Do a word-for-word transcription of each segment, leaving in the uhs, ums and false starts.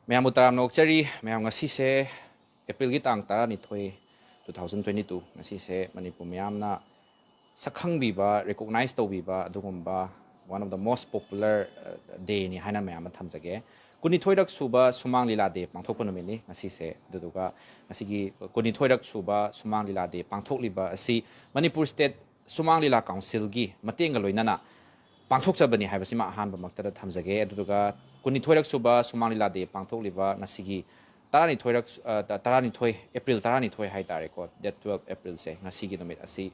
ꯃꯌꯥꯝꯕꯨ ꯇꯔꯥꯝꯅ ꯑꯣꯛꯆꯔꯤ꯫ ꯃꯌꯥꯝ, ꯉꯁꯤꯁꯦ ꯑꯦꯄ꯭ꯔꯤꯜꯒꯤ ꯇꯥꯡ ꯇꯔꯥꯅꯤꯊꯣꯏ, two thousand twenty two꯫ ꯉꯁꯤꯁꯦ ꯃꯅꯤꯄꯨꯔ ꯃꯤꯌꯥꯝꯅ ꯁꯛꯈꯪꯕꯤꯕ, recognize ꯇꯧꯕꯤꯕ ꯑꯗꯨꯒꯨꯝꯕ one of the most popular, ꯑ, day ꯅꯤ ꯍꯥꯏꯅ ꯃꯌꯥꯝ ꯑꯃ ꯊꯝꯖꯒꯦ꯫ ꯀꯨꯟꯅꯤꯊꯣꯏꯔꯛ ꯁꯨꯕ ꯁꯨꯃꯥꯡ ꯂꯤꯂꯥ day ꯄꯥꯡꯊꯣꯛꯄ ꯅꯨꯃꯤꯠꯅꯤ ꯉꯁꯤꯁꯦ꯫ ꯑꯗꯨꯗꯨꯒ ꯉꯁꯤꯒꯤ ꯀꯨꯟꯅꯤꯊꯣꯏꯔꯛ ꯁꯨꯕ ꯁꯨꯃꯥꯡ ꯂꯤꯂꯥ day ꯄꯥꯡꯊꯣꯛꯂꯤꯕ ꯑꯁꯤ ꯃꯅꯤꯄꯨꯔ State ꯁꯨꯃꯥꯡ ꯂꯤꯂꯥ Council ꯒꯤ ꯃꯇꯦꯡꯒ ꯂꯣꯏꯅꯅ ꯄꯥꯡꯊꯣꯛꯆꯕꯅꯤ ꯍꯥꯏꯕꯁꯤꯃ ꯑꯍꯥꯟꯕꯃꯛꯇꯗ ꯊꯝꯖꯒꯦ꯫ ꯑꯗꯨꯗꯨꯒ ꯀꯨꯟꯅꯤꯊꯣꯏꯔꯛ ꯁꯨꯕ ꯁꯨꯃꯥꯡ ꯂꯤꯂꯥ day ꯄꯥꯡꯊꯣꯛꯂꯤꯕ ꯉꯁꯤꯒꯤ ꯇꯔꯥꯅꯤꯊꯣꯏꯔꯛ, ꯑ, ꯇ-, ꯇꯔꯥꯅꯤꯊꯣꯏ, ꯑꯦꯄ꯭ꯔꯤꯜ ꯇꯔꯥꯅꯤꯊꯣꯏ ꯍꯥꯏ ꯇꯥꯔꯦꯀꯣ, date twelve ꯑꯦꯄ꯭ꯔꯤꯜꯁꯦ, ꯉꯁꯤꯒꯤ ꯅꯨꯃꯤꯠ ꯑꯁꯤ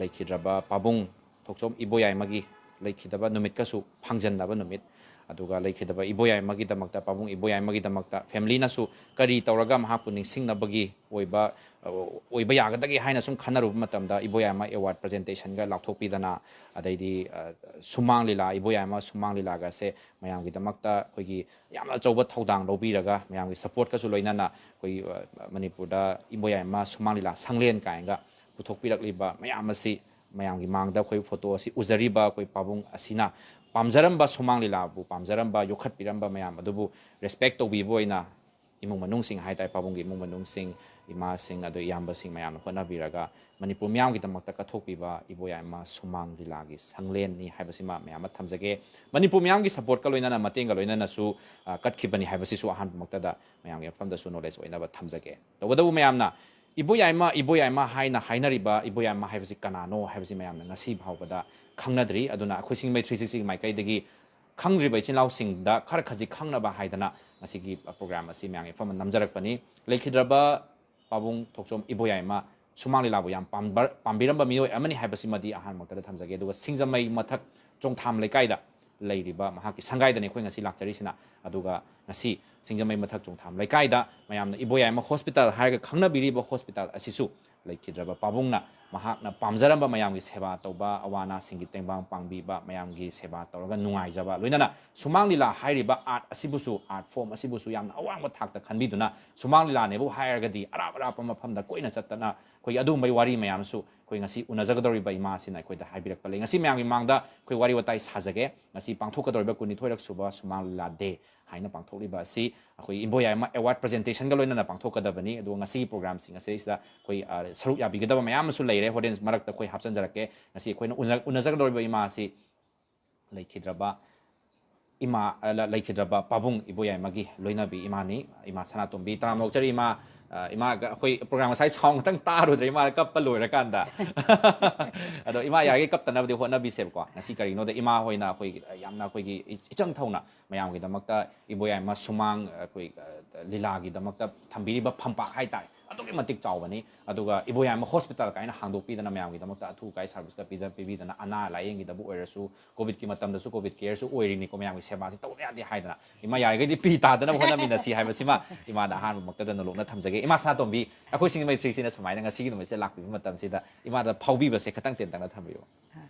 ꯂꯩꯈꯤꯗ꯭ꯔꯕ ꯄꯥꯕꯨꯡ ꯊꯣꯛꯆꯣꯝ ꯏꯕꯣꯌꯥꯏꯃꯒꯤ, ꯂꯩꯈꯤꯗꯕ ꯅꯨꯃꯤꯠꯀꯁꯨ ꯐꯪꯖꯟꯅꯕ ꯅꯨꯃꯤꯠ, ꯑꯗꯨꯒ ꯂꯩꯈꯤꯗꯕ ꯏꯕꯣꯌꯥꯏꯃꯒꯤꯗꯃꯛꯇ, ꯄꯥꯕꯨꯡ ꯏꯕꯣꯌꯥꯏꯃꯒꯤꯗꯃꯛꯇ family ꯅꯁꯨ ꯀꯔꯤ ꯇꯧꯔꯒ ꯃꯍꯥꯛꯄꯨ ꯅꯤꯡꯁꯤꯡꯅꯕꯒꯤ ꯑꯣꯏꯕ, ꯑ, ꯑꯣꯏꯕ ꯌꯥꯒꯗꯒꯦ ꯍꯥꯏꯅ ꯁꯨꯝ ꯈꯟꯅꯔꯨꯕ ꯃꯇꯝꯗ, ꯏꯕꯣꯌꯥꯏꯃ award presentation ꯒ ꯂꯥꯎꯊꯣꯛꯄꯤꯗꯅ, ꯑꯗꯩꯗꯤ, ꯑ, ꯁꯨꯃꯥꯡ ꯂꯤꯂꯥ, ꯏꯕꯣꯌꯥꯏꯃ ꯁꯨꯃꯥꯡ ꯂꯤꯂꯥꯒꯁꯦ ꯃꯌꯥꯝꯒꯤꯗꯃꯛꯇ ꯑꯩꯈꯣꯏꯒꯤ ꯌꯥꯝꯅ ꯑꯆꯧꯕ ꯊꯧꯗꯥꯡ ꯂꯧꯕꯤꯔꯒ, ꯃꯌꯥꯝꯒꯤ support ꯀꯁꯨ ꯂꯣꯏꯅꯅ ꯑꯩꯈꯣꯏ, ꯑ, ꯃꯅꯤꯄꯨꯔꯗ ꯏꯕꯣꯌꯥꯏꯃ ꯁꯨꯃꯥꯡ ꯂꯤꯂꯥ ꯁꯪꯂꯦꯟ ꯀꯥꯏꯅꯒ ꯄꯨꯊꯣꯛꯄꯤꯔꯛꯂꯤꯕ ꯃꯌꯥꯝ ꯑꯁꯤ, ꯃꯌꯥꯝꯒꯤ ꯃꯥꯡꯗ ꯑꯩꯈꯣꯏ photo ꯑꯁꯤ ꯎꯖꯔꯤꯕ ꯑꯩꯈꯣꯏ ꯄꯥꯕꯨꯡ ꯑꯁꯤꯅ ꯄꯥꯝꯖꯔꯝꯕ ꯁꯨꯃꯥꯡ ꯂꯤꯂꯥꯕꯨ ꯄꯥꯝꯖꯔꯝꯕ, ꯌꯣꯛꯈꯠꯄꯤꯔꯝꯕ ꯃꯌꯥꯝ ꯑꯗꯨꯕꯨ respect ꯇꯧꯕꯤꯕ ꯑꯣꯏꯅ ꯏꯃꯨꯡ ꯃꯅꯨꯡꯁꯤꯡ ꯍꯥꯏ ꯇꯥꯔꯦ, ꯄꯥꯕꯨꯡꯒꯤ ꯏꯃꯨꯡ ꯃꯅꯨꯡꯁꯤꯡ, ꯏꯃꯥꯁꯤꯡ, ꯑꯗꯨ ꯏꯌꯥꯝꯕꯁꯤꯡ ꯃꯌꯥꯝꯅ ꯍꯣꯠꯅꯕꯤꯔꯒ ꯃꯅꯤꯄꯨꯔ ꯃꯤꯌꯥꯝꯒꯤꯗꯃꯛꯇ ꯀꯠꯊꯣꯛꯄꯤꯕ ꯏꯕꯣꯌꯥꯏꯃ ꯁꯨꯃꯥꯡ ꯂꯤꯂꯥꯒꯤ ꯁꯪꯂꯦꯟꯅꯤ ꯍꯥꯏꯕꯁꯤꯃ ꯃꯌꯥꯝ ꯑꯃ ꯊꯝꯖꯒꯦ꯫ ꯃꯅꯤꯄꯨꯔ ꯃꯤꯌꯥꯝꯒꯤ support ꯀ ꯂꯣꯏꯅꯅ, ꯃꯇꯦꯡꯒ ꯂꯣꯏꯅꯅꯁꯨ, ꯑ, ꯀꯠꯈꯤꯕꯅꯤ ꯍꯥꯏꯕꯁꯤꯁꯨ ꯑꯍꯥꯟꯕꯃꯛꯇꯗ ꯃꯌꯥꯝꯒꯤ ꯃꯐꯝꯗꯁꯨ knowledge ꯑꯣꯏꯅꯕ ꯊꯝꯖꯒꯦ꯫ ꯇꯧꯕꯇꯕꯨ ꯃꯌꯥꯝꯅ ꯏꯕꯣꯌꯥꯏꯃ, ꯏꯕꯣꯌꯥꯏꯃ ꯍꯥꯏꯅ ꯍꯥꯏꯅꯔꯤꯕ ꯏꯕꯣꯌꯥꯏꯃ ꯍꯥꯏꯕꯁꯤ ꯀꯅꯥꯅꯣ ꯍꯥꯏꯕꯁꯤ ꯃꯌꯥꯝꯅ ꯉꯁꯤ ꯐꯥꯎꯕꯗ ꯈꯪꯅꯗ꯭ꯔꯤ꯫ ꯑꯗꯨꯅ ꯑꯩꯈꯣꯏ ꯁꯤꯡꯖꯃꯩ three sixty ꯒꯤ ꯃꯥꯏꯀꯩꯗꯒꯤ ꯈꯪꯗ꯭ꯔꯤꯕ ꯏꯆꯤꯟ ꯏꯅꯥꯎꯁꯤꯡꯗ ꯈꯔ ꯈꯖꯤꯛ ꯈꯪꯅꯕ ꯍꯥꯏꯗꯅ ꯉꯁꯤꯒꯤ program ꯑꯁꯤ ꯃꯌꯥꯝꯒꯤ ꯃꯐꯝꯗ ꯅꯝꯖꯔꯛꯄꯅꯤ꯫ ꯂꯩꯈꯤꯗ꯭ꯔꯕ ꯄꯥꯕꯨꯡ ꯊꯣꯛꯆꯣꯝ ꯏꯕꯣꯌꯥꯏꯃ ꯁꯨꯃꯥꯡ ꯂꯤꯂꯥꯕꯨ ꯌꯥꯝ ꯄꯥꯝꯕ-, ꯄꯥꯝꯕꯤꯔꯝꯕ ꯃꯤꯑꯣꯏ ꯑꯃꯅꯤ ꯍꯥꯏꯕꯁꯤꯃꯗꯤ ꯑꯍꯥꯟꯕꯃꯛꯇꯗ ꯊꯝꯖꯒꯦ꯫ ꯑꯗꯨꯒ ꯁꯤꯡꯖꯃꯩ ꯃꯊꯛ ꯆꯣꯡꯊꯥꯝ ꯂꯩꯀꯥꯏꯗ ꯂꯩꯔꯤꯕ ꯃꯍꯥꯛꯀꯤ ꯁꯪꯒꯥꯏꯗꯅꯤ ꯑꯩꯈꯣꯏ ꯉꯁꯤ ꯂꯥꯛꯆꯔꯤꯁꯤꯅ꯫ ꯑꯗꯨꯒ ꯉꯁꯤ ꯁꯤꯡꯖꯃꯩ ꯃꯊꯛ ꯆꯣꯡꯊꯥꯝ ꯂꯩꯀꯥꯏꯗ ꯃꯌꯥꯝꯅ ꯏꯕꯣꯌꯥꯏꯃ hospital ꯍꯥꯏꯔꯒ ꯈꯪꯅꯕꯤꯔꯤꯕ hospital ꯑꯁꯤꯁꯨ ꯂꯩꯈꯤꯗ꯭ꯔꯕ ꯄꯥꯕꯨꯡꯅ ꯃꯍꯥꯛꯅ ꯄꯥꯝꯖꯔꯝꯕ ꯃꯌꯥꯝꯒꯤ ꯁꯦꯕꯥ ꯇꯧꯕ, ꯑꯋꯥ ꯑꯅꯥꯁꯤꯡꯒꯤ ꯇꯦꯡꯕꯥꯡ ꯄꯥꯡꯕꯤꯕ, ꯃꯌꯥꯝꯒꯤ ꯁꯦꯕꯥ ꯇꯧꯔꯒ ꯅꯨꯡꯉꯥꯏꯖꯕ, ꯂꯣꯏꯅꯅ ꯁꯨꯃꯥꯡ ꯂꯤꯂꯥ ꯍꯥꯏꯔꯤꯕ art ꯑꯁꯤꯕꯨꯁꯨ, art form ꯑꯁꯤꯕꯨꯁꯨ ꯌꯥꯝꯅ ꯑꯋꯥꯡꯕ ꯊꯥꯛꯇ ꯈꯟꯕꯤꯗꯨꯅ, ꯁꯨꯃꯥꯡ ꯂꯤꯂꯥꯅꯦꯕꯨ ꯍꯥꯏꯔꯒꯗꯤ ꯑꯔꯥꯞ ꯑꯔꯥꯞꯄ ꯃꯐꯝꯗ ꯀꯣꯏꯅ ꯆꯠꯇꯅ ꯑꯩꯈꯣꯏ ꯑꯗꯨꯒꯨꯝꯕꯒꯤ ꯋꯥꯔꯤ ꯃꯌꯥꯝꯁꯨ ꯑꯩꯈꯣꯏ ꯉꯁꯤ ꯎꯅꯖꯒꯗꯧꯔꯤꯕ ꯏꯃꯥꯁꯤꯅ ꯑꯩꯈꯣꯏꯗ ꯍꯥꯏꯕꯤꯔꯛꯄ ꯂꯩ꯫ ꯉꯁꯤ ꯃꯌꯥꯝꯒꯤ ꯃꯃꯥꯡꯗ ꯑꯩꯈꯣꯏ ꯋꯥꯔꯤ ꯋꯥꯇꯥꯏ ꯁꯥꯖꯒꯦ꯫ ꯉꯁꯤ ꯄꯥꯡꯊꯣꯛꯀꯗꯧꯔꯤꯕ ꯀꯨꯟꯅꯤꯊꯣꯏꯔꯛ ꯁꯨꯕ ꯁꯨꯃꯥꯡ ꯂꯤꯂꯥ day ꯍꯥꯏꯅ ꯄꯥꯡꯊꯣꯛꯂꯤꯕ ꯑꯁꯤ ꯑꯩꯈꯣꯏ ꯏꯕꯣꯌꯥꯏꯃ award presentation ꯒ ꯂꯣꯏꯅꯅ ꯄꯥꯡꯊꯣꯛꯀꯗꯕꯅꯤ꯫ ꯑꯗꯨꯒ ꯉꯁꯤꯒꯤ program ꯁꯤꯡ ꯑꯁꯤꯗ ꯑꯩꯈꯣꯏ, ꯑ, ꯁꯔꯨꯛ ꯌꯥꯕꯤꯒꯗꯕ ꯃꯌꯥꯝ ꯑꯃꯁꯨ ꯂꯩꯔꯦ, ꯍꯣꯔꯦꯟ ꯃꯔꯛꯇ ꯑꯩꯈꯣꯏ ꯍꯥꯞꯆꯤꯟꯖꯔꯛꯀꯦ꯫ ꯉꯁꯤ ꯑꯩꯈꯣꯏꯅ ꯎꯅ-, ꯎꯅꯖꯒꯗꯧꯔꯤꯕ ꯏꯃꯥ ꯑꯁꯤ ꯂꯩꯈꯤꯗ꯭ꯔꯕ ꯏꯃꯥ, ꯑ, ꯂ-, ꯂꯩꯈꯤꯗ꯭ꯔꯕ ꯄꯥꯕꯨꯡ ꯏꯕꯣꯌꯥꯏꯃꯒꯤ ꯂꯣꯏꯅꯕꯤ ꯏꯃꯥꯅꯤ, ꯏꯃꯥ ꯁꯅꯥꯇꯣꯝꯕꯤ꯫ ꯇꯔꯥꯝꯅ ꯑꯣꯛꯆꯔꯤ ꯏꯃꯥ꯫ ꯑ, ꯏꯃꯥ, ꯑꯩꯈꯣꯏ program ꯉꯁꯥꯏ sound ꯈꯛꯇꯪ ꯇꯥꯔꯨꯗ꯭ꯔꯦ ꯏꯃꯥ ꯀꯞꯄ ꯂꯣꯏꯔꯀꯥꯟꯗ꯫ ꯑꯗꯣ ꯏꯃꯥ ꯌꯥꯔꯤꯈꯩ ꯀꯞꯇꯅꯕꯗꯤ ꯍꯣꯠꯅꯕꯤꯁꯦꯕꯀꯣ꯫ ꯉꯁꯤ ꯀꯔꯤꯒꯤꯅꯣꯗ ꯏꯃꯥ ꯍꯣꯏꯅ ꯑꯩꯈꯣꯏ ꯌꯥꯝꯅ ꯑꯩꯈꯣꯏꯒꯤ ꯏ-, ꯏꯆꯪ ꯊꯧꯅ ꯃꯌꯥꯝꯒꯤꯗꯃꯛꯇ ꯏꯕꯣꯌꯥꯏꯃ ꯁꯨꯃꯥꯡ, ꯑꯩꯈꯣꯏ, ꯑ, ꯂꯤꯂꯥꯒꯤꯗꯃꯛꯇ ꯊꯝꯕꯤꯔꯤꯕ ꯐꯝꯄꯥꯛ ꯍꯥꯏꯇꯥꯔꯦ, ꯑꯗꯨꯛꯀꯤ ꯃꯇꯤꯛ ꯆꯥꯎꯕꯅꯤ꯫ ꯑꯗꯨꯒ ꯏꯕꯣꯌꯥꯏꯃ hospital ꯀꯥꯏꯅ ꯍꯥꯡꯗꯣꯛꯄꯤꯗꯅ ꯃꯌꯥꯝꯒꯤꯗꯃꯛꯇ ꯑꯊꯨ ꯑꯀꯥꯏ service ꯀ ꯄꯤꯗ-, ꯄꯤꯕꯤꯗꯅ, ꯑꯅꯥ ꯂꯥꯏꯌꯦꯡꯒꯤꯗꯕꯨ ꯑꯣꯏꯔꯁꯨ, COVID ꯀꯤ ꯃꯇꯝꯗꯁꯨ COVID care ꯁꯨ ꯑꯣꯏꯔꯤꯅꯤꯀꯣ, ꯃꯌꯥꯝꯒꯤ ꯁꯦꯕꯥꯁꯤ ꯇꯧꯗ ꯌꯥꯗꯦ ꯍꯥꯏꯗꯅ ꯏꯃꯥ ꯌꯥꯔꯤꯈꯩꯗꯤ ꯄꯤ ꯇꯥꯗꯅꯕ ꯍꯣꯠꯅꯃꯤꯟꯅꯁꯤ ꯍꯥꯏꯕꯁꯤꯃ ꯏꯃꯥꯗ ꯑꯍꯥꯟꯕꯃꯛꯇꯗ ꯅꯣꯂꯣꯛꯅ ꯊꯝꯖꯒꯦ꯫ ꯏꯃꯥ ꯁꯅꯥꯇꯣꯝꯕꯤ, ꯑꯩꯈꯣꯏ ꯁꯤꯡꯖꯃꯩ ꯊ꯭ꯔꯤꯁꯤꯅ ꯁꯨꯃꯥꯏꯅ ꯉꯁꯤꯒꯤ ꯅꯨꯃꯤꯠꯁꯤꯗ ꯂꯥꯛꯄꯤꯕ ꯃꯇꯝꯁꯤꯗ ꯏꯃꯥꯗ ꯐꯥꯎꯕꯤꯕꯁꯦ ꯈꯇꯪ ꯇꯦꯟꯇꯛꯅ ꯊꯝꯕꯤꯌꯨ꯫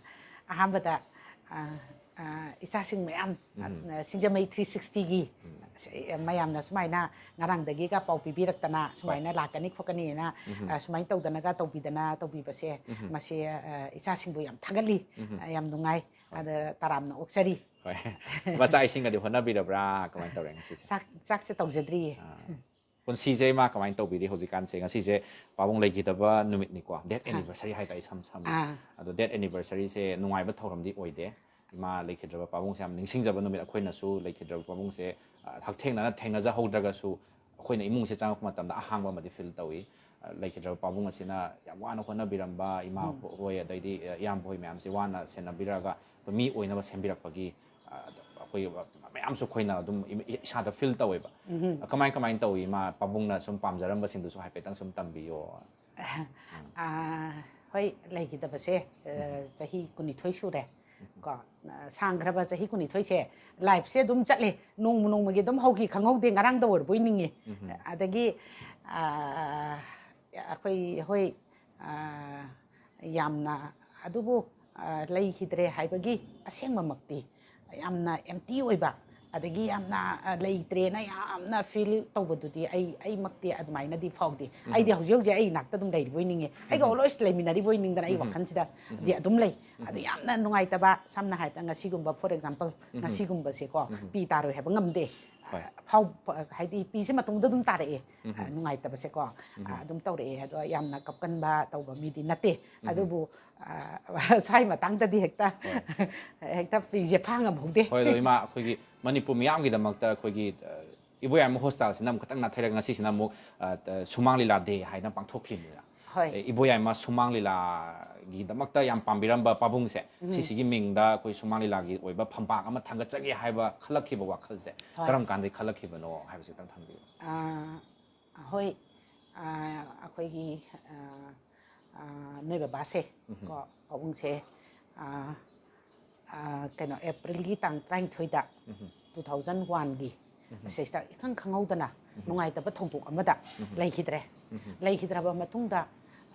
ꯑꯍꯥꯟꯕꯗ, ꯑ, ꯑ, ꯏꯆꯥꯁꯤꯡ ꯃꯌꯥꯝ, ꯎꯝ꯫ ꯑ, ꯁꯤꯡꯖꯃꯩ ꯊ꯭ꯔꯤ ꯁꯤꯛꯁꯇꯤꯒꯤ ꯎꯝ꯫ ꯃꯌꯥꯝꯅ ꯁꯨꯃꯥꯏꯅ ꯉꯔꯥꯡꯗꯒꯤꯒ ꯄꯥꯎ ꯄꯤꯕꯤꯔꯛꯇꯅ ꯁꯨꯃꯥꯏꯅ ꯂꯥꯛꯀꯅꯤ ꯈꯣꯠꯀꯅꯤꯅ, ꯎꯝ꯫ ꯑ, ꯁꯨꯃꯥꯏꯅ ꯇꯧꯗꯅꯒ ꯇꯧꯕꯤꯗꯅ ꯇꯧꯕꯤꯕꯁꯦ, ꯎꯝ꯫ ꯃꯁꯤ, ꯑ, ꯏꯆꯥꯁꯤꯡꯕꯨ ꯌꯥꯝ ꯊꯥꯒꯠꯂꯤ, ꯎꯝ꯫ ꯑ, ꯌꯥꯝ ꯅꯨꯡꯉꯥꯏ꯫ ꯍꯣꯏ꯫ ꯑꯗ ꯇꯔꯥꯝꯅ ꯑꯣꯛꯆꯔꯤ꯫ ꯍꯣꯏ꯫ ꯃꯆꯥ ꯏꯁꯤꯡꯒꯗꯤ ꯍꯣꯠꯅꯕꯤꯔꯕ꯭ꯔꯥ? ꯀꯃꯥꯏꯅ ꯇꯧꯔꯦ ꯉꯁꯤꯁꯦ? ꯆꯥꯛ, ꯆꯥꯛꯁꯦ ꯇꯧꯖꯗ꯭ꯔꯤꯌꯦ꯫ ꯑꯥ꯫ ꯄꯨꯟꯁꯤꯁꯦ ꯏꯃꯥ ꯀꯃꯥꯏꯅ ꯇꯧꯕꯤꯔꯤ ꯍꯧꯖꯤꯛꯀꯥꯟꯁꯦ? ꯉꯁꯤꯁꯦ ꯄꯥꯕꯨꯡ ꯂꯩꯈꯤꯗꯕ ꯅꯨꯃꯤꯠꯅꯤꯀꯣ, death ꯑꯥ꯫ Anniversary ꯍꯥꯏꯇꯥꯔꯦ, ꯏꯁꯝ ꯁꯝꯅ꯫ ꯑꯥ꯫ ꯑꯗꯣ death anniversary ꯁꯦ ꯅꯨꯡꯉꯥꯏꯕ ꯊꯧꯔꯝꯗꯤ ꯑꯣꯏꯗꯦ꯫ ꯏꯃꯥ ꯂꯩꯈꯤꯗ꯭ꯔꯕ ꯄꯥꯕꯨꯡꯁꯦ ꯌꯥꯝ ꯅꯤꯡꯁꯤꯡꯖꯕ ꯅꯨꯃꯤꯠ, ꯑꯩꯈꯣꯏꯅꯁꯨ ꯂꯩꯈꯤꯗ꯭ꯔꯕ ꯄꯥꯕꯨꯡꯁꯦ, ꯑ, ꯍꯛꯊꯦꯡꯅꯅ ꯊꯦꯡꯅꯖꯍꯧꯗ꯭ꯔꯒꯁꯨ, ꯑꯩꯈꯣꯏꯅ ꯏꯃꯨꯡꯁꯦ ꯆꯪꯉꯛꯄ ꯃꯇꯝꯗ ꯑꯍꯥꯡꯕ ꯑꯃꯗꯤ feel ꯇꯧꯏ꯫ ꯑ, ꯂꯩꯈꯤꯗ꯭ꯔꯕ ꯄꯥꯕꯨꯡ ꯑꯁꯤꯅ ꯌꯥꯝ ꯋꯥꯅ ꯍꯣꯠꯅꯕꯤꯔꯝꯕ ꯏꯃꯥ ꯎꯝ꯫ ꯍꯣꯏ, ꯑꯗꯩꯗꯤ, ꯑ, ꯏꯌꯥꯝꯕ ꯍꯣꯏ ꯃꯌꯥꯝꯁꯦ ꯋꯥꯅ ꯁꯦꯟꯅꯕꯤꯔꯛꯑꯒ ꯑꯩꯈꯣꯏ ꯃꯤ ꯑꯣꯏꯅꯕ ꯁꯦꯝꯕꯤꯔꯛꯄꯒꯤ, ꯑ, ꯑꯩꯈꯣꯏ ꯃꯌꯥꯝꯁꯨ ꯑꯩꯈꯣꯏꯅ ꯑꯗꯨꯝ ꯏ-, ꯏ-, ꯏꯁꯥꯗ feel ꯇꯧꯋꯦꯕ꯫ ꯎꯝ꯫ ꯀꯃꯥꯏ, ꯀꯃꯥꯏꯅ ꯇꯧꯏ? ꯏꯃꯥ ꯄꯥꯕꯨꯡꯅ ꯁꯨꯝ ꯄꯥꯝꯖꯔꯝꯕꯁꯤꯡꯗꯨꯁꯨ ꯍꯥꯏꯐꯦꯠꯇꯪ ꯁꯨꯝ ꯇꯝꯕꯤꯌꯣ꯫ ꯑ, ꯍꯣꯏ, ꯂꯩꯈꯤꯗꯕꯁꯦ, ꯑ, ꯎꯝ꯫ ꯆꯍꯤ ꯀꯨꯟꯅꯤꯊꯣꯏ ꯁꯨꯔꯦ꯫ ꯎꯝ꯫ ꯀꯣ, ꯑ, ꯁꯥꯡꯈ꯭ꯔꯕ ꯆꯍꯤ ꯀꯨꯟꯅꯤꯊꯣꯏꯁꯦ life ꯁꯦ ꯑꯗꯨꯝ ꯆꯠꯂꯦ꯫ ꯅꯣꯡꯃ ꯅꯣꯡꯃꯒꯤ ꯑꯗꯨꯝ ꯍꯧꯈꯤ ꯈꯪꯍꯧꯗꯦ, ꯉꯔꯥꯡꯗ ꯑꯣꯏꯔꯕꯣꯏ ꯅꯤꯡꯉꯤ꯫ ꯎꯝ꯫ ꯑꯗꯒꯤ, ꯑ, ꯑꯩꯈꯣꯏ, ꯍꯣꯏ, ꯑ, ꯌꯥꯝꯅ ꯑꯗꯨꯕꯨ ꯑ, ꯂꯩꯈꯤꯗ꯭ꯔꯦ ꯍꯥꯏꯕꯒꯤ ꯑꯁꯦꯡꯕꯃꯛꯇꯤ ꯌꯥꯝꯅ ꯑꯦꯝꯇꯤ ꯑꯣꯏꯕ, ꯑꯗꯒꯤ ꯌꯥꯝꯅ ꯑ, ꯂꯩꯇ꯭ꯔꯦꯅ ꯌꯥꯝꯅ ꯐꯤꯜ ꯇꯧꯕꯗꯨꯗꯤ ꯑꯩ ꯑꯩꯃꯛꯇꯤ ꯑꯗꯨꯃꯥꯏꯅꯗꯤ ꯐꯥꯎꯗꯦ꯫ ꯑꯩꯗꯤ ꯍꯧꯖꯤꯛ ꯍꯧꯖꯤꯛ ꯑꯩ ꯏꯅꯥꯛꯇ ꯑꯗꯨꯝ ꯂꯩꯔꯤꯕꯣꯏ ꯅꯤꯡꯉꯦ, ꯑꯩꯒ ꯑꯣꯜꯋꯦꯁ ꯂꯩꯃꯤꯟꯅꯔꯤꯕꯣꯏ ꯅꯤꯡꯗꯅ ꯑꯩ ꯋꯥꯈꯜꯁꯤꯗꯗꯤ ꯑꯗꯨꯝ ꯂꯩ꯫ ꯑꯗꯨ ꯌꯥꯝꯅ ꯅꯨꯡꯉꯥꯏꯇꯕ, ꯁꯝꯅ ꯍꯥꯏꯔꯕꯗ ꯉꯁꯤꯒꯨꯝꯕ, ꯐꯣꯔ ꯑꯦꯛꯖꯥꯝꯄꯜ, ꯉꯁꯤꯒꯨꯝꯕꯁꯦꯀꯣ, ꯄꯤ ꯇꯥꯔꯣꯏ ꯍꯥꯏꯕ ꯉꯝꯗꯦ꯫ ꯍꯣꯏ꯫ ꯐꯥꯎ ꯍꯥꯏꯗꯤ ꯄꯤꯁꯦ ꯃꯇꯨꯡꯗ ꯑꯗꯨꯝ ꯇꯥꯔꯛꯑꯦ꯫ ꯑ, ꯅꯨꯡꯉꯥꯏꯇꯕꯁꯦꯀꯣ꯫ ꯑ, ꯑꯗꯨꯝ ꯇꯧꯔꯛꯑꯦ꯫ ꯑꯗꯣ ꯌꯥꯝꯅ ꯀꯞꯀꯟꯕ ꯇꯧꯕ ꯃꯤꯗꯤ ꯅꯠꯇꯦ꯫ ꯑꯗꯨꯕꯨ ꯑ, ꯁ꯭ꯋꯥꯏ ꯃꯇꯥꯡꯗꯗꯤ ꯍꯦꯛꯇ ꯍꯣꯏ꯫ ꯍꯦꯛꯇ ꯄꯤꯁꯦ ꯐꯥ ꯉꯝꯍꯧꯗꯦ꯫ ꯍꯣꯏ, ꯑꯗꯣ ꯏꯃꯥ, ꯑꯩꯈꯣꯏꯒꯤ ꯃꯅꯤꯄꯨꯔ ꯃꯤꯌꯥꯝꯒꯤꯗꯃꯛꯇ ꯑꯩꯈꯣꯏꯒꯤ, ꯑ, ꯏꯕꯣꯌꯥꯏꯃ ꯍꯣꯁꯄꯤꯇꯥꯜꯁꯤꯅ ꯑꯃꯨꯛ ꯈꯤꯇꯪ ꯅꯥꯊꯩꯔꯒ ꯉꯁꯤꯁꯤꯅ ꯑꯃꯨꯛ, ꯑ, ꯑ, ꯁꯨꯃꯥꯡ ꯂꯤꯂꯥ ꯗꯦ ꯍꯥꯏꯅ ꯄꯥꯡꯊꯣꯛꯈꯤꯕꯅꯤꯅ꯫ ꯍꯣꯏ꯫ ꯑꯦ, ꯏꯕꯣꯌꯥꯏꯃ ꯁꯨꯃꯥꯡ ꯂꯤꯂꯥꯒꯤꯗꯃꯛꯇ ꯌꯥꯝ ꯄꯥꯝꯕꯤꯔꯝꯕ ꯄꯥꯕꯨꯡꯁꯦ, ꯁꯤꯁꯤꯒꯤ ꯃꯤꯡꯗ ꯑꯩꯈꯣꯏ ꯁꯨꯃꯥꯡ ꯂꯤꯂꯥꯒꯤ ꯑꯣꯏꯕ ꯐꯝꯄꯥꯛ ꯑꯃ ꯊꯥꯡꯒꯠꯆꯒꯦ ꯍꯥꯏꯕ ꯈꯜꯂꯛꯈꯤꯕ ꯋꯥꯈꯜꯁꯦ ꯍꯣꯏ꯫ ꯀꯔꯝ ꯀꯥꯟꯗꯒꯤ ꯈꯜꯂꯛꯈꯤꯕꯅꯣ ꯍꯥꯏꯕꯁꯤ ꯈꯤꯇꯪ ꯊꯝꯕꯤꯌꯨ꯫ ꯑ, ꯍꯣꯏ꯫ ꯑ, ꯑꯩꯈꯣꯏꯒꯤ, ꯑ, ꯑ, ꯅꯣꯏ ꯕꯕꯥꯁꯦ, ꯀꯣ, ꯄꯥꯕꯨꯡꯁꯦ, ꯑ, ꯑ, ꯀꯩꯅꯣ, ꯑꯦꯄ꯭ꯔꯤꯜꯒꯤ ꯇꯥꯡ ꯇꯔꯥꯅꯤꯊꯣꯏꯗ, ꯇꯨ ꯊꯥꯎꯖꯟ ꯋꯥꯟꯒꯤ, ꯑꯁꯤꯁꯤꯗ ꯏꯈꯪ ꯈꯪꯍꯧꯗꯅ ꯅꯨꯡꯉꯥꯏꯇꯕ ꯊꯧꯗꯣꯛ ꯑꯃꯗ ꯂꯩꯈꯤꯗ꯭ꯔꯦ꯫ ꯂꯩꯈꯤꯗ꯭ꯔꯕ ꯃꯇꯨꯡꯗ,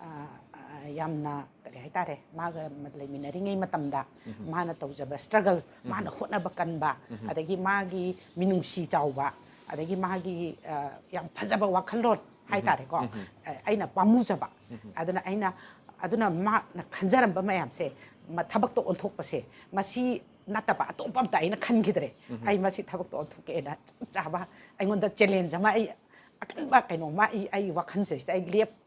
ꯑ, ꯑ, ꯌꯥꯝꯅ, ꯀꯔꯤ ꯍꯥꯏꯇꯥꯔꯦ, ꯃꯥꯒ ꯂꯩꯃꯤꯟꯅꯔꯤꯉꯩ ꯃꯇꯝꯗ ꯃꯥꯅ ꯇꯧꯖꯕ ꯁ꯭ꯇ꯭ꯔꯒꯜ, ꯃꯥꯅ ꯍꯣꯠꯅꯕ ꯀꯟꯕ, ꯑꯗꯒꯤ ꯃꯥꯒꯤ ꯃꯤꯅꯨꯡꯁꯤ ꯆꯥꯎꯕ, ꯑꯗꯒꯤ ꯃꯥꯒꯤ, ꯑ, ꯌꯥꯝ ꯐꯖꯕ ꯋꯥꯈꯜꯂꯣꯟ ꯍꯥꯏꯇꯥꯔꯦꯀꯣ꯫ ꯑ, ꯑꯩꯅ ꯄꯥꯝꯃꯨꯖꯕ꯫ ꯑꯗꯨꯅ ꯑꯩꯅ, ꯑꯗꯨꯅ ꯃꯥꯅ ꯈꯟꯖꯔꯝꯕ ꯃꯌꯥꯝꯁꯦ, ꯃ-, ꯊꯕꯛꯇ ꯑꯣꯟꯊꯣꯛꯄꯁꯦ, ꯃꯁꯤ ꯅꯠꯇꯕ ꯑꯇꯣꯞꯄ ꯑꯝꯇ ꯑꯩꯅ ꯈꯟꯈꯤꯗ꯭ꯔꯦ꯫ ꯑꯩ ꯃꯁꯤ ꯊꯕꯛꯇ ꯑꯣꯟꯊꯣꯛꯀꯦꯅ ꯆꯞ ꯆꯥꯕ ꯑꯩꯉꯣꯟꯗ ꯆꯦꯂꯦꯟꯖ ꯑꯃ, ꯑꯩ ꯑꯀꯟꯕ ꯀꯩꯅꯣꯝꯃ ꯑꯩ, ꯑꯩ ꯋꯥꯈꯜꯁꯤꯗꯩꯁꯤꯗ ꯑꯩ ꯂꯦꯞ-,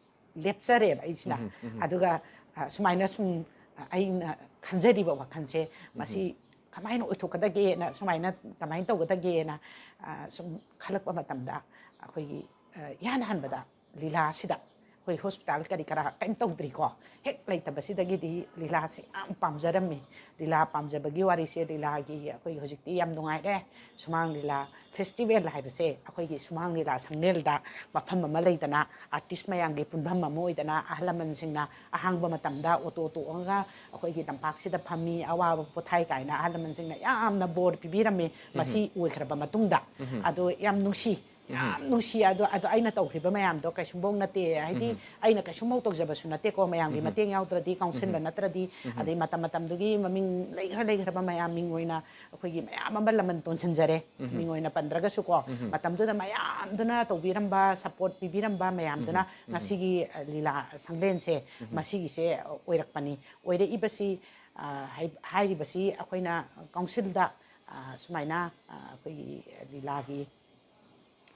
ꯂꯦꯞꯆꯔꯦꯕ ꯑꯩꯁꯤꯅ꯫ ꯑꯗꯨꯒ, ꯑ, ꯁꯨꯃꯥꯏꯅ ꯁꯨꯝ, ꯑ, ꯑꯩꯅ ꯈꯟꯖꯔꯤꯕ ꯋꯥꯈꯜꯁꯦ, ꯃꯁꯤ ꯀꯃꯥꯏꯅ ꯑꯣꯏꯊꯣꯛꯀꯗꯒꯦꯅ, ꯁꯨꯃꯥꯏꯅ ꯀꯃꯥꯏꯅ ꯇꯧꯒꯗꯒꯦꯅ, ꯑ, ꯁꯨꯝ ꯈꯜꯂꯛꯄ ꯃꯇꯝꯗ, ꯑꯩꯈꯣꯏꯒꯤ, ꯑ, ꯏꯍꯥꯟ ꯍꯥꯟꯕꯗ ꯂꯤꯂꯥꯁꯤꯗ ꯑꯩꯈꯣꯏ ꯍꯣꯁꯄꯤꯇꯥꯜ ꯀꯔꯤ ꯀꯔꯥ ꯀꯔꯤꯝ ꯇꯧꯗ꯭ꯔꯤꯀꯣ꯫ ꯍꯦꯛ ꯂꯩꯇꯕꯁꯤꯗꯒꯤꯗꯤ ꯂꯤꯂꯥꯁꯤ ꯌꯥꯝ ꯄꯥꯝꯖꯔꯝꯃꯤ꯫ ꯂꯤꯂꯥ ꯄꯥꯝꯖꯕꯒꯤ ꯋꯥꯔꯤꯁꯦ, ꯂꯤꯂꯥꯒꯤ ꯑꯩꯈꯣꯏ ꯍꯧꯖꯤꯛꯇꯤ ꯌꯥꯝ ꯅꯨꯡꯉꯥꯏꯔꯦ꯫ ꯁꯨꯃꯥꯡ ꯂꯤꯂꯥ ꯐꯦꯁꯇꯤꯚꯦꯜ ꯍꯥꯏꯕꯁꯦ ꯑꯩꯈꯣꯏꯒꯤ ꯁꯨꯃꯥꯡ ꯂꯤꯂꯥ ꯁꯪꯂꯦꯜꯗ ꯃꯐꯝ ꯑꯃ ꯂꯩꯗꯅ, ꯑꯥꯔꯇꯤꯁ ꯃꯌꯥꯝꯒꯤ ꯄꯨꯟꯐꯝ ꯑꯃ ꯑꯣꯏꯗꯅ, ꯑꯍꯜ ꯂꯃꯟꯁꯤꯡꯅ ꯑꯍꯥꯡꯕ ꯃꯇꯝꯗ ꯑꯣꯇꯣ ꯇꯣꯡꯉꯒ ꯑꯩꯈꯣꯏꯒꯤ ꯇꯝꯄꯥꯛꯁꯤꯗ ꯐꯝꯃꯤ, ꯑꯋꯥꯕ ꯄꯣꯊꯥꯏ ꯀꯥꯏꯅ ꯑꯍꯜ ꯂꯃꯟꯁꯤꯡꯅ ꯌꯥꯝꯅ ꯕꯣꯔ ꯄꯤꯕꯤꯔꯝꯃꯤ꯫ ꯃꯁꯤ ꯑꯣꯏꯈ꯭ꯔꯕ ꯃꯇꯨꯡꯗ, ꯑꯗꯣ ꯌꯥꯝ ꯅꯨꯡꯁꯤ꯫ ꯌꯥꯝ ꯅꯨꯡꯁꯤ꯫ ꯑꯗꯣ ꯑꯗꯣ ꯑꯩꯅ ꯇꯧꯈ꯭ꯔꯤꯕ ꯃꯌꯥꯝꯗꯣ ꯀꯩꯁꯨꯝꯐꯧ ꯅꯠꯇꯦ, ꯍꯥꯏꯗꯤ ꯑꯩꯅ ꯀꯩꯁꯨꯝꯐꯧ ꯇꯧꯖꯕꯁꯨ ꯅꯠꯇꯦꯀꯣ, ꯃꯌꯥꯝꯒꯤ ꯃꯇꯦꯡ ꯌꯥꯎꯗ꯭ꯔꯗꯤ, ꯀꯥꯎꯟꯁꯤꯜꯗ ꯅꯠꯇ꯭ꯔꯗꯤ, ꯑꯗꯩ ꯃꯇꯝ ꯃꯇꯝꯗꯨꯒꯤ ꯃꯃꯤꯡ ꯂꯩꯈ꯭ꯔ ꯂꯩꯈ꯭ꯔꯕ ꯃꯌꯥꯝ, ꯃꯤꯡ ꯑꯣꯏꯅ ꯑꯩꯈꯣꯏꯒꯤ ꯃꯌꯥꯝ ꯑꯃ ꯂꯃꯟ ꯇꯣꯟꯁꯤꯟꯖꯔꯦ꯫ ꯃꯤꯡ ꯑꯣꯏꯅ ꯄꯟꯗ꯭ꯔꯒꯁꯨꯀꯣ, ꯃꯇꯝꯗꯨꯗ ꯃꯌꯥꯝꯗꯨꯅ ꯇꯧꯕꯤꯔꯝꯕ, ꯁꯞꯄꯣꯔꯠ ꯄꯤꯕꯤꯔꯝꯕ ꯃꯌꯥꯝꯗꯨꯅ ꯉꯁꯤꯒꯤ, ꯑ, ꯂꯤꯂꯥ ꯁꯪꯂꯦꯟꯁꯦ, ꯃꯁꯤꯒꯤꯁꯦ ꯑꯣꯏꯔꯛꯄꯅꯤ꯫ ꯑꯣꯏꯔꯛꯏꯕꯁꯤ, ꯑ, ꯍꯥꯏ-, ꯍꯥꯏꯔꯤꯕꯁꯤ ꯑꯩꯈꯣꯏꯅ ꯀꯥꯎꯟꯁꯤꯜꯗ, ꯑ, ꯁꯨꯃꯥꯏꯅ, ꯑ, ꯑꯩꯈꯣꯏꯒꯤ ꯂꯤꯂꯥꯒꯤ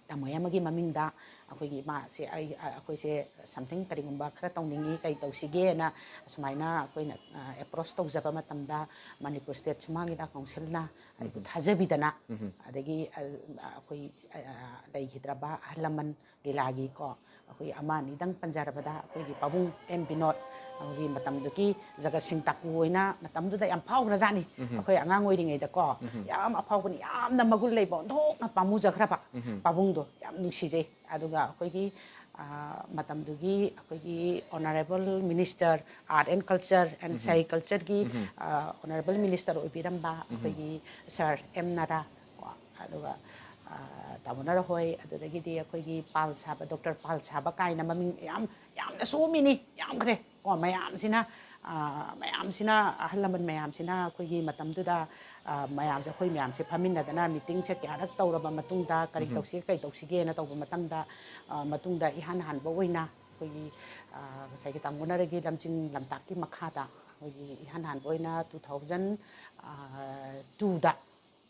ꯇꯥꯃꯣ ꯑꯃꯒꯤ ꯃꯃꯤꯡꯗ ꯑꯩꯈꯣꯏꯒꯤ ꯃꯥꯁꯦ, ꯑꯩ, ꯑ, ꯑꯩꯈꯣꯏꯁꯦ something ꯀꯔꯤꯒꯨꯝꯕ ꯈꯔ ꯇꯧꯅꯤꯡꯉꯤ, ꯀꯔꯤ ꯇꯧꯁꯤꯒꯦꯅ ꯑꯁꯨꯃꯥꯏꯅ ꯑꯩꯈꯣꯏꯅ, ꯑ, ꯑꯦꯄ꯭ꯔꯣꯁ ꯇꯧꯖꯕ ꯃꯇꯝꯗ, ꯃꯅꯤꯄꯨꯔ ꯁ꯭ꯇꯦꯠ ꯁꯨꯃꯥꯡ ꯂꯤꯂꯥ ꯀꯥꯎꯟꯁꯤꯜꯅ ꯑꯩꯕꯨ ꯊꯥꯖꯕꯤꯗꯅ, ꯑꯗꯒꯤ, ꯑ, ꯑꯩꯈꯣꯏ, ꯑ, ꯂꯩꯈꯤꯗ꯭ꯔꯕ ꯑꯍꯜ ꯂꯃꯟ ꯂꯤꯂꯥꯒꯤ ꯀꯣ, ꯑꯩꯈꯣꯏ ꯑꯃ ꯑꯅꯤꯗꯪ ꯄꯟꯖꯔꯕꯗ, ꯑꯩꯈꯣꯏꯒꯤ ꯄꯥꯕꯨꯡ ꯑꯦꯝ ꯕꯤꯅꯣꯗ, ꯑꯩꯈꯣꯏꯒꯤ ꯃꯇꯝꯗꯨꯒꯤ ꯖꯒꯠ ꯁꯤꯡ ꯇꯥꯀꯨ ꯑꯣꯏꯅ ꯃꯇꯝꯗꯨꯗ ꯌꯥꯝ ꯐꯥꯎꯈ꯭ꯔꯖꯥꯠꯅꯤ꯫ ꯑꯩꯈꯣꯏ ꯑꯉꯥꯡ ꯑꯣꯏꯔꯤꯉꯩꯗꯀꯣ, ꯌꯥꯝ ꯑꯐꯥꯎꯕꯅꯤ, ꯌꯥꯝꯅ ꯃꯒꯨꯟ ꯂꯩꯕ, ꯑꯣꯟꯊꯣꯛꯅ ꯄꯥꯝꯃꯨꯖꯈ꯭ꯔꯕ ꯄꯥꯕꯨꯡꯗꯣ ꯌꯥꯝ ꯅꯨꯡꯁꯤꯖꯩ꯫ ꯑꯗꯨꯒ ꯑꯩꯈꯣꯏꯒꯤ, ꯑ, ꯃꯇꯝꯗꯨꯒꯤ ꯑꯩꯈꯣꯏꯒꯤ Honourable Minister, Art and Culture and Sericultureꯒꯤ, ꯑ, Honourable Minister ꯑꯣꯏꯕꯤꯔꯝꯕ ꯑꯩꯈꯣꯏꯒꯤ ꯁꯥꯔ ꯑꯦꯝ ꯅꯥꯔꯥ ꯀꯣ, ꯑꯗꯨꯒ, ꯑ, ꯇꯥꯃꯣ ꯅꯥꯔꯥ ꯍꯣꯏ, ꯑꯗꯨꯗꯒꯤꯗꯤ ꯑꯩꯈꯣꯏꯒꯤ ꯄꯥꯜ ꯁꯥꯕ, ꯗꯣꯛꯇꯔ ꯄꯥꯜ ꯁꯥꯕ ꯀꯥꯏꯅ ꯃꯃꯤꯡ ꯌꯥꯝ, ꯌꯥꯝꯅ ꯁꯣꯝꯃꯤꯅꯤ, ꯌꯥꯝꯈ꯭ꯔꯦ ꯀꯣ꯫ ꯃꯌꯥꯝꯁꯤꯅ, ꯑ, ꯃꯌꯥꯝꯁꯤꯅ, ꯑꯍꯜ ꯂꯃꯟ ꯃꯌꯥꯝꯁꯤꯅ ꯑꯩꯈꯣꯏꯒꯤ ꯃꯇꯝꯗꯨꯗ, ꯑ, ꯃꯌꯥꯝꯁꯦ, ꯑꯩꯈꯣꯏ ꯃꯌꯥꯝꯁꯦ ꯐꯝꯃꯤꯟꯅꯗꯅ ꯃꯤꯇꯤꯡꯁꯦ ꯀꯌꯥꯔꯛ ꯇꯧꯔꯕ ꯃꯇꯨꯡꯗ ꯀꯔꯤ ꯇꯧꯁꯤꯒꯦ, ꯀꯔꯤ ꯇꯧꯁꯤꯒꯦꯅ ꯇꯧꯕ ꯃꯇꯝꯗ, ꯑ, ꯃꯇꯨꯡꯗ ꯏꯍꯥꯟ ꯍꯥꯟꯕ ꯑꯣꯏꯅ ꯑꯩꯈꯣꯏꯒꯤ, ꯑ, ꯉꯁꯥꯏꯒꯤ ꯇꯥꯃꯣ ꯅꯥꯔꯥꯒꯤ ꯂꯝꯖꯤꯡ ꯂꯝꯇꯥꯛꯀꯤ ꯃꯈꯥꯗ ꯑꯩꯈꯣꯏꯒꯤ ꯏꯍꯥꯟ ꯍꯥꯟꯕ ꯑꯣꯏꯅ two thousand, ꯑ, twoꯗ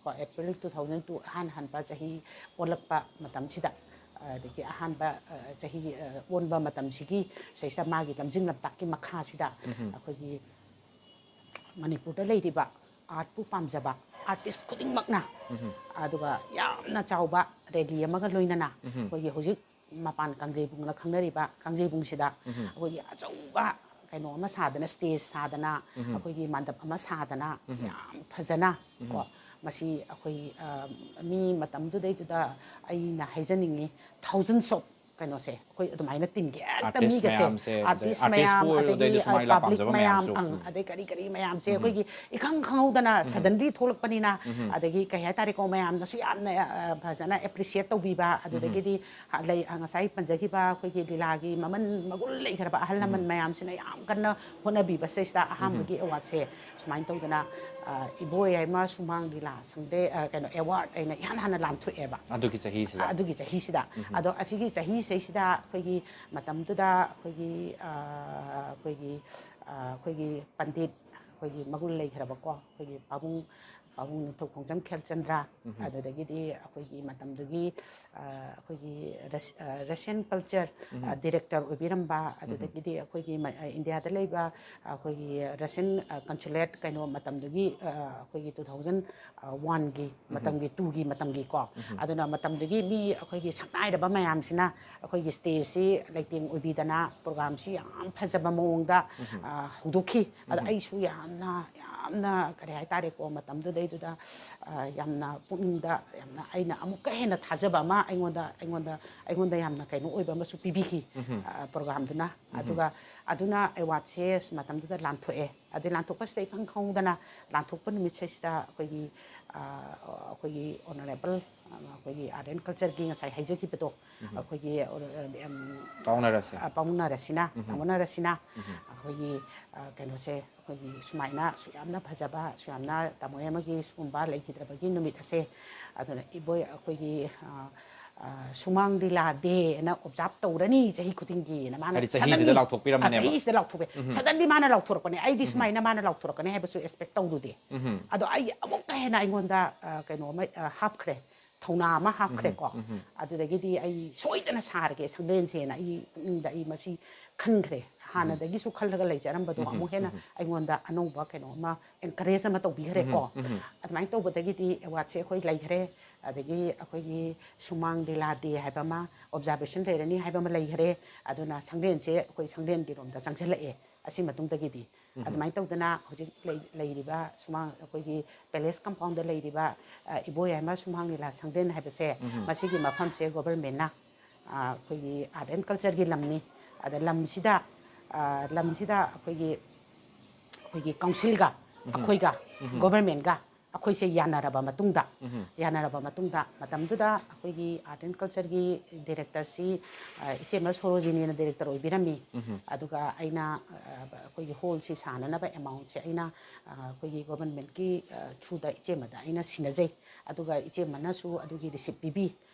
ꯀꯣ, April two thousand two, ꯑꯍꯥꯟ ꯍꯥꯟꯕ ꯆꯍꯤ ꯑꯣꯜꯂꯛꯄ ꯃꯇꯝꯁꯤꯗ, ꯑꯗꯒꯤ ꯑꯍꯥꯟꯕ, ꯑ, ꯆꯍꯤ, ꯑ, ꯑꯣꯟꯕ ꯃꯇꯝꯁꯤꯒꯤ ꯁꯤꯗꯩꯁꯤꯗ ꯃꯥꯒꯤ ꯂꯝꯖꯤꯡ ꯂꯝꯇꯥꯛꯀꯤ ꯃꯈꯥꯁꯤꯗ ꯑꯩꯈꯣꯏꯒꯤ ꯃꯅꯤꯄꯨꯔꯗ ꯂꯩꯔꯤꯕ ꯑꯥꯔꯠꯄꯨ ꯄꯥꯝꯖꯕ ꯑꯥꯔꯇꯤꯁ ꯈꯨꯗꯤꯡꯃꯛꯅ, ꯑꯗꯨꯒ ꯌꯥꯝꯅ ꯆꯥꯎꯕ ꯔꯦꯂꯤ ꯑꯃꯒ ꯂꯣꯏꯅꯅ ꯑꯩꯈꯣꯏꯒꯤ ꯍꯧꯖꯤꯛ ꯃꯄꯥꯟ ꯀꯥꯡꯖꯩꯕꯨꯡꯅ ꯈꯪꯅꯔꯤꯕ ꯀꯥꯡꯖꯩꯕꯨꯡꯁꯤꯗ ꯑꯩꯈꯣꯏꯒꯤ ꯑꯆꯧꯕ ꯀꯩꯅꯣ ꯑꯃ ꯁꯥꯗꯅ, ꯁ꯭ꯇꯦꯖ ꯁꯥꯗꯅ, ꯑꯩꯈꯣꯏꯒꯤ ꯃꯟꯗꯞ ꯑꯃ ꯁꯥꯗꯅ, ꯌꯥꯝ ꯐꯖꯅ ꯀꯣ, ꯃꯁꯤ ꯑꯩꯈꯣꯏ, ꯑ, ꯃꯤ ꯃꯇꯝꯗꯨꯗꯩꯗꯨꯗ ꯑꯩꯅ ꯍꯥꯏꯖꯅꯤꯡꯉꯤ, thousands of ꯀꯩꯅꯣꯁꯦ, ꯑꯩꯈꯣꯏ ꯑꯗꯨꯃꯥꯏꯅ ꯇꯤꯝꯒꯤ ꯍꯦꯛꯇ Artist ꯃꯤꯒꯁꯦ, ꯃꯌꯥꯝꯁꯦ, ꯑꯗꯩ ꯑꯥꯔꯇꯤꯁ artist ꯃꯌꯥꯝ, ꯄꯨ ꯑꯣꯏꯔꯣ, ꯑꯗꯒꯤ ꯑꯗꯩꯗꯤ ꯁꯨꯃꯥꯏꯅ ꯂꯥ ꯄꯕ꯭ꯂꯤꯛ ꯄꯥꯝꯖꯕ ꯃꯌꯥꯝ, ꯃꯌꯥꯝꯁꯨ, ꯑꯪ, ꯎꯝ꯫ ꯑꯗꯩ ꯀꯔꯤ ꯀꯔꯤ ꯃꯌꯥꯝꯁꯦ ꯑꯩꯈꯣꯏꯒꯤ ꯏꯈꯪ ꯈꯪꯍꯧꯗꯅ ꯁꯗꯟꯂꯤ ꯊꯣꯛꯂꯛꯄꯅꯤꯅ, ꯑꯗꯒꯤ ꯀꯩ ꯍꯥꯏꯇꯥꯔꯦꯀꯣ, ꯃꯌꯥꯝꯅꯁꯨ ꯌꯥꯝꯅ ꯑ, ꯐꯖꯅ ꯑꯦꯄ꯭ꯔꯤꯁꯤꯌꯦꯠ ꯇꯧꯕꯤꯕ, ꯑꯗꯨꯗꯒꯤꯗꯤ ꯍ- ꯂꯩ ꯑ, ꯉꯁꯥꯏ ꯄꯟꯖꯈꯤꯕ ꯑꯩꯈꯣꯏꯒꯤ ꯂꯤꯂꯥꯒꯤ ꯃꯃꯜ ꯃꯒꯨꯟ ꯂꯩꯈ꯭ꯔꯕ ꯑꯍꯜ ꯂꯃꯟ ꯃꯌꯥꯝꯁꯤꯅ ꯌꯥꯝ ꯀꯟꯅ ꯍꯣꯠꯅꯕꯤꯕꯁꯤꯗꯩꯁꯤꯗ ꯑꯍꯥꯟꯕꯒꯤ ꯑꯦꯋꯥꯔꯗꯁꯦ ꯁꯨꯃꯥꯏꯅ ꯇꯧꯗꯅ, ꯑ, ꯏꯕꯣ ꯌꯥꯏꯃ ꯁꯨꯃꯥꯡ ꯂꯤꯂꯥ ꯁꯪꯗꯦ, ꯑ, ꯀꯩꯅꯣ, ꯑꯦꯋꯥꯔꯗ ꯑꯩꯅ ꯏꯍꯥꯟ ꯍꯥꯟꯅ ꯂꯥꯟꯊꯣꯛꯑꯦꯕ꯫ ꯑꯗꯨꯒꯤ ꯆꯍꯤꯁꯤꯗ꯫ ꯑꯗꯨꯒꯤ ꯆꯍꯤꯁꯤꯗ꯫ ꯑꯗꯣ ꯑꯁꯤꯒꯤ ꯆꯍꯤꯁꯤꯗꯩꯁꯤꯗ ꯑꯩꯈꯣꯏꯒꯤ ꯃꯇꯝꯗꯨꯗ ꯑꯩꯈꯣꯏꯒꯤ, ꯑ, ꯑꯩꯈꯣꯏꯒꯤ, ꯑ, ꯑꯩꯈꯣꯏꯒꯤ ꯄꯟꯗꯤꯠ, ꯑꯩꯈꯣꯏꯒꯤ ꯃꯒꯨꯟ ꯂꯩꯈ꯭ꯔꯕꯀꯣ, ꯑꯩꯈꯣꯏꯒꯤ ꯄꯥꯕꯨꯡ, ꯄꯥꯕꯨꯡ ꯅꯤꯡꯊꯧ ꯈꯣꯡꯖꯝ ꯈꯦꯜꯆꯟꯗ꯭ꯔ, ꯑꯗꯨꯗꯒꯤꯗꯤ ꯑꯩꯈꯣꯏꯒꯤ ꯃꯇꯝꯗꯨꯒꯤ, ꯑ, ꯑꯩꯈꯣꯏꯒꯤ ꯔꯁ-, ꯑ, ꯔꯁꯤꯌꯟ ꯀꯜꯆꯔ, ꯑ, ꯗꯤꯔꯦꯛꯇꯔ ꯑꯣꯏꯕꯤꯔꯝꯕ, ꯑꯗꯨꯗꯒꯤꯗꯤ ꯑꯩꯈꯣꯏꯒꯤ ꯃ-, ꯑ, ꯏꯟꯗꯤꯌꯥꯗ ꯂꯩꯕ ꯑꯩꯈꯣꯏꯒꯤ ꯔꯁꯤꯌꯟ, ꯑ, ꯀꯟꯁꯨꯂꯦꯠ ꯀꯩꯅꯣ ꯃꯇꯝꯗꯨꯒꯤ, ꯑ, ꯑꯩꯈꯣꯏꯒꯤ ꯇꯨ ꯊꯥꯎꯖꯟ ꯋꯥꯟꯒꯤ ꯃꯇꯝꯒꯤ, ꯇꯨꯒꯤ ꯃꯇꯝꯒꯤꯀꯣ, ꯑꯗꯨꯅ ꯃꯇꯝꯗꯨꯒꯤ ꯃꯤ ꯑꯩꯈꯣꯏꯒꯤ ꯁꯛꯅꯥꯏꯔꯕ ꯃꯌꯥꯝꯁꯤꯅ ꯑꯩꯈꯣꯏꯒꯤ ꯁ꯭ꯇꯦꯖꯁꯤ ꯂꯩꯇꯦꯡ ꯑꯣꯏꯕꯤꯗꯅ ꯄ꯭ꯔꯣꯒ꯭ꯔꯥꯝꯁꯤ ꯌꯥꯝ ꯐꯖꯕ ꯃꯑꯣꯡꯗ, ꯑ, ꯍꯧꯗꯣꯛꯈꯤ꯫ ꯑꯗ ꯑꯩꯁꯨ ꯌꯥꯝꯅ, ꯌꯥꯝꯅ ꯀꯔꯤ ꯍꯥꯏꯇꯥꯔꯦꯀꯣ, ꯃꯇꯝꯗꯨꯗꯩꯗꯨꯗ, ꯑ, ꯌꯥꯝꯅ ꯄꯨꯛꯅꯤꯡꯗ ꯌꯥꯝꯅ ꯑꯩꯅ ꯑꯃꯨꯛꯀ ꯍꯦꯟꯅ ꯊꯥꯖꯕ ꯑꯃ ꯑꯩꯉꯣꯟꯗ, ꯑꯩꯉꯣꯟꯗ, ꯑꯩꯉꯣꯟꯗ ꯌꯥꯝꯅ ꯀꯩꯅꯣ ꯑꯣꯏꯕ ꯑꯃꯁꯨ ꯄꯤꯕꯤꯈꯤ, ꯑ, ꯄ꯭ꯔꯣꯒ꯭ꯔꯥꯝꯗꯨꯅ꯫ ꯑꯗꯨꯒ ꯑꯗꯨꯅ ꯑꯦꯋꯥꯔꯗꯁꯦ ꯃꯇꯝꯗꯨꯗ ꯂꯥꯟꯊꯣꯛꯑꯦ꯫ ꯑꯗꯩ ꯂꯥꯟꯊꯣꯛꯄꯁꯤꯗ ꯏꯈꯪ ꯈꯪꯍꯧꯗꯅ ꯂꯥꯟꯊꯣꯛꯄ ꯅꯨꯃꯤꯠꯁꯤꯗꯩꯁꯤꯗ ꯑꯩꯈꯣꯏꯒꯤ, ꯑ, ꯑꯩꯈꯣꯏꯒꯤ ꯑꯣꯅꯔꯦꯕꯜ, ꯑ, ꯑꯩꯈꯣꯏꯒꯤ ꯑꯥꯔꯠ ꯑꯦꯟ ꯀꯜꯆꯔꯒꯤ ꯉꯁꯥꯏ ꯍꯥꯏꯖꯈꯤꯕꯗꯣ, ꯑꯩꯈꯣꯏꯒꯤ, ꯑ, ꯑꯦꯝ, ꯀꯥꯎꯅꯔꯁꯦ꯫ ꯑ, ꯄꯥꯎꯅ ꯔꯁꯤꯅ, ꯄꯥꯎꯅ ꯔꯁꯤꯅ ꯑꯩꯈꯣꯏꯒꯤ, ꯑ, ꯀꯩꯅꯣꯁꯦ, ꯑꯩꯈꯣꯏꯒꯤ ꯁꯨꯃꯥꯏꯅ ꯁꯨꯛ ꯌꯥꯝꯅ ꯐꯖꯕ, ꯁꯨꯛ ꯌꯥꯝꯅ ꯇꯥꯃꯣ ꯑꯃꯒꯤ ꯁꯤꯒꯨꯝꯕ ꯂꯩꯈꯤꯗ꯭ꯔꯕꯒꯤ ꯅꯨꯃꯤꯠ ꯑꯁꯦ, ꯑꯗꯨꯅ ꯏꯕꯣꯏ ꯑꯩꯈꯣꯏꯒꯤ, ꯑ, ꯑ, ꯁꯨꯃꯥꯡ ꯂꯤꯂꯥ ꯗꯦꯅ ꯑꯣꯕꯖꯥꯔꯕ ꯇꯧꯔꯅꯤ ꯆꯍꯤ ꯈꯨꯗꯤꯡꯒꯤꯅ ꯃꯥꯅ ꯍꯥꯏꯗꯤ ꯆꯍꯤꯗꯨꯗ suddenly, ꯂꯥꯎꯊꯣꯛꯄꯤꯔꯝꯕꯅꯦꯕ꯫ ꯑ, ꯆꯍꯤꯁꯤꯗ ꯂꯥꯎꯊꯣꯛꯄꯦ꯫ Suddenly ꯃꯥꯅ ꯂꯥꯎꯊꯣꯔꯛꯄꯅꯦ, ꯑꯩꯗꯤ ꯁꯨꯃꯥꯏꯅ ꯃꯥꯅ ꯂꯥꯎꯊꯣꯔꯛꯀꯅꯤ ꯍꯥꯏꯕꯁꯨ ꯑꯦꯛꯁꯄꯦꯛ ꯇꯧꯔꯨꯗꯦ꯫ ꯑꯗꯣ ꯑꯩ ꯑꯃꯨꯛꯀ ꯍꯦꯟꯅ ꯑꯩꯉꯣꯟꯗ, ꯑ, ꯀꯩꯅꯣ ꯑꯃ, ꯑ, ꯍꯥꯞꯈ꯭ꯔꯦ, ꯊꯧꯅꯥ ꯑꯃ ꯍꯥꯞꯈ꯭ꯔꯦꯀꯣ꯫ ꯑꯗꯨꯗꯒꯤꯗꯤ ꯑꯩ ꯁꯣꯏꯗꯅ ꯁꯥꯔꯒꯦ ꯁꯪꯂꯦꯟꯁꯦꯅ ꯑꯩ ꯄꯨꯛꯅꯤꯡꯗ ꯑꯩ ꯃꯁꯤ ꯈꯟꯈ꯭ꯔꯦ꯫ ꯍꯥꯟꯅꯗꯒꯤꯁꯨ ꯈꯜꯂꯒ ꯂꯩꯖꯔꯝꯕꯗꯣ ꯑꯃꯨꯛ ꯍꯦꯟꯅ ꯑꯩꯉꯣꯟꯗ ꯑꯅꯧꯕ ꯀꯩꯅꯣ ꯑꯃ ꯑꯦꯟꯀꯔꯦꯖ ꯑꯃ ꯇꯧꯕꯤꯈ꯭ꯔꯦꯀꯣ꯫ ꯑꯗꯨꯃꯥꯏꯅ ꯇꯧꯕꯗꯒꯤꯗꯤ ꯑꯦꯋꯥꯔꯗꯁꯦ ꯑꯩꯈꯣꯏ ꯂꯩꯈ꯭ꯔꯦ꯫ ꯑꯗꯒꯤ ꯑꯩꯈꯣꯏꯒꯤ ꯁꯨꯃꯥꯡ ꯂꯤꯂꯥ ꯗꯦ ꯍꯥꯏꯕ ꯑꯃ, ꯑꯣꯕꯖꯥꯔꯕꯦꯁꯟ ꯂꯩꯔꯅꯤ ꯍꯥꯏꯕ ꯑꯃ ꯂꯩꯈ꯭ꯔꯦ꯫ ꯑꯗꯨꯅ ꯁꯪꯂꯦꯟꯁꯦ ꯑꯩꯈꯣꯏ ꯁꯪꯂꯦꯟꯒꯤ ꯔꯣꯝꯗ ꯆꯪꯁꯤꯜꯂꯛꯑꯦ ꯑꯁꯤ ꯃꯇꯨꯡꯗꯒꯤꯗꯤ꯫ ꯑꯗꯨꯃꯥꯏꯅ ꯇꯧꯗꯅ ꯍꯧꯖꯤꯛ ꯂꯩ-, ꯂꯩꯔꯤꯕ ꯁꯨꯃꯥꯡ, ꯑꯩꯈꯣꯏꯒꯤ ꯄꯦꯂꯦꯁ ꯀꯝꯄꯥꯎꯟꯗ ꯂꯩꯔꯤꯕ, ꯑ, ꯏꯕꯣꯌꯥꯏꯃ ꯁꯨꯃꯥꯡ ꯂꯤꯂꯥ ꯁꯪꯂꯦꯟ ꯍꯥꯏꯕꯁꯦ, ꯃꯁꯤꯒꯤ ꯃꯐꯝꯁꯦ ꯒꯣꯚꯔꯟꯃꯦꯟꯅ ꯑꯩꯈꯣꯏꯒꯤ ꯑꯥꯔꯠ ꯑꯦꯟ ꯀꯜꯆꯔꯒꯤ ꯂꯝꯅꯤ꯫ ꯑꯗ ꯂꯝꯁꯤꯗ ꯂꯝꯁꯤꯗ ꯑꯩꯈꯣꯏꯒꯤ ꯑꯩꯈꯣꯏꯒꯤ ꯀꯥꯎꯟꯁꯤꯜꯒ ꯑꯩꯈꯣꯏꯒ ꯒꯣꯚꯔꯟꯃꯦꯟꯒ ꯑꯩꯈꯣꯏꯁꯦ ꯌꯥꯅꯔꯕ ꯃꯇꯨꯡꯗ ꯌꯥꯅꯔꯕ ꯃꯇꯨꯡꯗ ꯃꯇꯝꯗꯨꯗ ꯑꯩꯈꯣꯏꯒꯤ ꯑꯥꯔꯠ ꯑꯦꯟ ꯀꯜꯆꯔꯒꯤ ꯗꯤꯔꯦꯛꯇꯔꯁꯤ ꯏꯆꯦꯃ ꯁꯣꯔꯣꯖꯤꯅꯤꯅ ꯗꯤꯔꯦꯛꯇꯔ ꯑꯣꯏꯕꯤꯔꯝꯃꯤ꯫ ꯑꯗꯨꯒ ꯑꯩꯅ ꯑꯩꯈꯣꯏꯒꯤ ꯍꯣꯜꯁꯤ ꯁꯥꯅꯅꯕ ꯑꯦꯃꯥꯎꯟꯁꯦ ꯑꯩꯅ ꯑꯩꯈꯣꯏꯒꯤ ꯒꯣꯚꯔꯟꯃꯦꯟꯀꯤ ꯊ꯭ꯔꯨꯗ ꯏꯆꯦꯃꯗ ꯑꯩꯅ ꯁꯤꯟꯅꯖꯩ꯫ ꯑꯗꯨꯒ ꯏꯆꯦꯃꯅꯁꯨ ꯑꯗꯨꯒꯤ ꯔꯤꯁꯤꯞ ꯄꯤꯕꯤ꯫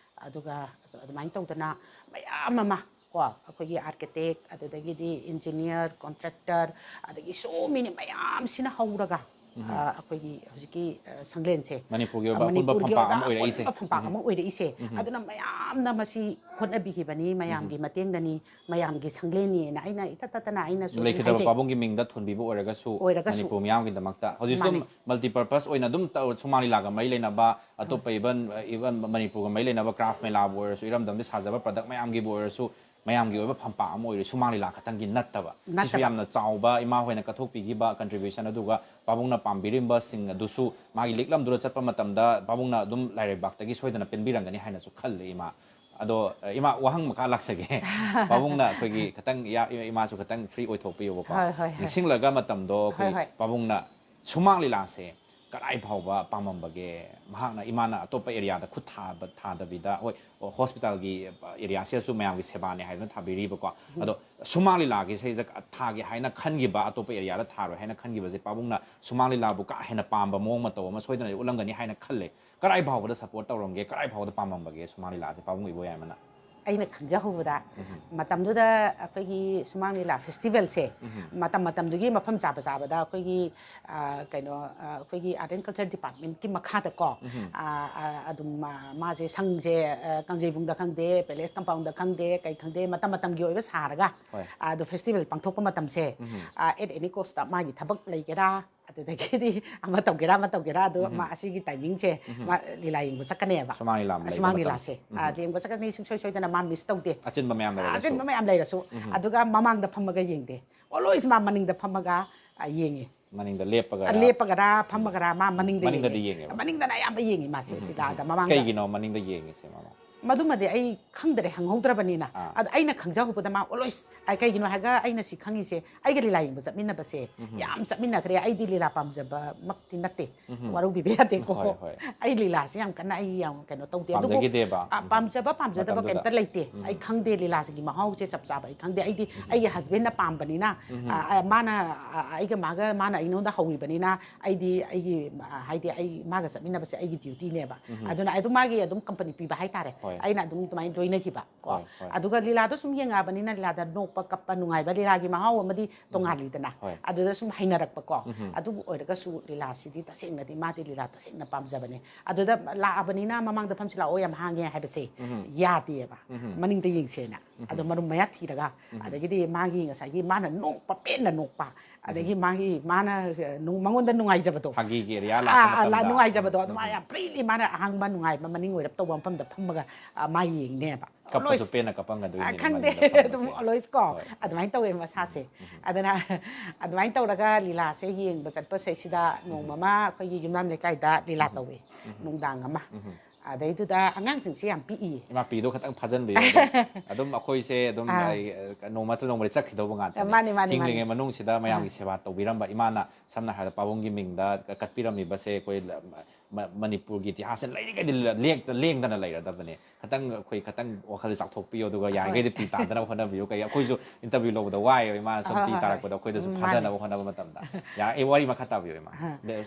ꯑꯗꯨꯒ ꯑꯗꯨꯃꯥꯏꯅ ꯇꯧꯗꯅ ꯃꯌꯥꯝ ꯑꯃ ꯀꯣ ꯑꯩꯈꯣꯏꯒꯤ ꯑꯥꯔꯀꯤꯇꯦꯛ ꯑꯗꯨꯗꯒꯤꯗꯤ ꯏꯟꯖꯤꯅꯤꯌꯥꯔ ꯀꯣꯟꯇ꯭ꯔꯦꯛꯇꯔ ꯑꯗꯒꯤ ꯁꯣ ꯃꯦꯅꯤ ꯃꯌꯥꯝꯁꯤꯅ ꯍꯧꯔꯒ ꯑꯩꯈꯣꯏꯒꯤ ꯍꯧꯖꯤꯛꯀꯤ ꯁꯪꯂꯦꯟꯁꯦ ꯃꯅꯤꯄꯨꯔꯒꯤ ꯑꯣꯏꯕ ꯑꯄꯨꯟꯕ ꯐꯝꯄꯥꯛ ꯑꯃ ꯑꯣꯏꯔꯛꯏꯁꯦ꯫ ꯐꯝꯄꯥꯛ ꯑꯃ ꯑꯣꯏꯔꯛꯏꯁꯦ꯫ ꯑꯗꯨꯅ ꯃꯌꯥꯝꯅ ꯃꯁꯤ ꯍꯣꯠꯅꯕꯤꯈꯤꯕꯅꯤ, ꯃꯌꯥꯝꯒꯤ ꯃꯇꯦꯡꯅꯅꯤ, ꯃꯌꯥꯝꯒꯤ ꯁꯪꯂꯦꯟꯅꯤꯅ ꯑꯩꯅ ꯏꯊꯠ ꯊꯠꯇꯅ ꯑꯩꯅꯁꯨ ꯂꯩꯈꯤꯗ꯭ꯔꯕ ꯄꯥꯕꯨꯡꯒꯤ ꯃꯤꯡꯗ ꯊꯣꯟꯕꯤꯕ ꯑꯣꯏꯔꯒꯁꯨ ꯃꯅꯤꯄꯨꯔ ꯃꯤꯌꯥꯝꯒꯤꯗꯃꯛꯇ ꯍꯧꯖꯤꯛꯁꯨ ꯑꯗꯨꯝ ꯃꯜꯇꯤꯄꯔꯄꯁ ꯑꯣꯏꯅ ꯑꯗꯨꯝ ꯁꯨꯃꯥꯡ ꯂꯤꯂꯥꯒ ꯃꯔꯤ ꯂꯩꯅꯕ ꯑꯇꯣꯞꯄ ꯏꯚꯟ ꯏꯚꯟ ꯃꯅꯤꯄꯨꯔꯒ ꯃꯔꯤ ꯂꯩꯅꯕ ꯀ꯭ꯔꯥꯐ ꯃꯦꯂꯥꯕꯨ ꯑꯣꯏꯔꯁꯨ ꯏꯔꯝꯗꯝꯗ ꯁꯥꯖꯕ ꯄ꯭ꯔꯗꯛ ꯃꯌꯥꯝꯒꯤꯕꯨ ꯑꯣꯏꯔꯁꯨ ꯃꯌꯥꯝꯒꯤ ꯑꯣꯏꯕ ꯐꯝꯄꯥꯛ ꯑꯃ ꯑꯣꯏꯔꯦ꯫ ꯁꯨꯃꯥꯡ ꯂꯤꯂꯥ ꯈꯛꯇꯪꯒꯤ ꯅꯠꯇꯕ ꯁꯤꯁꯨ ꯌꯥꯝꯅ ꯆꯥꯎꯕ ꯏꯃꯥ ꯍꯣꯏꯅ ꯀꯠꯊꯣꯛꯄꯤꯈꯤꯕ ꯀꯟꯇ꯭ꯔꯤꯕ꯭ꯌꯨꯁꯟ ꯑꯗꯨꯒ ꯄꯥꯕꯨꯡꯅ ꯄꯥꯝꯕꯤꯔꯤꯕꯁꯤꯡ ꯑꯗꯨꯁꯨ ꯃꯥꯒꯤ ꯂꯤꯛꯂꯝꯗꯨꯗ ꯆꯠꯄ ꯃꯇꯝꯗ ꯄꯥꯕꯨꯡꯅ ꯑꯗꯨꯝ ꯂꯥꯏꯔꯩꯕꯥꯛꯇꯒꯤ ꯁꯣꯏꯗꯅ ꯄꯦꯟꯕꯤꯔꯝꯒꯅꯤ ꯍꯥꯏꯅꯁꯨ ꯈꯜꯂꯦ ꯏꯃꯥ꯫ ꯑꯗꯣ ꯏꯃꯥ ꯋꯥꯍꯪ ꯃꯈꯥ ꯂꯥꯛꯆꯒꯦ꯫ ꯄꯥꯕꯨꯡꯅ ꯑꯩꯈꯣꯏꯒꯤ ꯈꯤꯇꯪ ꯏꯃꯥꯁꯨ ꯈꯤꯇꯪ ꯐ꯭ꯔꯤ ꯑꯣꯏꯊꯣꯛꯄꯤꯌꯣꯕꯀꯣ꯫ ꯅꯤꯡꯁꯤꯡꯂꯒ ꯃꯇꯝꯗꯣ ꯑꯩꯈꯣꯏ ꯄꯥꯕꯨꯡꯅ ꯁꯨꯃꯥꯡ ꯂꯤꯂꯥꯁꯦ ꯀꯗꯥꯏ ꯐꯥꯎꯕ ꯄꯥꯝꯃꯝꯕꯒꯦ? ꯃꯍꯥꯛꯅ ꯏꯃꯥꯅ ꯑꯇꯣꯞꯄ ꯑꯦꯔꯤꯌꯥꯗ ꯈꯨꯠ ꯊꯥꯕ ꯊꯥꯗꯕꯤꯗ ꯍꯣꯏ ꯍꯣꯁꯄꯤꯇꯥꯜꯒꯤ ꯑꯦꯔꯤꯌꯥꯁꯤꯗꯁꯨ ꯃꯌꯥꯝꯒꯤ ꯁꯦꯕꯥꯅꯦ ꯍꯥꯏꯗꯨꯅ ꯊꯥꯕꯤꯔꯤꯕꯀꯣ꯫ ꯑꯗꯣ ꯁꯨꯃꯥꯡ ꯂꯤꯂꯥꯒꯤꯁꯦ ꯊꯥꯒꯦ ꯍꯥꯏꯅ ꯈꯟꯈꯤꯕ, ꯑꯇꯣꯞꯄ ꯑꯦꯔꯤꯌꯥꯗ ꯊꯥꯔꯣꯏ ꯍꯥꯏꯅ ꯈꯟꯈꯤꯕꯁꯦ ꯄꯥꯕꯨꯡꯅ ꯁꯨꯃꯥꯡ ꯂꯤꯂꯥꯕꯨ ꯀꯥ ꯍꯦꯟꯅ ꯄꯥꯝꯕ ꯃꯑꯣꯡ ꯃꯇꯧ ꯑꯃ ꯁꯣꯏꯗꯅ ꯎꯠꯂꯝꯒꯅꯤ ꯍꯥꯏꯅ ꯈꯜꯂꯦ꯫ ꯀꯗꯥꯏ ꯐꯥꯎꯕꯗ ꯁꯞꯄꯣꯔꯠ ꯇꯧꯔꯝꯒꯦ? ꯀꯗꯥꯏ ꯐꯥꯎꯕꯗ ꯄꯥꯝꯃꯝꯕꯒꯦ ꯁꯨꯃꯥꯡ ꯂꯤꯂꯥꯁꯦ ꯄꯥꯕꯨꯡ ꯏꯕꯣꯌꯥꯏꯃꯅ? ꯑꯩꯅ ꯈꯪꯖꯍꯧꯕꯗ ꯃꯇꯝꯗꯨꯗ ꯑꯩꯈꯣꯏꯒꯤ ꯁꯨꯃꯥꯡ ꯂꯤꯂꯥ ꯐꯦꯁꯇꯤꯚꯦꯜꯁꯦ ꯃꯇꯝ ꯃꯇꯝꯗꯨꯒꯤ ꯃꯐꯝ ꯆꯥꯕ ꯆꯥꯕꯗ ꯑꯩꯈꯣꯏꯒꯤ ꯀꯩꯅꯣ ꯑꯩꯈꯣꯏꯒꯤ ꯑꯥꯔꯠ ꯑꯦꯟ ꯀꯜꯆꯔ ꯗꯤꯄꯥꯔꯠꯃꯦꯟꯀꯤ ꯃꯈꯥꯗꯀꯣ ꯑꯗꯨꯝ ꯃꯥꯁꯦ ꯁꯪꯁꯦ ꯀꯥꯡꯖꯩꯕꯨꯡꯗ ꯈꯪꯗꯦ, ꯄꯦꯂꯦꯁ ꯀꯝꯄꯥꯎꯟꯗ ꯈꯪꯗꯦ, ꯀꯩ ꯈꯪꯗꯦ, ꯃꯇꯝ ꯃꯇꯝꯒꯤ ꯑꯣꯏꯕ ꯁꯥꯔꯒ ꯑꯗꯨ ꯐꯦꯁꯇꯤꯚꯦꯜ ꯄꯥꯡꯊꯣꯛꯄ ꯃꯇꯝꯁꯦ at any cost ꯃꯥꯒꯤ ꯊꯕꯛ ꯂꯩꯒꯦꯔꯥ ꯑꯗꯨꯗꯒꯤꯗꯤ ꯑꯃ ꯇꯧꯒꯦꯔꯥ ꯑꯃ ꯇꯧꯒꯦꯔꯥ ꯑꯗꯣ ꯃꯥ ꯑꯁꯤꯒꯤ ꯇꯥꯏꯃꯤꯡꯁꯦ ꯃꯥ ꯂꯤꯂꯥ ꯌꯦꯡꯕ ꯆꯠꯀꯅꯦꯕ꯫ ꯁꯨꯃꯥꯡ ꯂꯤꯂꯥ ꯑꯃ ꯂꯩꯕ ꯁꯨꯃꯥꯡ ꯃꯇꯝ꯫ ꯂꯤꯂꯥꯁꯦ ꯑꯥ, ꯌꯦꯡꯕ ꯆꯠꯀꯅꯤ ꯁꯨꯡꯁꯣꯏ ꯁꯣꯏꯗꯅ ꯃꯥ ꯃꯤꯁ ꯇꯧꯗꯦ꯫ ꯑꯆꯤꯟꯕ ꯃꯌꯥꯝ ꯂꯩꯔꯒꯁꯨ꯫ ꯑꯆꯤꯟꯕ ꯃꯌꯥꯝ ꯂꯩꯔꯁꯨ ꯑꯗꯨꯒ ꯃꯃꯥꯡꯗ ꯐꯝꯃꯒ ꯌꯦꯡꯗꯦ꯫ ꯑꯣꯜꯋꯦꯁ ꯃꯥ ꯃꯅꯤꯡꯗ ꯐꯝꯃꯒ ꯑꯥ, ꯌꯦꯡꯉꯤ꯫ ꯃꯅꯤꯡꯗ ꯂꯦꯞꯄꯒ ꯑꯥ, ꯂꯦꯞꯄꯒꯔꯥ ꯐꯝꯃꯒꯔꯥ ꯃꯥ ꯃꯅꯤꯡꯗ ꯃꯅꯤꯡꯗꯗꯤ ꯌꯦꯡꯉꯤ꯫ ꯌꯦꯡꯉꯦꯕ꯫ ꯃꯅꯤꯡꯗꯅ ꯑꯌꯥꯝꯕ ꯌꯦꯡꯉꯤ ꯃꯥꯁꯦ ꯂꯤꯂꯥꯗ ꯃꯃꯥꯡꯗ꯫ ꯀꯩꯒꯤꯅꯣ ꯃꯅꯤꯡꯗ ꯌꯦꯡꯉꯤꯁꯦ ꯃꯃꯥ? ꯃꯗꯨꯃꯗꯤ ꯑꯩ ꯈꯪꯗ꯭ꯔꯦ, ꯍꯪꯍꯧꯗ꯭ꯔꯕꯅꯤꯅ꯫ ꯑꯥ꯫ ꯑꯗ ꯑꯩꯅ ꯈꯪꯖꯍꯧꯕꯗ ꯃꯥ always, ꯑ, ꯀꯩꯒꯤꯅꯣ ꯍꯥꯏꯔꯒ ꯑꯩꯅ ꯁꯤ ꯈꯪꯉꯤꯁꯦ, ꯑꯩꯒ ꯂꯤꯂꯥ ꯌꯦꯡꯕ ꯆꯠꯃꯤꯟꯅꯕꯁꯦ ꯎꯝꯍꯨꯝ꯫ ꯌꯥꯝ ꯆꯠꯃꯤꯟꯅꯈ꯭ꯔꯦ꯫ ꯑꯩꯗꯤ ꯂꯤꯂꯥ ꯄꯥꯝꯖꯕꯃꯛꯇꯤ ꯅꯠꯇꯦ꯫ ꯎꯝꯍꯨꯝ꯫ ꯋꯥꯔꯧꯕꯤꯕ ꯌꯥꯗꯦꯀꯣ꯫ ꯍꯣꯏ, ꯍꯣꯏ꯫ ꯑꯩ ꯂꯤꯂꯥꯁꯦ ꯌꯥꯝ ꯀꯟꯅ ꯑꯩ ꯌꯥꯝ ꯀꯩꯅꯣ ꯇꯧꯗꯦ꯫ ꯑꯗꯨꯕꯨ, ꯄꯥꯝꯖꯈꯤꯗꯦꯕ꯫ ꯑ, ꯎꯝ꯫ ꯄꯥꯝꯖꯕ ꯄꯥꯝꯖꯗꯕ ꯃꯇꯝꯗꯨꯗ꯫ ꯀꯩꯝꯇ ꯂꯩꯇꯦ꯫ ꯎꯝ꯫ ꯑꯩ ꯈꯪꯗꯦ ꯂꯤꯂꯥꯁꯤꯒꯤ ꯃꯍꯥꯎꯁꯦ ꯆꯞ ꯆꯥꯕ ꯑꯩ ꯈꯪꯗꯦ꯫ ꯑꯩꯗꯤ ꯎꯝ꯫ ꯑꯩꯒꯤ husbandꯅ ꯄꯥꯝꯕꯅꯤꯅ, ꯎꯝ꯫ ꯑ, ꯑ, ꯃꯥꯅ, ꯑ, ꯑꯩꯒ ꯃꯥꯒ, ꯃꯥꯅ ꯑꯩꯉꯣꯟꯗ ꯍꯧꯔꯤꯕꯅꯤꯅ, ꯑꯩꯗꯤ ꯑꯩꯒꯤ, ꯑ, ꯍꯥꯏꯗꯤ ꯑꯩ ꯃꯥꯒ ꯆꯠꯃꯤꯟꯅꯕꯁꯦ ꯑꯩꯒꯤ dutyꯅꯦꯕ꯫ ꯎꯝ꯫ ꯑꯗꯨꯅ ꯑꯗꯨꯝ ꯃꯥꯒꯤ ꯑꯗꯨꯝ company ꯄꯤꯕ ꯍꯥꯏꯇꯥꯔꯦ꯫ ꯍꯣꯏ꯫ ꯑꯩꯅ ꯑꯗꯨꯝ ꯑꯗꯨꯃꯥꯏꯅ ꯂꯣꯏꯅꯈꯤꯕ ꯀꯣ꯫ ꯍꯣꯏ, ꯍꯣꯏ꯫ ꯑꯗꯨꯒ ꯂꯤꯂꯥꯗꯣ ꯁꯨꯝ ꯌꯦꯡꯉꯛꯑꯕꯅꯤꯅ ꯂꯤꯂꯥꯗ ꯅꯣꯛꯄ, ꯀꯞꯄ, ꯅꯨꯡꯉꯥꯏꯕ, ꯂꯤꯂꯥꯒꯤ ꯃꯍꯥꯎ ꯑꯃꯗꯤ ꯎꯝ꯫ ꯇꯣꯉꯥꯜꯂꯤꯗꯅ꯫ ꯍꯣꯏ꯫ ꯑꯗꯨꯗ ꯁꯨꯝ ꯍꯩꯅꯔꯛꯄꯀꯣ꯫ ꯎꯝ꯫ ꯑꯗꯨꯕꯨ ꯑꯣꯏꯔꯒꯁꯨ ꯂꯤꯂꯥꯁꯤꯗꯤ ꯇꯁꯦꯡꯅꯗꯤ ꯃꯥꯗꯤ ꯂꯤꯂꯥ ꯇꯁꯦꯡꯅ ꯄꯥꯝꯖꯕꯅꯦ꯫ ꯑꯗꯨꯗ ꯂꯥꯛꯑꯕꯅꯤꯅ ꯃꯃꯥꯡꯗ ꯐꯝꯁꯤ ꯂꯥꯛꯑꯣ ꯌꯥꯝ ꯍꯥꯡꯉꯦ ꯍꯥꯏꯕꯁꯦ ꯎꯝ꯫ ꯌꯥꯗꯦꯕ꯫ ꯎꯝ꯫ ꯃꯅꯤꯡꯗ ꯌꯦꯡꯁꯦꯅ꯫ ꯎꯝ꯫ ꯑꯗꯣ ꯃꯔꯨꯝ ꯃꯌꯥ ꯊꯤꯔꯒ, ꯎꯝ꯫ ꯑꯗꯒꯤꯗꯤ ꯃꯥꯒꯤ ꯉꯁꯥꯏꯒꯤ ꯃꯥꯅ ꯅꯣꯛꯄ, ꯄꯦꯟꯅ ꯅꯣꯛꯄ, ꯑꯗꯒꯤ ꯎꯝ꯫ ꯃꯥꯒꯤ, ꯃꯥꯅ, ꯑ, ꯅꯨꯡ-, ꯃꯉꯣꯟꯗ ꯅꯨꯡꯉꯥꯏꯖꯕꯗꯣ꯫ ꯐꯥꯒꯤꯒꯤ area ꯑꯥ, ꯂꯥꯛꯄ ꯑꯥ, ꯂꯥ-, ꯃꯇꯝꯗ꯫ ꯅꯨꯡꯉꯥꯏꯖꯕꯗꯣ ꯎꯝ꯫ ꯑꯗꯨꯃꯥꯏꯅ ꯌꯥꯝ freely ꯃꯥꯅ ꯑꯍꯥꯡꯕ ꯅꯨꯡꯉꯥꯏꯕ ꯃꯅꯤꯡ ꯑꯣꯏꯔꯞ ꯇꯧꯕ ꯃꯐꯝꯗ ꯐꯝꯃꯒ, ꯑ, ꯃꯥ ꯌꯦꯡꯅꯦꯕ꯫ ꯀꯞꯄꯁꯨ always꯫ ꯄꯦꯟꯅ ꯀꯞꯄꯝꯒꯗꯣꯏꯅꯤ ꯑ, ꯈꯪꯗꯦ꯫ ꯃꯅꯤꯡꯗ ꯐꯝꯕꯁꯦ꯫ ꯑꯗꯨꯝ always ꯀꯣ, ꯍꯣꯏ꯫ ꯑꯗꯨꯃꯥꯏꯅ ꯇꯧꯋꯦ ꯃꯁꯥꯁꯦ꯫ ꯎꯝ, ꯎꯝ꯫ ꯑꯗꯨꯅ ꯑꯗꯨꯃꯥꯏꯅ ꯇꯧꯔꯒ ꯂꯤꯂꯥꯁꯦ ꯌꯦꯡꯕ ꯆꯠꯄꯁꯤꯗꯩꯁꯤꯗ ꯎꯝ꯫ ꯅꯣꯡꯃ ꯑꯃ ꯑꯩꯈꯣꯏꯒꯤ ꯌꯨꯝꯅꯥꯝ ꯂꯩꯀꯥꯏꯗ ꯂꯤꯂꯥ ꯎꯝ꯫ ꯇꯧꯋꯦ, ꯎꯝ꯫ ꯅꯨꯡꯗꯥꯡ ꯑꯃ꯫ ꯎꯝ꯫ ꯑꯗꯩꯗꯨꯗ ꯑꯉꯥꯡꯁꯤꯡꯁꯦ ꯌꯥꯝ ꯄꯤꯛꯏꯌꯦ꯫ ꯏꯃꯥ, ꯄꯤꯗꯣ ꯈꯇꯪ ꯐꯥꯖꯟꯕꯤꯌꯨ꯫ ꯑꯗꯨꯝ, ꯑꯗꯨꯝ ꯑꯩꯈꯣꯏꯁꯦ ꯑꯗꯨꯝ ꯑꯥ꯫ ꯑꯩ, ꯅꯣꯡꯃ ꯅꯠꯇ꯭ꯔ ꯅꯣꯡꯃꯗꯤ ꯆꯠꯈꯤꯗꯧꯕ ꯉꯥꯛꯇꯅꯦ꯫ ꯃꯥꯅꯦ, ꯃꯥꯅꯦ, ꯃꯥꯅꯦ꯫ ꯍꯤꯡꯂꯤꯉꯩ ꯃꯅꯨꯡꯁꯤꯗ ꯃꯌꯥꯝꯒꯤ ꯑꯥ꯫ ꯁꯦꯕꯥ ꯇꯧꯕꯤꯔꯝꯕ ꯏꯃꯥꯅ, ꯁꯝꯅ ꯍꯥꯏꯔꯕꯗ ꯄꯥꯕꯨꯡꯒꯤ ꯃꯤꯡꯗ ꯀꯠꯄꯤꯔꯝꯃꯤꯕꯁꯦ ꯑꯩꯈꯣꯏ ꯂ-, ꯃ-, ꯃꯅꯤꯄꯨꯔꯒꯤ ꯏꯇꯤꯍꯥꯁꯁꯦ ꯂꯩꯔꯤꯉꯩꯗ ꯂꯦꯡ-, ꯂꯦꯡꯗꯅ ꯂꯩꯔꯗꯕꯅꯦ꯫ ꯈꯇꯪ ꯑꯩꯈꯣꯏ ꯈꯇꯪ ꯋꯥꯈꯜꯁꯦ ꯆꯥꯎꯊꯣꯛꯄꯤꯌꯨ, ꯑꯗꯨꯒ ꯍꯣꯏ꯫ ꯌꯥꯔꯤꯉꯩꯗꯤ ꯄꯤ ꯇꯥꯗꯅꯕ ꯍꯣꯠꯅꯕꯤꯌꯨ꯫ ꯀꯩ, ꯑꯩꯈꯣꯏꯁꯨ interview ꯂꯧꯕꯗ ꯋꯥꯏꯌꯦꯕ, ꯏꯃꯥꯅ ꯁꯨꯝ ꯍꯣꯏ, ꯄꯤ ꯍꯣꯏ, ꯍꯣꯏ꯫ ꯇꯥꯔꯛꯄꯗ ꯑꯩꯈꯣꯏꯗꯁꯨ ꯎꯝ, ꯃꯥꯅꯦ꯫ ꯐꯥꯗꯅꯕ ꯍꯣꯠꯅꯕ ꯃꯇꯝꯗ꯫ ꯑꯥ꯫ ꯌꯥ-, ꯑꯩ ꯋꯥꯔꯤ ꯃꯈꯥ ꯇꯥꯕꯤꯌꯨ, ꯏꯃꯥ꯫ ꯑꯥ꯫ ꯑꯗ-,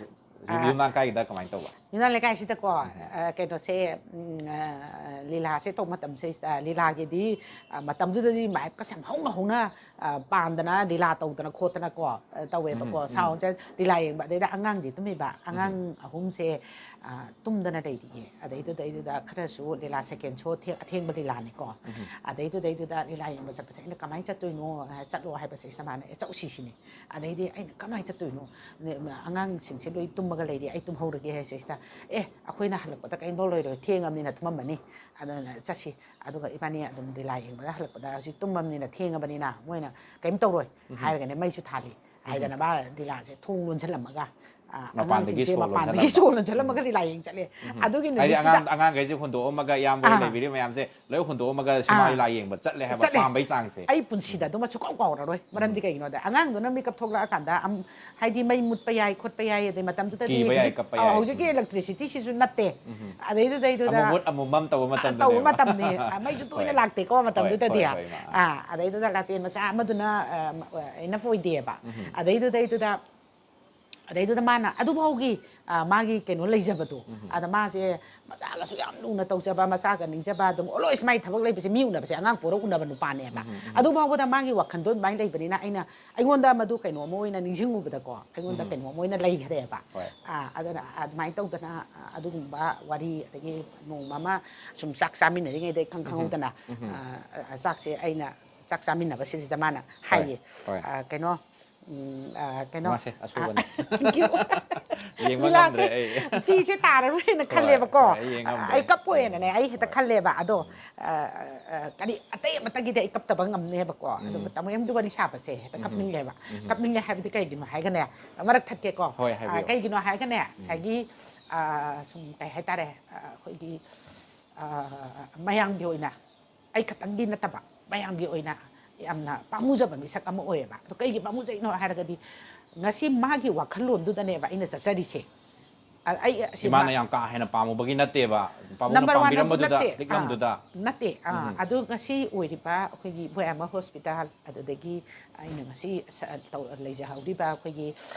ꯌꯨꯝ-, ꯑꯥ꯫ ꯌꯨꯝꯅꯥꯝ ꯂꯩꯀꯥꯏꯒꯤꯗ ꯀꯃꯥꯏꯅ ꯇꯧꯕ? ꯌꯨꯝꯅꯥꯝ ꯂꯩꯀꯥꯏꯁꯤꯗꯀꯣ, ꯎꯝ꯫ ꯑ, ꯀꯩꯅꯣꯁꯦ, ꯎꯝ, ꯑ, ꯂꯤꯂꯥꯁꯦ ꯇꯧꯕ ꯃꯇꯝꯁꯦ, ꯑ, ꯂꯤꯂꯥꯒꯤꯗꯤ, ꯑ, ꯃꯇꯝꯗꯨꯗꯗꯤ ꯃꯥꯏꯞꯀꯁꯦ ꯌꯥꯝ ꯍꯧꯅ ꯍꯧꯅ, ꯑ, ꯄꯥꯟꯗꯅ ꯂꯤꯂꯥ ꯇꯧꯗꯅ ꯈꯣꯠꯇꯅꯀꯣ, ꯑ, ꯇꯧꯋꯦꯕꯀꯣ꯫ ꯎꯝ, ꯎꯝ꯫ Sound ꯁꯦ ꯂꯤꯂꯥ ꯌꯦꯡꯕ, ꯑꯗꯩꯗ ꯑꯉꯥꯡꯗꯤ ꯇꯨꯝꯃꯤꯕ, ꯎꯝ꯫ ꯑꯉꯥꯡ ꯑꯍꯨꯝꯁꯦ, ꯑ, ꯇꯨꯝꯗꯅ ꯂꯩꯔꯤꯌꯦ꯫ ꯑꯗꯩꯗꯨꯗꯩꯗꯨꯗ ꯈꯔꯁꯨ ꯂꯤꯂꯥ second show ꯊꯦ-, ꯑꯊꯦꯡꯕ ꯂꯤꯂꯥꯅꯤꯀꯣ꯫ ꯎꯝ꯫ ꯑꯗꯩꯗꯨꯗꯩꯗꯨꯗ ꯂꯤꯂꯥ ꯌꯦꯡꯕ ꯆꯠꯄꯁꯦ ꯑꯩꯅ ꯀꯃꯥꯏꯅ ꯆꯠꯇꯣꯏꯅꯣ, ꯑ, ꯆꯠꯂꯣ ꯍꯥꯏꯕꯁꯦ ꯁꯤꯗ ꯃꯥꯅ, "ꯑꯦ, ꯆꯠꯂꯨꯁꯤ" ꯁꯤꯅꯤ꯫ ꯑꯗꯩꯗꯤ ꯑꯩꯅ ꯀꯃꯥꯏꯅ ꯆꯠꯇꯣꯏꯅꯣ? ꯅꯦ-, ꯑꯉꯥꯡꯁꯤꯡꯁꯦ ꯂꯣꯏ ꯇꯨꯝꯃꯒ ꯂꯩꯔꯤ, ꯑꯩ ꯇꯨꯝꯍꯧꯔꯒꯦ ꯍꯥꯏꯁꯦ ꯁꯤꯗ, "ꯑꯦ, ꯑꯩꯈꯣꯏꯅ ꯍꯜꯂꯛꯄꯗ ꯀꯔꯤꯝ ꯇꯧꯔꯣꯏꯗꯣꯏ, ꯊꯦꯡꯉꯕꯅꯤꯅ ꯇꯨꯝꯃꯝꯃꯅꯤ, ꯑꯗꯨꯅ ꯆꯠꯁꯤ꯫ ꯑꯗꯨꯒ ꯏꯕꯥꯅꯤ ꯑꯗꯨꯝ ꯂꯤꯂꯥ ꯌꯦꯡꯕꯗ ꯍꯜꯂꯛꯄꯗ ꯍꯧꯖꯤꯛ ꯇꯨꯝꯃꯕꯅꯤꯅ ꯃꯣꯏꯅ ꯀꯔꯤꯝ ꯇꯧꯔꯣꯏ" ꯎꯝ꯫ ꯍꯥꯏꯔꯒꯅꯦ ꯃꯩꯁꯨ ꯊꯥꯜꯂꯤ꯫ ꯎꯝ꯫ ꯍꯥꯏꯗꯅ ꯃꯥ ꯂꯤꯂꯥꯁꯦ ꯊꯣꯡ ꯂꯣꯟꯁꯤꯜꯂꯝꯃꯒ ꯑ, ꯃꯄꯥꯟꯗꯒꯤ ꯑꯉꯥꯡꯁꯤꯡꯁꯦ ꯁꯣ ꯃꯄꯥꯟꯗꯒꯤ ꯂꯣꯟꯁꯜꯂꯝꯕ꯫ ꯁꯣ ꯂꯣꯟꯁꯤꯜꯂꯝꯃꯒꯗꯤ ꯂꯥꯏꯌꯦꯡ ꯆꯠꯂꯦ꯫ ꯎꯝ꯫ ꯑꯗꯨꯒꯤ ꯍꯥꯏꯗꯤ ꯅꯨꯃꯤꯠꯇꯨꯗ ꯑꯉꯥꯡ, ꯑꯉꯥꯡꯈꯩꯁꯦ ꯍꯨꯟꯗꯣꯛꯑꯝꯃꯒ ꯏꯌꯥꯝꯕ ꯍꯣꯏ ꯑꯥ꯫ ꯂꯩꯕꯤꯔꯤꯕ ꯃꯌꯥꯝꯁꯦ ꯂꯣꯏ ꯍꯨꯟꯗꯣꯛꯑꯝꯃꯒ ꯁꯨꯃꯥꯏ ꯑꯥ꯫ ꯂꯥꯏꯌꯦꯡꯕ ꯆꯠꯂꯦ ꯍꯥꯏꯕ ꯆꯠꯂꯦ꯫ ꯄꯥꯝꯕꯩ ꯆꯥꯡꯁꯦ꯫ ꯑꯩ ꯄꯨꯟꯁꯤꯗ ꯑꯗꯨꯃ ꯁꯨꯡꯀꯥꯎ ꯀꯥꯎꯔꯔꯣꯏ꯫ ꯃꯔꯝꯗꯤ ꯎꯝ꯫ ꯀꯩꯒꯤꯅꯣꯗ ꯑꯉꯥꯡꯗꯨꯅ ꯃꯤꯀꯞ ꯊꯣꯛꯂꯛꯑꯀꯥꯟꯗ ꯑꯝ-, ꯍꯥꯏꯗꯤ ꯃꯩ ꯃꯨꯠꯄ ꯌꯥꯏ, ꯈꯣꯠꯄ ꯌꯥꯏ, ꯑꯗꯩ ꯃꯇꯝꯗꯨꯗꯗꯤ ꯀꯤꯕ ꯌꯥꯏ, ꯍꯧꯖꯤꯛ-, ꯀꯞꯄ ꯑ, ꯌꯥꯏ꯫ ꯍꯧꯖꯤꯛꯀꯤ ꯎꯝ꯫ Electricityꯁꯤꯁꯨ ꯅꯠꯇꯦ꯫ ꯎꯝ꯫ ꯑꯗꯩꯗꯨꯗꯩꯗꯨꯗ ꯑꯃꯨꯛ ꯃꯨꯠ, ꯑꯃꯨꯛ ꯃꯝ ꯇꯧꯕ ꯑ, ꯃꯇꯝꯗꯨꯅꯦꯕ꯫ ꯇꯧꯕ ꯃꯇꯝꯅꯤ꯫ ꯑ, ꯃꯩꯁꯨ ꯇꯣꯏꯅ ꯍꯣꯏ꯫ ꯂꯥꯛꯇꯦꯀꯣ ꯍꯣꯏ, ꯃꯇꯝꯗꯨꯗꯗꯤ꯫ ꯍꯣꯏ, ꯍꯣꯏ, ꯃꯥ꯫ ꯑ, ꯑꯗꯩꯗꯨꯗ ꯂꯥꯇꯦꯟ ꯃꯆꯥ ꯑꯃꯗꯨꯅ, ꯑ, ꯃ-, ꯑ, enough ꯑꯣꯏꯗꯦꯕ꯫ ꯎꯝ꯫ ꯑꯗꯩꯗꯨꯗꯩꯗꯨꯗ ꯑꯗꯩꯗꯨꯗ ꯃꯥꯅ ꯑꯗꯨꯐꯥꯎꯒꯤ, ꯑ, ꯃꯥꯒꯤ ꯀꯩꯅꯣ ꯂꯩꯖꯕꯗꯣ, ꯎꯝ꯫ ꯑꯗ ꯃꯥꯁꯦ ꯃꯆꯥꯒꯁꯨ ꯌꯥꯝ ꯂꯨꯅ ꯇꯧꯖꯕ, ꯃꯆꯥꯒ ꯅꯤꯡꯖꯕ, ꯑꯗꯨꯝ always ꯃꯥꯏ ꯊꯕꯛ ꯂꯩꯕꯁꯦ ꯃꯤ ꯎꯅꯕꯁꯦ ꯑꯉꯥꯡ ꯄꯣꯔ ꯎꯅꯕ ꯅꯨꯄꯥꯅꯦꯕ꯫ ꯎꯝ, ꯎꯝ, ꯎꯝ꯫ ꯑꯗꯨ ꯐꯥꯎꯕꯗ ꯃꯥꯒꯤ ꯋꯥꯈꯟꯗꯣ ꯑꯗꯨꯃꯥꯏꯅ ꯂꯩꯕꯅꯤꯅ ꯑꯩꯅ, ꯑꯩꯉꯣꯟꯗ ꯃꯗꯨ ꯀꯩꯅꯣꯝ ꯑꯣꯏꯅ ꯅꯤꯡꯁꯤꯡꯉꯨꯕꯗꯀꯣ, ꯑꯩꯉꯣꯟꯗ ꯎꯝ꯫ ꯀꯩꯅꯣꯝ ꯑꯣꯏꯅ ꯂꯩꯈ꯭ꯔꯦꯕ꯫ ꯍꯣꯏ꯫ ꯑ, ꯑꯗꯨꯅ ꯑꯗꯨꯃꯥꯏꯅ ꯇꯧꯗꯅ, ꯑ, ꯑꯗꯨꯒꯨꯝꯕ ꯋꯥꯔꯤ, ꯑꯗꯒꯤ ꯅꯣꯡꯃ ꯑꯃ ꯁꯨꯝ ꯆꯥꯛ ꯆꯥꯃꯤꯟꯅꯔꯤꯉꯩꯗ ꯈꯪ ꯎꯝ, ꯈꯪꯍꯧꯗꯅ, ꯎꯝ꯫ ꯑ, ꯑ, ꯆꯥꯛꯁꯦ ꯑꯩꯅ ꯆꯥꯛ ꯆꯥꯃꯤꯟꯅꯕꯁꯤꯗ ꯃꯥꯅ ꯍꯣꯏ, ꯍꯥꯏꯌꯦ, ꯍꯣꯏ꯫ ꯑ, ꯀꯩꯅꯣ, ꯎꯝ, ꯑ, ꯀꯩꯅꯣ, ꯃꯥꯁꯦ ꯑ, ꯑꯁꯨꯕꯅꯤ꯫ Thank you꯫ ꯌꯦꯡꯕ ꯂꯤꯂꯥꯁꯦ ꯉꯝꯗ꯭ꯔꯦ ꯑꯩ꯫ ꯐꯤꯁꯦ ꯇꯥꯔꯔꯣꯏꯅ ꯍꯣꯏ, ꯈꯜꯂꯦꯕꯀꯣ꯫ ꯍꯣꯏ, ꯑꯩ ꯌꯦꯡ ꯉꯝꯗ꯭ꯔꯦ꯫ ꯑꯩ ꯀꯞꯄꯣꯏꯅꯅꯦ ꯎꯝ, ꯑꯩ ꯍꯦꯛꯇ ꯍꯣꯏ꯫ ꯈꯜꯂꯦꯕ꯫ ꯑꯗꯣ, ꯎꯝ꯫ ꯑ, ꯑ, ꯀꯔꯤ ꯑꯇꯩ ꯑꯃꯠꯇꯒꯤꯗꯤ ꯑꯩ ꯀꯞꯇꯕ ꯉꯝꯅꯦꯕꯀꯣ꯫ ꯎꯝ꯫ ꯑꯗꯨꯒ ꯇꯥꯃꯣ ꯑꯦꯝꯒꯤ ꯋꯥꯔꯤ ꯁꯥꯕꯁꯦ ꯍꯦꯛꯇ ꯎꯝ꯫ ꯀꯞꯅꯤꯡꯉꯦꯕ꯫ ꯎꯝ꯫ ꯀꯞꯅꯤꯡꯉꯦ ꯍꯥꯏꯕꯗꯤ ꯀꯩꯒꯤꯅꯣ ꯍꯥꯏꯒꯅꯦ, ꯃꯔꯛ ꯊꯠꯀꯦꯀꯣ꯫ ꯍꯣꯏ, ꯑ, ꯍꯥꯏꯕꯤꯌꯨ꯫ ꯀꯩꯒꯤꯅꯣ ꯍꯥꯏꯒꯅꯦ, ꯎꯝ꯫ ꯉꯁꯥꯏꯒꯤ, ꯑ, ꯁꯨꯝ ꯀꯩ ꯍꯥꯏꯇꯥꯔꯦ, ꯑ, ꯑꯩꯈꯣꯏꯒꯤ, ꯑ, ꯃꯌꯥꯝꯒꯤ ꯑꯣꯏꯅ ꯑꯩ ꯈꯛꯇꯪꯒꯤ ꯅꯠꯇꯕ, ꯃꯌꯥꯝꯒꯤ ꯑꯣꯏꯅ ꯌꯥꯝꯅ ꯄꯥꯝꯃꯨꯖꯕ ꯃꯤꯁꯛ ꯑꯃ ꯑꯣꯏꯌꯦꯕ꯫ ꯑꯗꯣ ꯀꯩꯒꯤ ꯄꯥꯝꯃꯨꯖꯩꯅꯣ ꯍꯥꯏꯔꯒꯗꯤ, ꯉꯁꯤ ꯃꯥꯒꯤ ꯋꯥꯈꯜꯂꯣꯟꯗꯨꯗꯅꯦꯕ ꯑꯩꯅ ꯆꯠꯆꯔꯤꯁꯦ꯫ ꯑ-, ꯑꯩ ꯑꯁꯤ ꯏꯃꯥꯅ ꯃꯥ-, ꯌꯥꯝ ꯀꯥ ꯍꯦꯟꯅ ꯄꯥꯝꯃꯨꯕꯒꯤ ꯅꯠꯇꯦꯕ, ꯄꯥꯕꯨꯡꯅ number one ꯑꯗꯨ ꯄꯥꯝꯕꯤꯔꯝꯕꯗꯨꯗ, ꯅꯠꯇꯦ꯫ ꯑꯥ, ꯂꯤꯛꯂꯝꯗꯨꯗ꯫ ꯅꯠꯇꯦ꯫ ꯑꯥ, ꯎꯝ꯫ ꯑꯗꯨ ꯉꯁꯤ ꯑꯣꯏꯔꯤꯕ ꯑꯩꯈꯣꯏꯒꯤ ꯏꯕꯣꯌꯥꯏꯃ ꯍꯣꯁꯄꯤꯇꯥꯜ, ꯑꯗꯨꯗꯒꯤ ꯑꯩꯅ ꯉꯁꯤ ꯁ-, ꯇꯧ-, ꯂꯩꯖꯍꯧꯔꯤꯕ ꯑꯩꯈꯣꯏꯒꯤ,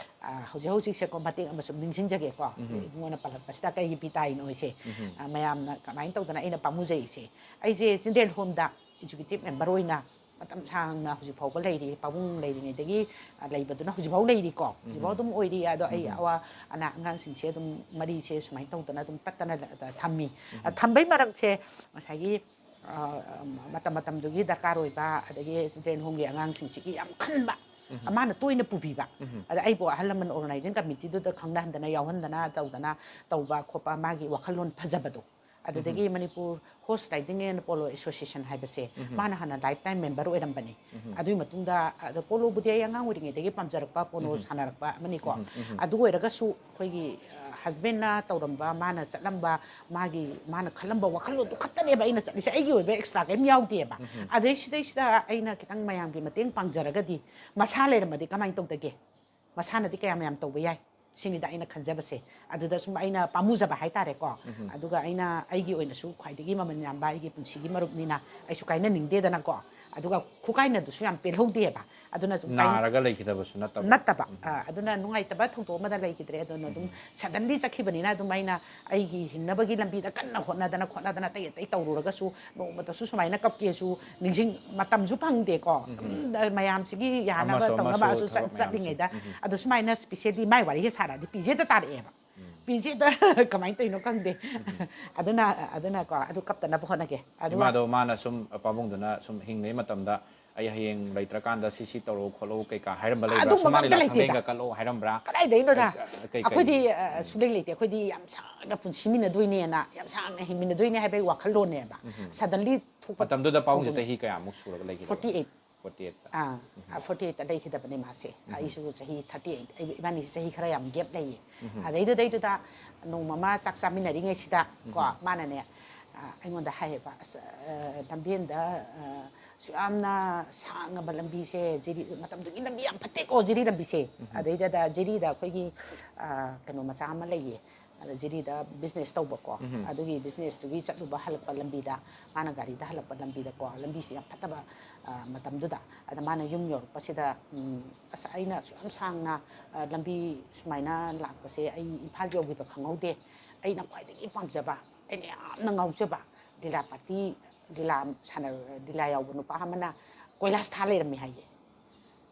ꯑꯥ, ꯍꯧꯖꯤꯛ ꯍꯧꯖꯤꯛꯁꯦꯀꯣ ꯃꯇꯦꯛ ꯑꯃ ꯁꯨꯝ ꯅꯤꯡꯁꯤꯡꯖꯒꯦꯀꯣ꯫ ꯎꯝ꯫ ꯏꯕꯨꯡꯉꯣꯅ ꯄꯜꯂꯛꯄꯁꯤꯗ ꯀꯩꯒꯤ ꯄꯤ ꯇꯥꯏꯅꯣ ꯑꯩꯁꯦ? ꯎꯝ꯫ ꯑꯥ, ꯃꯌꯥꯝꯅ ꯀꯃꯥꯏꯅ ꯇꯧꯗꯅ ꯑꯩꯅ ꯄꯥꯝꯃꯨꯖꯩꯁꯦ? ꯑꯩꯁꯦ ꯆꯤꯜꯗ꯭ꯔꯦꯟ ꯍꯣꯝꯗ ꯑꯦꯛꯖꯤꯀ꯭ꯌꯨꯇꯤꯕ ꯃꯦꯝꯕꯔ ꯑꯣꯏꯅ ꯃꯇꯝ ꯁꯥꯡꯅ ꯍꯧꯖꯤꯛ ꯐꯥꯎꯕ ꯂꯩꯔꯤ, ꯄꯥꯕꯨꯡ ꯂꯩꯔꯤꯉꯩꯗꯒꯤ, ꯑ, ꯂꯩꯕꯗꯨꯅ ꯍꯧꯖꯤꯛ ꯐꯥꯎ ꯂꯩꯔꯤꯀꯣ, ꯍꯧꯖꯤꯛ ꯐꯥꯎ ꯎꯝ꯫ ꯑꯗꯨꯝ ꯑꯣꯏꯔꯤ꯫ ꯑꯗꯣ ꯑꯩ ꯎꯝ꯫ ꯑꯋꯥ ꯑꯅꯥ ꯑꯉꯥꯡꯁꯤꯡꯁꯦ ꯑꯗꯨꯝ ꯃꯔꯤꯁꯦ ꯁꯨꯃꯥꯏꯅ ꯇꯧꯗꯅ ꯑꯗꯨꯝ ꯇꯠꯇꯅ ꯊꯝꯃꯤ꯫ ꯑ, ꯎꯝ꯫ ꯊꯝꯕꯩ ꯃꯔꯝꯁꯦ ꯉꯁꯥꯏꯒꯤ, ꯑ, ꯃꯇꯝ ꯃꯇꯝꯗꯨꯒꯤ ꯗꯔꯀꯥꯔ ꯑꯣꯏꯕ, ꯑꯗꯒꯤ ꯆꯤꯜꯗ꯭ꯔꯦꯟ ꯍꯣꯝꯒꯤ ꯑꯉꯥꯡꯁꯤꯡꯁꯤꯒꯤ ꯌꯥꯝ ꯈꯟꯕ, ꯎꯝ꯫ ꯃꯥꯅ ꯇꯣꯏꯅ ꯄꯨꯕꯤꯕ꯫ ꯎꯝ꯫ ꯑꯗ ꯑꯩꯕꯨ ꯑꯍꯜ ꯂꯃꯟ ꯑꯣꯔꯒꯅꯥꯏꯖꯤꯡ ꯀꯃꯤꯇꯤꯗꯨꯗ ꯈꯪꯅꯍꯟꯗꯅ, ꯌꯥꯎꯍꯟꯗꯅ ꯇꯧꯗꯅ ꯇꯧꯕ ꯈꯣꯠꯄ, ꯃꯥꯒꯤ ꯋꯥꯈꯜꯂꯣꯟ ꯐꯖꯕꯗꯣ, ꯑꯗꯨꯗꯒꯤ Manipur horse riding and polo association ꯍꯥꯏꯕꯁꯦ, ꯃꯥꯅ ꯍꯥꯟꯅ ꯂꯥꯏꯐ ꯇꯥꯏꯝ ꯃꯦꯝꯕꯔ ꯑꯣꯏꯔꯝꯕꯅꯤ꯫ ꯑꯗꯨꯒꯤ ꯃꯇꯨꯡꯗ, ꯑꯗꯣ ꯄꯣꯂꯣꯕꯨꯗꯤ ꯑꯩ ꯑꯉꯥꯡ ꯑꯣꯏꯔꯤꯉꯩꯗꯒꯤ ꯄꯥꯝꯖꯔꯛꯄ, ꯄꯣꯂꯣ ꯁꯥꯟꯅꯔꯛꯄ ꯑꯃꯅꯤꯀꯣ꯫ ꯑꯗꯨ ꯑꯣꯏꯔꯒꯁꯨ ꯑꯩꯈꯣꯏꯒꯤ ꯍꯁꯕꯦꯟꯅ ꯇꯧꯔꯝꯕ, ꯃꯥꯅ ꯆꯠꯂꯝꯕ, ꯃꯥꯒꯤ, ꯃꯥꯅ ꯈꯜꯂꯝꯕ ꯋꯥꯈꯜꯂꯣꯟꯗꯨ ꯈꯛꯇꯅꯦꯕ ꯑꯩꯅ ꯆꯠꯂꯤꯁꯦ, ꯑꯩꯒꯤ ꯑꯣꯏꯕ ꯑꯦꯛꯁꯇ꯭ꯔꯥ ꯀꯔꯤꯝ ꯌꯥꯎꯗꯦꯕ꯫ ꯑꯗꯩ ꯁꯤꯗꯩꯁꯤꯗ ꯑꯩꯅ ꯈꯤꯇꯪ ꯃꯌꯥꯝꯒꯤ ꯃꯇꯦꯡ ꯄꯥꯡꯖꯔꯒꯗꯤ, ꯃꯁꯥ ꯂꯩꯔꯝꯃꯗꯤ ꯀꯃꯥꯏꯅ ꯇꯧꯗꯒꯦ? ꯃꯁꯥꯅꯗꯤ ꯀꯌꯥꯝ ꯌꯥꯝ ꯇꯧꯕ ꯌꯥꯏ? ꯁꯤꯅꯤꯗ ꯑꯩꯅ ꯈꯟꯖꯕꯁꯦ꯫ ꯑꯗꯨꯗ ꯁꯨꯝ ꯑꯩꯅ ꯄꯥꯝꯃꯨꯖꯕ ꯍꯥꯏꯇꯥꯔꯦꯀꯣ꯫ ꯑꯗꯨꯒ ꯑꯩꯅ ꯑꯩꯒꯤ ꯑꯣꯏꯅꯁꯨ ꯈ꯭ꯋꯥꯏꯗꯒꯤ ꯃꯃꯜ ꯌꯥꯝꯕ ꯑꯩꯒꯤ ꯄꯨꯟꯁꯤꯒꯤ ꯃꯔꯨꯞꯅꯤꯅ ꯑꯩꯁꯨ ꯀꯥꯏꯅꯅꯤꯡꯗꯦꯗꯅꯀꯣ꯫ ꯑꯗꯨꯒ ꯈꯨꯀꯥꯏꯅꯗꯨꯁꯨ ꯌꯥꯝ ꯄꯦꯜꯍꯧꯗꯦꯕ꯫ ꯑꯗꯨꯅ ꯁꯨꯝ ꯀꯥꯏꯅ- ꯅꯥꯔꯒ ꯂꯩꯈꯤꯗꯕꯁꯨ ꯅꯠꯇꯕ꯫ ꯅꯠꯇꯕ꯫ ꯑ, ꯑꯗꯨꯅ ꯅꯨꯡꯉꯥꯏꯇꯕ ꯊꯧꯗꯣꯛ ꯑꯃꯗ ꯂꯩꯈꯤꯗ꯭ꯔꯦ꯫ ꯑꯗꯨꯅ ꯑꯗꯨꯝ ꯁꯗꯟꯂꯤ ꯆꯠꯈꯤꯕꯅꯤꯅ ꯑꯗꯨꯝ ꯑꯩꯅ ꯑꯩꯒꯤ ꯍꯤꯡꯅꯕꯒꯤ ꯂꯝꯕꯤꯗ ꯀꯟꯅ ꯍꯣꯠꯅꯗꯅ ꯈꯣꯠꯅꯗꯅ ꯑꯇꯩ ꯑꯇꯩ ꯇꯧꯔꯨꯔꯒꯁꯨ ꯅꯣꯡꯃꯇꯁꯨ ꯁꯨꯃꯥꯏꯅ ꯀꯞꯀꯦꯁꯨ ꯅꯤꯡꯁꯤꯡ- ꯃꯇꯝꯁꯨ ꯐꯪꯗꯦꯀꯣ꯫ ꯑꯗꯨꯝ ꯃꯌꯥꯝꯁꯤꯒꯤ ꯌꯥꯅꯕ ꯑꯃꯁꯨ ꯇꯧꯅꯕ ꯑꯃꯁꯨ ꯑꯁꯨ ꯆꯠ- ꯊꯕꯛ ꯃꯌꯥꯝꯁꯦ꯫ ꯆꯠꯂꯤꯉꯩꯗ꯫ ꯑꯗꯣ ꯁꯨꯃꯥꯏꯅ ꯁ꯭ꯄꯤꯁꯦꯜꯂꯤ ꯃꯥꯏ ꯋꯥꯔꯤꯒ ꯁꯥꯔꯛꯑꯗꯤ ꯄꯤꯖꯦꯗ ꯇꯥꯔꯛꯑꯦꯕ꯫ ꯄꯤꯖꯦꯗ ꯀꯃꯥꯏꯅ ꯇꯧꯔꯤꯅꯣ ꯈꯪꯗꯦ꯫ ꯑꯗꯨꯅ, ꯑꯗꯨꯅꯀꯣ, ꯑꯗꯨ ꯀꯞꯇꯅꯕ ꯍꯣꯠꯅꯒꯦ꯫ ꯑꯗꯨꯒ ꯏꯃꯥꯗꯣ ꯃꯥꯅ ꯁꯨꯝ ꯄꯥꯕꯨꯡꯗꯨꯅ ꯁꯨꯝ ꯍꯤꯡꯂꯤꯉꯩ ꯃꯇꯝꯗ ꯑꯩ ꯍꯌꯦꯡ ꯂꯩꯇ꯭ꯔꯀꯥꯟꯗ ꯁꯤ ꯁꯤ ꯇꯧꯔꯛꯎ ꯈꯣꯠꯂꯛꯎ ꯀꯩꯀꯥ ꯍꯥꯏꯔꯝꯕ ꯂꯩꯕ꯭ꯔꯥ? ꯑꯗꯨꯒꯨꯝꯕ ꯁꯨꯃꯥꯡ ꯑꯝꯇ ꯂꯤꯂꯥ ꯂꯩꯇꯦꯗ꯫ ꯁꯪꯂꯦꯟꯒ ꯀꯠꯂꯛꯎ ꯍꯥꯏꯔꯝꯕ꯭ꯔꯥ? ꯀꯗꯥꯏꯗꯩꯅꯣꯗ? ꯀꯩ- ꯀꯩ- ꯀꯩ- ꯑꯩꯈꯣꯏꯗꯤ, ꯑ, ꯁꯨꯡꯂꯩ ꯂꯩꯇꯦ꯫ ꯑꯩꯈꯣꯏꯗꯤ ꯌꯥꯝ ꯁꯥꯡꯅ ꯄꯨꯟꯁꯤꯃꯤꯟꯅꯗꯣꯏꯅꯦꯅ, ꯌꯥꯝ ꯁꯥꯡꯅ ꯍꯤꯡꯃꯤꯟꯅꯗꯣꯏꯅꯦ ꯍꯥꯏꯕꯒꯤ ꯋꯥꯈꯜꯂꯣꯟꯅꯦꯕ꯫ ꯁꯗꯟꯂꯤ ꯊꯣꯛꯄ ꯃꯇꯝꯗꯨꯗ ꯄꯥꯕꯨꯡꯁꯦ ꯊꯧꯗꯣꯛ- ꯆꯍꯤ ꯀꯌꯥꯃꯨꯛ ꯁꯨꯔꯒ ꯂꯩꯈꯤꯕ? Forty eight. ꯐꯣꯔꯇꯤ ꯑꯩꯠꯇ꯫ ꯑꯥ, ꯐꯣꯔꯇꯤ ꯑꯩꯠꯇ ꯂꯩꯈꯤꯗꯕꯅꯦ ꯃꯥꯁꯦ꯫ ꯑꯩꯁꯨ ꯆꯍꯤ ꯊꯥꯔꯇꯤ ꯑꯩꯠ, ꯑꯩ, ꯏꯕꯥꯅꯤꯁꯦ ꯆꯍꯤ ꯈꯔ ꯌꯥꯝ ꯒꯦꯞ ꯂꯩꯌꯦ꯫ ꯑꯗꯩꯗꯨꯗꯩꯗꯨꯗ ꯅꯣꯡꯃ ꯑꯃ ꯆꯥꯛ ꯆꯥꯃꯤꯟꯅꯔꯤꯉꯩꯁꯤꯗ ꯀꯣ, ꯃꯥꯅꯅꯦ, ꯑ, ꯑꯩꯉꯣꯟꯗ ꯍꯥꯏꯌꯦꯕ, "ꯑꯁ, ꯑ, ꯂꯝꯕꯦꯟꯗ, ꯑ, ꯁꯨꯛ ꯌꯥꯝꯅ ꯁꯥꯡꯉꯕ ꯂꯝꯕꯤꯁꯦ, ꯖꯤꯔꯤ, ꯃꯇꯝꯗꯨꯒꯤ ꯂꯝꯕꯤ ꯌꯥꯝ ꯐꯠꯇꯦꯀꯣ, ꯖꯤꯔꯤ ꯂꯝꯕꯤꯁꯦ꯫ ꯑꯗꯩꯗꯨꯗ ꯖꯤꯔꯤꯗ ꯑꯩꯈꯣꯏꯒꯤ, ꯑ, ꯀꯩꯅꯣ ꯃꯆꯥ ꯑꯃ ꯂꯩꯌꯦ, ꯑꯗ ꯖꯤꯔꯤꯗ ꯕꯤꯖꯤꯅꯦꯁ ꯇꯧꯕꯀꯣ꯫ ꯑꯗꯨꯒꯤ ꯕꯤꯖꯤꯅꯦꯁꯇꯨꯒꯤ ꯆꯠꯂꯨꯕ ꯍꯜꯂꯛꯄ ꯂꯝꯕꯤꯗ, ꯃꯥꯅ ꯒꯥꯔꯤꯗ ꯍꯜꯂꯛꯄ ꯂꯝꯕꯤꯗꯀꯣ, ꯂꯝꯕꯤꯁꯦ ꯌꯥꯝ ꯐꯠꯇꯕ, ꯑ, ꯃꯇꯝꯗꯨꯗ꯫ ꯑꯗ ꯃꯥꯅ ꯌꯨꯝ ꯌꯧꯔꯛꯄꯁꯤꯗ, ꯎꯝ, "ꯑꯁ, ꯑꯩꯅ ꯑꯁꯨꯛ ꯌꯥꯝ ꯁꯥꯡꯅ, ꯑ, ꯂꯝꯕꯤ ꯁꯨꯃꯥꯏꯅ ꯂꯥꯛꯄꯁꯦ ꯑꯩ ꯏꯝꯐꯥꯜ ꯌꯧꯈꯤꯕ ꯈꯪꯍꯧꯗꯦ꯫ ꯑꯩꯅ ꯈ꯭ꯋꯥꯏꯗꯒꯤ ꯄꯥꯝꯖꯕ, ꯑꯩꯅ ꯌꯥꯝꯅ ꯉꯥꯎꯖꯕ ꯂꯤꯂꯥ ꯄꯥꯔꯇꯤ, ꯂꯤꯂꯥ ꯁꯥꯟꯅ-, ꯂꯤꯂꯥ ꯌꯥꯎꯕ ꯅꯨꯄꯥ ꯑꯃꯅ ꯀꯣꯏꯂꯥꯁ ꯊꯥ ꯂꯩꯔꯝꯃꯦ" ꯍꯥꯏꯌꯦ꯫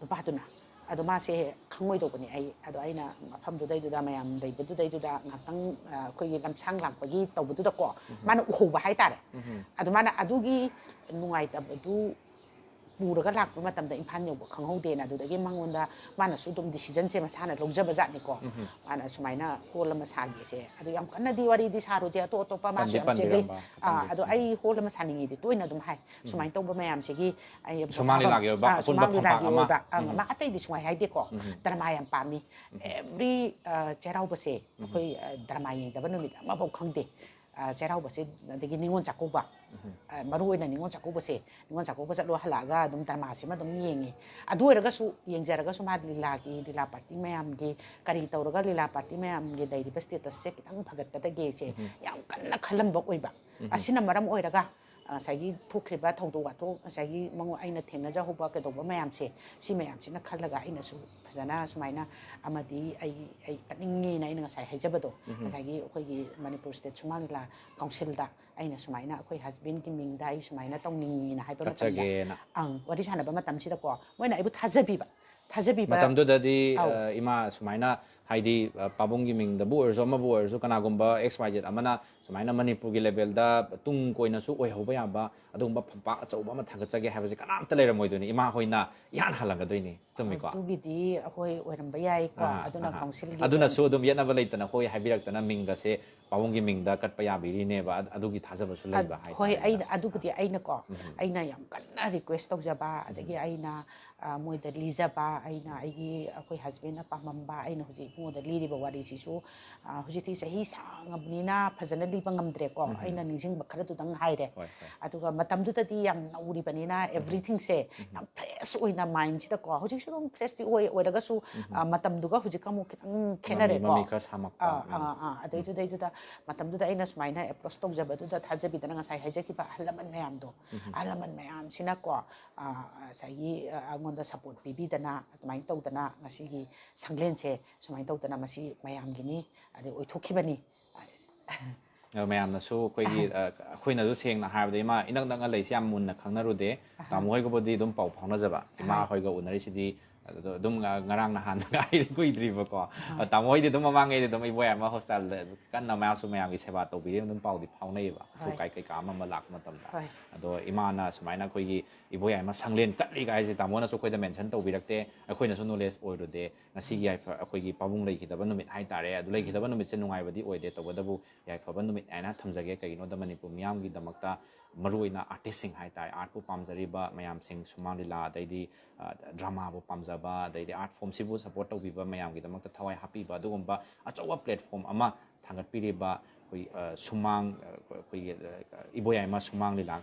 ꯅꯨꯄꯥꯗꯨꯅ꯫ ꯑꯗꯣ ꯃꯥꯁꯦ ꯈꯪꯉꯣꯏꯗꯧꯕꯅꯦ ꯑꯩ꯫ ꯑꯗꯣ ꯑꯩꯅ ꯃꯐꯝꯗꯨꯗꯩꯗꯨꯗ, ꯃꯌꯥꯝ ꯂꯩꯕꯗꯨꯗꯩꯗꯨꯗ ꯉꯥꯏꯍꯥꯛꯇꯪ, ꯑ, ꯑꯩꯈꯣꯏꯒꯤ ꯂꯝꯁꯥꯡ ꯂꯥꯛꯄꯒꯤ ꯇꯧꯕꯗꯨꯗꯀꯣ, ꯃꯥꯅ ꯎꯍꯧꯕ ꯍꯥꯏꯇꯥꯔꯦ꯫ ꯑꯗꯣ ꯃꯥꯅ ꯑꯗꯨꯒꯤ ꯅꯨꯡꯉꯥꯏꯇꯕꯗꯨ ꯄꯨꯔꯒ ꯂꯥꯛꯄ ꯃꯇꯝꯗ ꯏꯝꯐꯥꯜ ꯌꯧꯕ ꯈꯪꯍꯧꯗꯦꯅ, ꯑꯗꯨꯗꯒꯤ ꯃꯉꯣꯟꯗ ꯃꯥꯅꯁꯨ ꯑꯗꯨꯝ decision ꯁꯦ ꯃꯁꯥꯅ ꯂꯧꯖꯕ ꯖꯥꯠꯅꯤꯀꯣ꯫ ꯃꯥꯅ ꯁꯨꯃꯥꯏꯅ hall ꯑꯃ ꯁꯥꯒꯦꯁꯦ, ꯑꯗꯨ ꯌꯥꯝ ꯀꯟꯅꯗꯤ ꯋꯥꯔꯤꯗꯤ ꯁꯥꯔꯨꯗꯦ, ꯑꯇꯣꯞ ꯑꯇꯣꯞꯄ ꯃꯥꯁꯨ ꯇꯝꯗꯤ ꯌꯥꯝ ꯆꯦꯜꯂꯤ꯫ ꯄꯟꯕꯤꯔꯝꯕ ꯑꯥ, ꯈꯇꯪꯗꯤ꯫ ꯑꯗꯣ ꯑꯩ hall ꯑꯃ ꯁꯥꯅꯤꯡꯉꯤꯗꯤ ꯇꯣꯏꯅ ꯑꯗꯨꯝ ꯍꯥꯏ, ꯁꯨꯃꯥꯏꯅ ꯇꯧꯕ ꯃꯌꯥꯝꯁꯤꯒꯤ ꯑꯩ ꯁꯨꯃꯥꯡ ꯄꯣꯊꯥꯐꯝ, ꯂꯤꯂꯥꯒꯤ ꯑꯣꯏꯕ ꯑꯥ, ꯑꯄꯨꯟꯕ ꯁꯨꯃꯥꯡ ꯐꯝꯄꯥꯛ ꯂꯤꯂꯥꯒꯤ ꯑꯃ꯫ ꯑꯣꯏꯕ, ꯑꯥ, ꯃꯥ ꯑꯇꯩꯗꯤ ꯁꯨꯡꯍꯥꯏ ꯍꯥꯏꯗꯦꯀꯣ꯫ ꯗ꯭ꯔꯃꯥ ꯌꯥꯝ ꯄꯥꯝꯃꯤ, every, ꯑ, ꯆꯩꯔꯥꯎꯕꯁꯦ ꯑꯩꯈꯣꯏ, ꯑ, ꯗ꯭ꯔꯃꯥ ꯌꯦꯡꯗꯕ ꯅꯨꯃꯤꯠ ꯑꯃꯐꯥꯎ ꯈꯪꯗꯦ꯫ ꯑ, ꯆꯩꯔꯥꯎꯕꯁꯦ, ꯑꯗꯒꯤ ꯅꯤꯉꯣꯜ ꯆꯥꯛꯀꯧꯕ, ꯑ, ꯃꯔꯨ ꯑꯣꯏꯅ ꯅꯤꯉꯣꯜ ꯆꯥꯛꯀꯧꯕꯁꯦ, ꯅꯤꯉꯣꯜ ꯆꯥꯛꯀꯧꯕ ꯆꯠꯂꯣ ꯍꯜꯂꯛꯑꯒ ꯑꯗꯨꯝ ꯗ꯭ꯔꯃꯥꯁꯤꯃ ꯑꯗꯨꯝ ꯌꯦꯡꯉꯤ꯫ ꯑꯗꯨ ꯑꯣꯏꯔꯒꯁꯨ, ꯌꯦꯡꯖꯔꯒꯁꯨ ꯃꯥ ꯂꯤꯂꯥꯒꯤ, ꯂꯤꯂꯥ party ꯃꯌꯥꯝꯒꯤ, ꯀꯔꯤ ꯇꯧꯔꯒ ꯂꯤꯂꯥ party ꯃꯌꯥꯝꯒꯤ ꯂꯩꯔꯤꯕ status ꯁꯦ ꯈꯤꯇꯪ ꯐꯒꯠꯀꯗꯒꯦꯁꯦ ꯌꯥꯝ ꯀꯟꯅ ꯈꯜꯂꯝꯕ ꯑꯣꯏꯕ꯫ ꯑꯁꯤꯅ ꯃꯔꯝ ꯑꯣꯏꯔꯒ, ꯑ, ꯉꯁꯥꯏꯒꯤ ꯊꯣꯛꯈ꯭ꯔꯤꯕ ꯊꯧꯗꯣꯛ ꯋꯥꯊꯣꯛ, ꯉꯁꯥꯏꯒꯤ ꯃꯉꯣ-, ꯑꯩꯅ ꯊꯦꯡꯅꯖꯍꯧꯕ ꯀꯩꯗꯧꯕ ꯃꯌꯥꯝꯁꯦ, ꯁꯤ ꯃꯌꯥꯝꯁꯤꯅ ꯈꯜꯂꯒ ꯑꯩꯅꯁꯨ ꯐꯖꯅ ꯁꯨꯃꯥꯏꯅ, ꯑꯃꯗꯤ ꯑꯩ, ꯑꯩ ꯀꯠꯅꯤꯡꯉꯦꯅ ꯑꯩꯅ ꯉꯁꯥꯏ ꯍꯥꯏꯖꯕꯗꯣ, ꯉꯁꯥꯏꯒꯤ ꯑꯩꯈꯣꯏꯒꯤ ꯃꯅꯤꯄꯨꯔ State ꯁꯨꯃꯥꯡ ꯂꯤꯂꯥ Council ꯗ ꯑꯩꯅ ꯁꯨꯃꯥꯏꯅ ꯑꯩꯈꯣꯏ husband ꯀꯤ ꯃꯤꯡꯗ ꯑꯩ ꯁꯨꯃꯥꯏꯅ ꯇꯧꯅꯤꯡꯉꯤꯅ ꯍꯥꯏꯕ ꯃꯇꯝꯗ, ꯀꯠꯆꯒꯦꯅ꯫ ꯑꯪ, ꯋꯥꯔꯤ ꯁꯥꯟꯅꯕ ꯃꯇꯝꯁꯤꯗꯀꯣ, ꯃꯣꯏꯅ ꯑꯩꯕꯨ ꯊꯥꯖꯕꯤꯕ, ꯊꯥꯖꯕꯤꯕ꯫ ꯃꯇꯝꯗꯨꯗꯗꯤ, ꯑꯧ꯫ ꯑ, ꯏꯃꯥ ꯁꯨꯃꯥꯏꯅ, ꯍꯥꯏꯗꯤ, ꯑ, ꯄꯥꯕꯨꯡꯒꯤ ꯃꯤꯡꯗꯕꯨ ꯑꯣꯏꯔꯁꯨ, ꯑꯃꯕꯨ ꯑꯣꯏꯔꯁꯨ, ꯀꯅꯥꯒꯨꯝꯕ X Y Z ꯑꯃꯅ ꯁꯨꯃꯥꯏꯅ ꯃꯅꯤꯄꯨꯔꯒꯤ level ꯗ ꯇꯨꯡ ꯀꯣꯏꯅꯁꯨ ꯑꯣꯏꯍꯧꯕ ꯌꯥꯕ ꯑꯗꯨꯒꯨꯝꯕ ꯐꯝꯄꯥꯛ ꯑꯆꯧꯕ ꯑꯃ ꯊꯥꯡꯒꯠꯆꯒꯦ ꯍꯥꯏꯕꯁꯦ ꯀꯅꯥꯝꯇ ꯂꯩꯔꯝꯃꯣꯏꯗꯣꯏꯅꯤ꯫ ꯏꯃꯥ ꯍꯣꯏꯅ ꯏꯍꯥꯟ ꯍꯥꯜꯂꯝꯒꯗꯣꯏꯅꯤ꯫ ꯆꯨꯝꯃꯤꯀꯣ? ꯑꯗꯨꯒꯤꯗꯤ ꯑꯩꯈꯣꯏ ꯑꯣꯏꯔꯝꯕ ꯌꯥꯏꯀꯣ꯫ ꯑꯥ, ꯑꯗꯨꯅ ꯑꯥ, ꯑꯥ꯫ Council ꯒꯤ ꯑꯗꯨꯅꯁꯨ ꯑꯗꯨꯝ ꯌꯦꯠꯅꯕ ꯂꯩꯇꯅ ꯍꯣꯏ ꯍꯥꯏꯕꯤꯔꯛꯇꯅ ꯃꯤꯡꯒꯁꯦ ꯄꯥꯕꯨꯡꯒꯤ ꯃꯤꯡꯗ ꯀꯠꯄ ꯌꯥꯕꯤꯔꯤꯅꯦꯕ꯫ ꯑꯗ-, ꯑꯗꯨꯒꯤ ꯊꯥꯖꯕꯁꯨ ꯂꯩꯕ ꯑꯗ-, ꯍꯣꯏ, ꯍꯥꯏꯇꯥꯔꯦ꯫ ꯑꯩꯅ, ꯑꯗꯨꯕꯨꯗꯤ ꯑꯩꯅꯀꯣ, ꯑꯩꯅ ꯌꯥꯝ ꯀꯟꯅ request ꯇꯧꯖꯕ, ꯑꯗꯒꯤ ꯑꯩꯅ, ꯑ, ꯃꯣꯏꯗ ꯂꯤꯖꯕ, ꯑꯩꯅ ꯑꯩꯒꯤ, ꯑꯩꯈꯣꯏ husband ꯅ ꯄꯥꯝꯃꯝꯕ, ꯑꯩꯅ ꯍꯧꯖꯤꯛ ꯏꯕꯨꯡꯉꯣꯗ ꯂꯤꯔꯤꯕ ꯋꯥꯔꯤꯁꯤꯁꯨ, ꯑ, ꯍꯧꯖꯤꯛꯇꯤ ꯆꯍꯤ ꯁꯥꯡꯉꯕꯅꯤꯅ ꯐꯖꯅ ꯂꯤꯕ ꯉꯝꯗ꯭ꯔꯦꯀꯣ꯫ ꯑꯩꯅ ꯅꯤꯡꯁꯤꯡꯕ ꯈꯔꯗꯨꯗꯪ ꯍꯥꯏꯔꯦ꯫ ꯍꯣꯏ, ꯍꯣꯏ꯫ ꯑꯗꯨꯒ ꯃꯇꯝꯗꯨꯗꯗꯤ ꯌꯥꯝ ꯅꯧꯔꯤꯕꯅꯤꯅ everything ꯁꯦ ꯌꯥꯝ fresh ꯑꯣꯏꯅ mind ꯁꯤꯗꯀꯣ, ꯍꯧꯖꯤꯛꯁꯨ ꯑꯗꯨꯝ fresh ꯇꯤ ꯑꯣꯏ, ꯑꯣꯏꯔꯒꯁꯨ, ꯑ, ꯃꯇꯝꯗꯨꯒ ꯍꯧꯖꯤꯛꯀ ꯑꯃꯨꯛ ꯈꯤꯇꯪ ꯃꯃꯤ, ꯈꯦꯠꯅꯔꯦꯀꯣ꯫ ꯃꯃꯤ ꯈꯔ ꯁꯥꯃꯛꯄ꯫ ꯑꯥ, ꯑꯥ, ꯑꯥ꯫ ꯑꯗꯨꯏꯗꯨꯗꯩꯗꯨꯗ ꯃꯇꯝꯗꯨꯗ ꯑꯩꯅ ꯁꯨꯃꯥꯏꯅ approach ꯇꯧꯖꯕꯗꯨꯗ ꯊꯥꯖꯕꯤꯗꯅ ꯉꯁꯥꯏ ꯍꯥꯏꯖꯈꯤꯕ ꯑꯍꯜ ꯂꯃꯟ ꯃꯌꯥꯝꯗꯣ, ꯑꯍꯜ ꯂꯃꯟ ꯃꯌꯥꯝꯁꯤꯅꯀꯣ, ꯑ, ꯉꯁꯥꯏꯒꯤ, ꯑ, ꯑꯩꯉꯣꯟꯗ support ꯄꯤꯕꯤꯗꯅ, ꯑꯗꯨꯃꯥꯏꯅ ꯇꯧꯗꯅ ꯉꯁꯤꯒꯤ ꯁꯪꯂꯦꯟꯁꯦ ꯁꯨꯃꯥꯏꯅ ꯇꯧꯗꯅ ꯃꯁꯤ ꯃꯌꯥꯝꯒꯤꯅꯤ, ꯑꯗꯩ ꯑꯣꯏꯊꯣꯛꯈꯤꯕꯅꯤ꯫ ꯑꯗꯣ ꯃꯌꯥꯝꯅꯁꯨ ꯑꯩꯈꯣꯏꯒꯤ, ꯑꯍꯥ꯫ ꯑ, ꯑꯩꯈꯣꯏꯅꯁꯨ ꯁꯦꯡꯅ ꯍꯥꯏꯔꯕꯗ, ꯏꯃꯥ ꯏꯅꯛ ꯅꯛꯅ ꯂꯩꯁꯤ ꯌꯥꯝ ꯃꯨꯟꯅ ꯈꯪꯅꯔꯨꯗꯦ꯫ ꯑꯍꯥ꯫ ꯇꯥꯃꯣ ꯍꯣꯏꯒꯕꯨꯗꯤ ꯑꯗꯨꯝ ꯄꯥꯎ ꯐꯥꯎꯅꯖꯕ꯫ ꯏꯃꯥ ꯑꯍꯥ꯫ ꯍꯣꯏꯒ ꯎꯅꯔꯤꯁꯤꯗꯤ, ꯑ, ꯑꯗꯣ ꯑꯗꯨꯝ ꯉ- ꯉꯔꯥꯡ ꯅꯍꯥꯟꯗ ꯉꯥꯏꯔꯤ, ꯀꯨꯏꯗ꯭ꯔꯤꯕꯀꯣ꯫ ꯇꯥꯃꯣ ꯍꯣꯏꯗꯤ ꯑꯗꯨꯝ ꯃꯃꯥꯡꯉꯩꯗꯤ ꯑꯗꯨꯝ ꯏꯕꯣꯌꯥꯏꯃ ꯍꯣꯁꯄꯤꯇꯥꯜꯗ ꯀꯟꯅ ꯃꯌꯥꯝꯁꯨ ꯃꯌꯥꯝꯒꯤ ꯁꯦꯕꯥ ꯇꯧꯕꯤꯔꯤ, ꯑꯗꯨꯝ ꯄꯥꯎꯗꯤ ꯐꯥꯎꯅꯩꯌꯦꯕ, ꯑꯊꯨ ꯍꯣꯏ꯫ ꯑꯀꯥꯏ ꯀꯩꯀꯥ ꯑꯃ ꯑꯃ ꯂꯥꯛꯄ ꯃꯇꯝꯗ꯫ ꯍꯣꯏ꯫ ꯑꯗꯣ ꯏꯃꯥꯅ ꯁꯨꯃꯥꯏꯅ ꯑꯩꯈꯣꯏꯒꯤ ꯏꯕꯣꯌꯥꯏꯃ ꯁꯪꯂꯦꯟ ꯀꯠꯂꯤꯒ ꯍꯥꯏꯁꯦ ꯇꯥꯃꯣꯅꯁꯨ ꯑꯩꯈꯣꯏꯗ ꯃꯦꯟꯁꯟ ꯇꯧꯕꯤꯔꯛꯇꯦ, ꯑꯩꯈꯣꯏꯅꯁꯨ ꯅꯣꯂꯦꯖ ꯑꯣꯏꯔꯨꯗꯦ꯫ ꯉꯁꯤꯒꯤ ꯌꯥꯏꯐ ꯑꯩꯈꯣꯏꯒꯤ ꯄꯥꯕꯨꯡ ꯂꯩꯈꯤꯗꯕ ꯅꯨꯃꯤꯠ ꯍꯥꯏꯇꯥꯔꯦ, ꯑꯗꯨ ꯂꯩꯈꯤꯗꯕ ꯅꯨꯃꯤꯠꯁꯦ ꯅꯨꯡꯉꯥꯏꯕꯗꯤ ꯑꯣꯏꯗꯦ, ꯇꯧꯕꯇꯕꯨ ꯌꯥꯏꯐꯕ ꯅꯨꯃꯤꯠ ꯍꯥꯏꯅ ꯊꯝꯖꯒꯦ꯫ ꯀꯩꯒꯤꯅꯣꯗ ꯃꯅꯤꯄꯨꯔ ꯃꯤꯌꯥꯝꯒꯤꯗꯃꯛꯇ, ꯃꯔꯨꯑꯣꯏꯅ ꯑꯥꯔꯇꯤꯁꯁꯤꯡ ꯍꯥꯏꯇꯥꯔꯦ, ꯑꯥꯔꯠꯄꯨ ꯄꯥꯝꯖꯔꯤꯕ ꯃꯌꯥꯝꯁꯤꯡ, ꯁꯨꯃꯥꯡ ꯂꯤꯂꯥ, ꯑꯗꯩꯗꯤ ꯗ꯭ꯔꯃꯥꯕꯨ ꯄꯥꯝꯖꯕ, ꯑꯗꯩꯗꯤ ꯑꯥꯔꯠ ꯐꯣꯝꯁꯤꯕꯨ ꯁꯄꯣꯔꯠ ꯇꯧꯕꯤꯕ ꯃꯌꯥꯝꯒꯤꯗꯃꯛꯇ ꯊꯋꯥꯏ ꯍꯥꯞꯄꯤꯕ ꯑꯗꯨꯒꯨꯝꯕ ꯑꯆꯧꯕ ꯄ꯭ꯂꯦꯠꯐꯣꯝ ꯑꯃ ꯊꯥꯡꯒꯠꯄꯤꯔꯤꯕ ꯑꯩꯈꯣꯏ, ꯑ, ꯁꯨꯃꯥꯡ, ꯑ, ꯑꯩꯈꯣꯏꯒꯤ, ꯑ, ꯏꯕꯣꯌꯥꯏꯃ ꯁꯨꯃꯥꯡ ꯂꯤꯂꯥ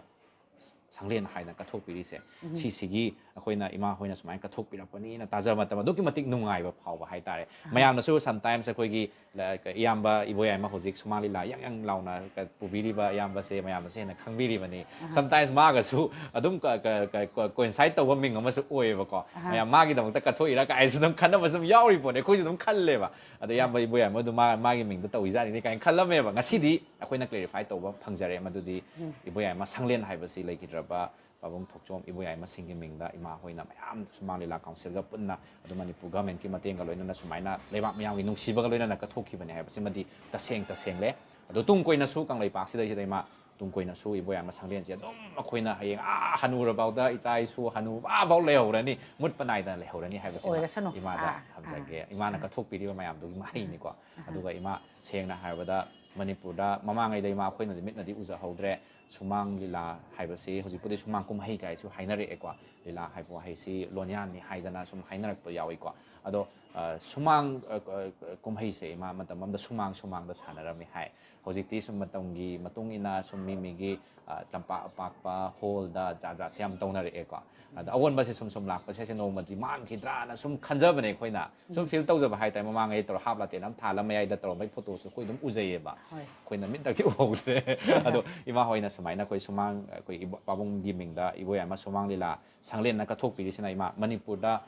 ꯁꯪꯂꯦꯟ ꯍꯥꯏꯅ ꯀꯠꯊꯣꯛꯄꯤꯔꯤꯁꯦ, ꯁꯤꯁꯤꯒꯤ ꯑꯩꯈꯣꯏꯅ ꯏꯃꯥ ꯍꯣꯏꯅ ꯁꯨꯃꯥꯏꯅ ꯀꯠꯊꯣꯛꯄꯤꯔꯛꯄꯅꯤꯅ ꯇꯥꯖꯕ ꯃꯇꯝ ꯑꯗꯨꯛꯀꯤ ꯃꯇꯤꯛ ꯅꯨꯡꯉꯥꯏꯕ ꯐꯥꯎꯕ ꯍꯥꯏꯇꯥꯔꯦ꯫ ꯃꯌꯥꯝꯅꯁꯨ sometimes ꯑꯩꯈꯣꯏꯒꯤ, ꯂ- ꯏꯌꯥꯝꯕ ꯏꯕꯣꯌꯥꯏꯃ ꯍꯧꯖꯤꯛ ꯁꯨꯃꯥꯡ ꯂꯤꯂꯥ ꯌꯥꯡ ꯌꯥꯡ ꯂꯥꯎꯅ ꯀ- ꯄꯨꯕꯤꯔꯤꯕ ꯏꯌꯥꯝꯕꯁꯦ ꯃꯌꯥꯝꯅꯁꯨ ꯍꯦꯟꯅ ꯈꯪꯕꯤꯔꯤꯕꯅꯤ꯫ Sometimes ꯃꯥꯒꯁꯨ ꯑꯗꯨꯝ ꯀ- ꯀ- ꯀ- ꯀ- coincide ꯇꯧꯕ ꯃꯤꯡ ꯑꯃꯁꯨ ꯑꯣꯏꯌꯦꯕꯀꯣ꯫ ꯃꯌꯥꯝ ꯃꯥꯒꯤꯗꯃꯛꯇ ꯀꯠꯊꯣꯛꯏꯔꯥ ꯀꯥꯏꯁꯨ ꯑꯗꯨꯝ ꯈꯟꯅꯕꯁꯨ ꯑꯗꯨꯝ ꯌꯥꯎꯔꯤ ꯄꯣꯠꯅꯤ꯫ ꯑꯩꯈꯣꯏꯁꯨ ꯑꯗꯨꯝ ꯈꯜꯂꯦꯕ꯫ ꯑꯗꯣ ꯏꯌꯥꯝꯕ ꯏꯕꯣꯌꯥꯏꯃ ꯑꯗꯨ ꯃꯥ- ꯃꯥꯒꯤ ꯃꯤꯡꯗ ꯇꯧꯏꯖꯥꯠꯅꯤꯅꯦ ꯀꯥꯏꯅ ꯈꯜꯂꯝꯃꯦꯕ꯫ ꯉꯁꯤꯗꯤ ꯑꯩꯈꯣꯏꯅ clarify ꯇꯧꯕ ꯐꯪꯖꯔꯦ ꯃꯗꯨꯗꯤ ꯏꯕꯣꯌꯥꯏꯃ ꯁꯪꯂꯦꯟ ꯍꯥꯏꯕꯁꯤ ꯂꯩꯈꯤꯗ꯭ꯔꯕ ꯄꯥꯕꯨꯡ ꯊꯣꯛꯆꯣꯝ ꯏꯕꯣꯌꯥꯏꯃ ꯁꯤꯡꯒꯤ ꯃꯤꯡꯗ ꯏꯃꯥ ꯍꯣꯏꯅ ꯃꯌꯥꯝ ꯁꯨꯃꯥꯡ ꯂꯤꯂꯥ ꯀꯥꯎꯟꯁꯤꯜꯒ ꯄꯨꯟꯅ, ꯑꯗꯨ ꯃꯅꯤꯄꯨꯔ ꯒꯚꯔꯟꯃꯦꯟꯠꯀꯤ ꯃꯇꯦꯡꯒ ꯂꯣꯏꯅꯅ ꯁꯨꯃꯥꯏꯅ ꯂꯩꯕꯥꯛ ꯃꯤꯌꯥꯝꯒꯤ ꯅꯨꯡꯁꯤꯕꯒ ꯂꯣꯏꯅꯅ ꯀꯠꯊꯣꯛꯈꯤꯕꯅꯦ ꯍꯥꯏꯕꯁꯤꯃꯗꯤ ꯇꯁꯦꯡ ꯇꯁꯦꯡꯂꯦ꯫ ꯑꯗꯣ ꯇꯨꯡ ꯀꯣꯏꯅꯁꯨ ꯀꯪꯂꯩꯄꯥꯛꯁꯤꯗꯩꯁꯤꯗ ꯏꯃꯥ ꯇꯨꯡ ꯀꯣꯏꯅꯁꯨ ꯏꯕꯣꯌꯥꯏꯃ ꯁꯪꯂꯦꯟꯁꯤ ꯑꯗꯨꯝ ꯑꯩꯈꯣꯏꯅ ꯍꯌꯦꯡ ꯑꯥ ꯍꯅꯨꯔꯐꯥꯎꯗ, ꯏꯆꯥ ꯏꯁꯨ ꯍꯅꯨ ꯑꯥꯐꯥꯎ ꯂꯩꯍꯧꯔꯅꯤ, ꯃꯨꯠꯄ ꯅꯥꯏꯗꯅ ꯂꯩꯍꯧꯔꯅꯤ ꯍꯥꯏꯕꯁꯤꯃ ꯑꯣꯏꯔꯁꯅꯨ꯫ ꯏꯃꯥꯗ ꯑꯥ, ꯊꯝꯖꯒꯦ꯫ ꯏꯃꯥꯅ ꯀꯠꯊꯣꯛꯄꯤꯔꯤꯕ ꯃꯌꯥꯝꯗꯨꯒꯤ ꯃꯍꯩꯅꯤꯀꯣ꯫ ꯑꯥ꯫ ꯑꯗꯨꯒ ꯏꯃꯥ, ꯁꯦꯡꯅ ꯍꯥꯏꯔꯕꯗ ꯃꯅꯤꯄꯨꯔꯗ ꯃꯃꯥꯡꯉꯩꯗ ꯏꯃꯥ ꯑꯩꯈꯣꯏꯅꯗꯤ ꯃꯤꯠꯅꯗꯤ ꯎꯖꯍꯧꯗ꯭ꯔꯦ, ꯁꯨꯃꯥꯡ ꯂꯤꯂꯥ ꯍꯥꯏꯕꯁꯤ ꯍꯧꯖꯤꯛꯄꯨꯗꯤ ꯁꯨꯃꯥꯡ ꯀꯨꯝꯍꯩ ꯀꯥꯏꯁꯨ ꯍꯥꯏꯅꯔꯛꯑꯦꯀꯣ꯫ ꯂꯤꯂꯥ ꯍꯥꯏꯕ ꯋꯥꯍꯩꯁꯤ ꯂꯣꯟꯌꯥꯟꯅꯤ ꯍꯥꯏꯗꯅ ꯁꯨꯝ ꯍꯥꯏꯅꯔꯛꯄ ꯌꯥꯎꯏꯀꯣ꯫ ꯑꯗꯣ, ꯑ, ꯁꯨꯃꯥꯡ, ꯑ, ꯑ, ꯀꯨꯝꯍꯩꯁꯦ ꯏꯃꯥ ꯃꯇꯝ ꯑꯃꯗ ꯁꯨꯃꯥꯡ ꯁꯨꯃꯥꯡꯗ ꯁꯥꯟꯅꯔꯝꯃꯤ ꯍꯥꯏ꯫ ꯍꯧꯖꯤꯛꯇꯤ ꯁꯨꯝ ꯃꯇꯝꯒꯤ ꯃꯇꯨꯡ ꯏꯟꯅ ꯁꯨꯝ ꯃꯤ ꯃꯤꯒꯤ, ꯑ, ꯂꯝꯄꯥꯛ ꯑꯄꯥꯛꯄ, ꯍꯣꯜꯗ ꯖꯥꯠ ꯖꯥꯠꯁꯦ ꯌꯥꯝ ꯇꯧꯅꯔꯛꯑꯦꯀꯣ꯫ ꯑꯗ ꯑꯑꯣꯟꯕꯁꯦ ꯁꯨꯝ ꯁꯨꯝ ꯂꯥꯛꯄꯁꯦ ꯁꯤ ꯅꯣꯡꯃꯗꯤ ꯃꯥꯡꯈꯤꯗ꯭ꯔꯥꯅ ꯁꯨꯝ ꯈꯟꯖꯕꯅꯦ ꯑꯩꯈꯣꯏꯅ꯫ ꯁꯨꯝ ꯐꯤꯜ ꯇꯧꯖꯕ ꯍꯥꯏꯇꯥꯔꯦ꯫ ꯃꯃꯥꯡꯉꯩ ꯇꯧꯔ ꯍꯥꯞ ꯂꯥꯇꯦꯟ ꯑꯃ ꯊꯥꯜꯂ ꯃꯌꯥꯏꯗ ꯇꯧꯔꯝꯕꯒꯤ ꯐꯣꯇꯣꯁꯨ ꯑꯩꯈꯣꯏ ꯑꯗꯨꯝ ꯎꯖꯩꯌꯦꯕ꯫ ꯍꯣꯏ꯫ ꯑꯩꯈꯣꯏꯅ ꯃꯤꯠꯇꯗꯤ ꯎꯍꯧꯗ꯭ꯔꯦ꯫ ꯑꯗꯣ ꯏꯃꯥ ꯍꯣꯏꯅ ꯁꯨꯃꯥꯏꯅ ꯑꯩꯈꯣꯏ ꯁꯨꯃꯥꯡ, ꯑꯩꯈꯣꯏ ꯏꯕ- ꯄꯥꯕꯨꯡꯒꯤ ꯃꯤꯡꯗ ꯏꯕꯣꯌꯥꯏꯃ ꯁꯨꯃꯥꯡ ꯂꯤꯂꯥ ꯁꯪꯂꯦꯟꯅ ꯀꯠꯊꯣꯛꯄꯤꯔꯤꯁꯤꯅ ꯏꯃꯥ ꯃꯅꯤꯄꯨꯔꯗ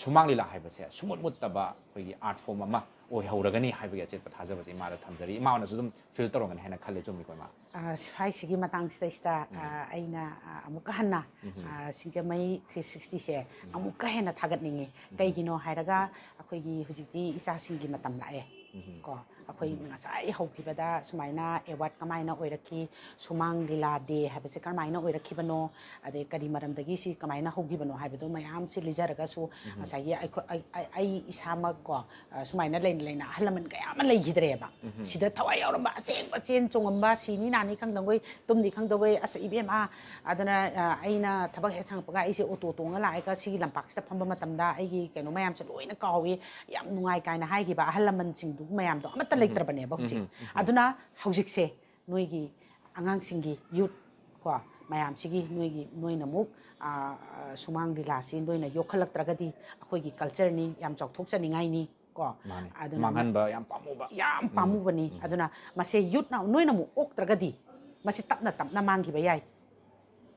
ꯁꯨꯃꯥꯡ ꯂꯤꯂꯥ ꯍꯥꯏꯕꯁꯦ ꯁꯨꯃꯨꯠ ꯃꯨꯠꯇꯕ ꯑꯩꯈꯣꯏꯒꯤ art form ꯑꯃ ꯑꯣꯏꯍꯧꯔꯒꯅꯤ ꯍꯥꯏꯕꯒꯤ ꯑꯆꯦꯠꯄ ꯊꯥꯖꯕꯁꯦ ꯏꯃꯥꯗ ꯊꯝꯖꯔꯤ꯫ ꯏꯃꯥꯅꯁꯨ ꯑꯗꯨꯝ feel ꯇꯧꯔꯝꯒꯅꯤ ꯍꯥꯏꯅ ꯈꯜꯂꯦ, ꯆꯨꯝꯃꯤꯀꯣ ꯏꯃꯥ? ꯑ, ꯁ꯭ꯋꯥꯏꯁꯤꯒꯤ ꯃꯇꯥꯡꯁꯤꯗꯩꯁꯤꯗ, ꯎꯝ꯫ ꯑ, ꯑꯩꯅ, ꯑ, ꯑꯃꯨꯛꯀ ꯍꯟꯅ, ꯎꯝ꯫ ꯑ, ꯁꯤꯡꯖꯃꯩ three sixty ꯁꯦ ꯎꯝ꯫ ꯑꯃꯨꯛꯀ ꯍꯦꯟꯅ ꯊꯥꯒꯠꯅꯤꯡꯉꯤ꯫ ꯎꯝ꯫ ꯀꯩꯒꯤꯅꯣ ꯍꯥꯏꯔꯒ ꯑꯩꯈꯣꯏꯒꯤ ꯍꯧꯖꯤꯛꯇꯤ ꯏꯆꯥꯁꯤꯡꯒꯤ ꯃꯇꯝ ꯂꯥꯛꯑꯦ꯫ ꯎꯝ꯫ ꯀꯣ, ꯑꯩꯈꯣꯏ ꯎꯝ꯫ ꯉꯁꯥꯏ ꯍꯧꯈꯤꯕꯗ ꯁꯨꯃꯥꯏꯅ award ꯀꯃꯥꯏꯅ ꯑꯣꯏꯔꯛꯈꯤ, ꯁꯨꯃꯥꯡ ꯂꯤꯂꯥ day ꯍꯥꯏꯕꯁꯦ ꯀꯔꯝꯍꯥꯏꯅ ꯑꯣꯏꯔꯛꯈꯤꯕꯅꯣ, ꯑꯗꯩ ꯀꯔꯤ ꯃꯔꯝꯗꯒꯤ ꯁꯤ ꯀꯃꯥꯏꯅ ꯍꯧꯈꯤꯕꯅꯣ ꯍꯥꯏꯕꯗꯣ ꯃꯌꯥꯝꯁꯤ ꯂꯤꯖꯔꯒꯁꯨ, ꯎꯝ꯫ ꯉꯁꯥꯏꯒꯤ ꯑꯩꯈꯣꯏ, ꯑꯩ, ꯑꯩ, ꯑꯩ ꯏꯁꯥꯃꯛ ꯀꯣ, ꯑ, ꯁꯨꯃꯥꯏꯅ ꯂꯩꯅ ꯂꯩꯅ ꯑꯍꯜ ꯂꯃꯟ ꯀꯌꯥ ꯑꯃ ꯂꯩꯈꯤꯗ꯭ꯔꯦꯕ꯫ ꯎꯝ꯫ ꯁꯤꯗ ꯊꯋꯥꯏ ꯌꯥꯎꯔꯝꯕ, ꯑꯁꯦꯡꯕ ꯆꯦꯟ ꯆꯣꯡꯉꯝꯕ, ꯁꯤꯅꯤ ꯅꯥꯅꯤ ꯈꯪꯗꯕꯈꯩ, ꯇꯨꯝꯅꯤ ꯈꯪꯗꯕꯈꯩ, "ꯑꯁ ꯏꯕꯦꯝꯃ," ꯑꯗꯨꯅ, ꯑ, ꯑꯩꯅ ꯊꯕꯛ ꯍꯦꯛ ꯁꯪꯉꯛꯄꯒ ꯑꯩꯁꯦ auto ꯇꯣꯡꯉ ꯂꯥꯛꯑꯒ ꯁꯤꯒꯤ ꯂꯝꯄꯥꯛꯁꯤꯗ ꯐꯝꯕ ꯃꯇꯝꯗ ꯑꯩꯒꯤ ꯀꯩꯅꯣ ꯃꯌꯥꯝꯁꯦ ꯂꯣꯏꯅ ꯀꯥꯎꯏ, ꯌꯥꯝ ꯅꯨꯡꯉꯥꯏ ꯀꯥꯏꯅ ꯍꯥꯏꯈꯤꯕ ꯑꯍꯜ ꯂꯃꯟꯁꯤꯡꯗꯨ ꯃꯌꯥꯝꯗꯣ ꯑꯃꯠꯇ ꯎꯝ꯫ ꯂꯩꯇ꯭ꯔꯕꯅꯦꯕ ꯍꯧꯖꯤꯛ꯫ ꯎꯝ꯫ ꯎꯝ꯫ ꯑꯗꯨꯅ ꯍꯧꯖꯤꯛꯁꯦ ꯅꯣꯏꯒꯤ ꯑꯉꯥꯡꯁꯤꯡꯒꯤ youth ꯀꯣ ꯃꯌꯥꯝꯁꯤꯒꯤ ꯅꯣꯏꯒꯤ, ꯅꯣꯏꯅ ꯑꯃꯨꯛ, ꯑ, ꯑ, ꯁꯨꯃꯥꯡ ꯂꯤꯂꯥꯁꯤ ꯅꯣꯏꯅ ꯌꯣꯛꯈꯠꯂꯛꯇ꯭ꯔꯒꯗꯤ ꯑꯩꯈꯣꯏꯒꯤ culture ꯅꯤ, ꯌꯥꯝ ꯆꯥꯎꯊꯣꯛꯆꯅꯤꯡꯉꯥꯏꯅꯤ ꯀꯣ꯫ ꯃꯥꯅꯦ꯫ ꯑꯗꯨꯅ ꯃꯥꯡꯍꯟꯕ ꯌꯥꯝ ꯄꯥꯝꯃꯨꯕ꯫ ꯌꯥꯝ ꯎꯝ꯫ ꯄꯥꯝꯃꯨꯕꯅꯤ꯫ ꯎꯝ꯫ ꯑꯗꯨꯅ ꯃꯁꯦ youth ꯅ ꯅꯣꯏꯅ ꯑꯃꯨꯛ ꯑꯣꯛꯇ꯭ꯔꯒꯗꯤ ꯃꯁꯤ ꯇꯞꯅ ꯇꯞꯅ ꯃꯥꯡꯈꯤꯕ ꯌꯥꯏ,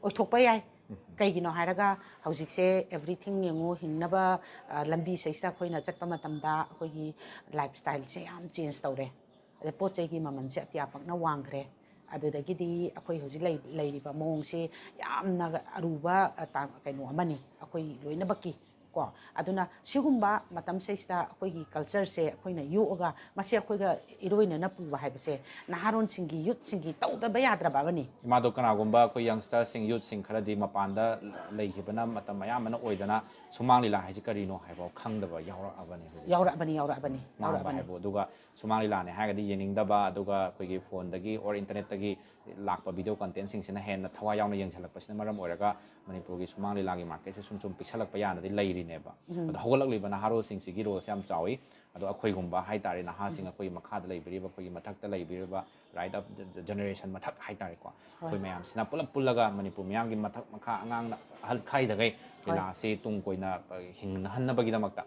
ꯑꯣꯏꯊꯣꯛꯄ ꯌꯥꯏ꯫ ꯎꯝ꯫ ꯀꯩꯒꯤꯅꯣ ꯍꯥꯏꯔꯒ ꯍꯧꯖꯤꯛꯁꯦ everything ꯌꯦꯡꯉꯨ, ꯍꯤꯡꯅꯕ, ꯑ, ꯂꯝꯕꯤꯁꯤꯗꯩꯁꯤꯗ ꯑꯩꯈꯣꯏꯅ ꯆꯠꯄ ꯃꯇꯝꯗ ꯑꯩꯈꯣꯏꯒꯤ lifestyle ꯁꯦ ꯌꯥꯝ change ꯇꯧꯔꯦ꯫ ꯑꯗꯩ ꯄꯣꯠ ꯆꯩꯒꯤ ꯃꯃꯜꯁꯦ ꯑꯇꯤꯌꯥ ꯄꯛꯅ ꯋꯥꯡꯈ꯭ꯔꯦ꯫ ꯑꯗꯨꯗꯒꯤꯗꯤ ꯑꯩꯈꯣꯏ ꯍꯧꯖꯤꯛ ꯂꯩ-, ꯂꯩꯔꯤꯕ ꯃꯑꯣꯡꯁꯤ ꯌꯥꯝꯅ ꯑꯔꯨꯕ, ꯑ, ꯇꯥ-, ꯀꯩꯅꯣ ꯑꯃꯅꯤ ꯑꯩꯈꯣꯏ ꯂꯣꯏꯅꯃꯛꯀꯤ ꯀꯣ꯫ ꯑꯗꯨꯅ ꯁꯤꯒꯨꯝꯕ ꯃꯇꯝꯁꯤꯗꯩꯁꯤꯗ ꯑꯩꯈꯣꯏꯒꯤ culture ꯁꯦ ꯑꯩꯈꯣꯏꯅ ꯌꯣꯛꯑꯒ ꯃꯁꯤ ꯑꯩꯈꯣꯏꯒ ꯏꯔꯣꯏꯅꯅ ꯄꯨꯕ ꯍꯥꯏꯕꯁꯦ ꯅꯍꯥꯔꯣꯟꯁꯤꯡꯒꯤ, youth ꯁꯤꯡꯒꯤ ꯇꯧꯗꯕ ꯌꯥꯗ꯭ꯔꯕ ꯑꯃꯅꯤ꯫ ꯏꯃꯥꯗꯣ ꯀꯅꯥꯒꯨꯝꯕ ꯑꯩꯈꯣꯏ youngster ꯁꯤꯡ, youth ꯁꯤꯡ ꯈꯔꯗꯤ ꯃꯄꯥꯟꯗ ꯂꯩꯈꯤꯕꯅ ꯃꯇꯝ ꯑꯌꯥꯝꯕꯅ ꯑꯣꯏꯗꯅ ꯁꯨꯃꯥꯡ ꯂꯤꯂꯥ ꯍꯥꯏꯁꯤ ꯀꯔꯤꯅꯣ ꯍꯥꯏꯕ ꯈꯪꯗꯕ ꯌꯥꯎꯔꯛꯑꯕꯅꯤ ꯍꯧꯖꯤꯛꯁꯦ꯫ ꯌꯥꯎꯔꯛꯑꯕꯅꯤ, ꯌꯥꯎꯔꯛꯑꯕꯅꯤ, ꯃꯥꯡꯕ ꯌꯥꯎꯔꯛꯑꯕꯅꯤ꯫ ꯍꯥꯏꯕꯨ꯫ ꯑꯗꯨꯒ ꯁꯨꯃꯥꯡ ꯂꯤꯂꯥꯅꯦ ꯍꯥꯏꯔꯒꯗꯤ ꯌꯦꯡꯅꯤꯡꯗꯕ, ꯑꯗꯨꯒ ꯑꯩꯈꯣꯏꯒꯤ phone ꯗꯒꯤ or internet ꯇꯒꯤ ꯂꯥꯛꯄ video content ꯁꯤꯡꯁꯤꯅ ꯍꯦꯟꯅ ꯊꯋꯥꯏ ꯌꯥꯎꯅ ꯌꯦꯡꯁꯤꯜꯂꯛꯄꯁꯤꯅ ꯃꯔꯝ ꯑꯣꯏꯔꯒ ꯃꯅꯤꯄꯨꯔꯒꯤ ꯁꯨꯃꯥꯡ ꯂꯤꯂꯥꯒꯤ market ꯁꯦ ꯁꯨꯝ ꯁꯨꯝ ꯄꯤꯛꯁꯜꯂꯛꯄ ꯌꯥꯅꯗꯤ ꯂꯩꯔꯤꯅꯦꯕ꯫ ꯎꯝ꯫ ꯑꯗꯣ ꯍꯧꯒꯠꯂꯛꯂꯤꯕ ꯅꯍꯥꯔꯣꯜꯁꯤꯡꯁꯤꯒꯤ role ꯁꯦ ꯌꯥꯝ ꯆꯥꯎꯏ꯫ ꯑꯗꯣ ꯑꯩꯈꯣꯏꯒꯨꯝꯕ ꯍꯥꯏꯇꯥꯔꯦ, ꯅꯍꯥꯁꯤꯡ, ꯎꯝ꯫ ꯑꯩꯈꯣꯏꯒꯤ ꯃꯈꯥꯗ ꯂꯩꯕꯤꯔꯤꯕ, ꯑꯩꯈꯣꯏꯒꯤ ꯃꯊꯛꯇ ꯂꯩꯕꯤꯔꯤꯕ, right up generation ꯃꯊꯛ ꯍꯥꯏꯇꯥꯔꯦꯀꯣ, ꯍꯣꯏ꯫ ꯑꯩꯈꯣꯏ ꯃꯌꯥꯝꯁꯤꯅ ꯄꯨꯂꯞ ꯄꯨꯜꯂꯒ ꯃꯅꯤꯄꯨꯔ ꯃꯤꯌꯥꯝꯒꯤ ꯃꯊꯛ ꯃꯈꯥ, ꯑꯉꯥꯡꯅ ꯑꯍꯜ ꯈꯥꯏꯗꯈꯩ ꯍꯣꯏ꯫ ꯂꯤꯂꯥꯁꯤ ꯇꯨꯡ ꯀꯣꯏꯅ, ꯑ, ꯍꯤꯡꯅꯍꯟꯅꯕꯒꯤꯗꯃꯛꯇ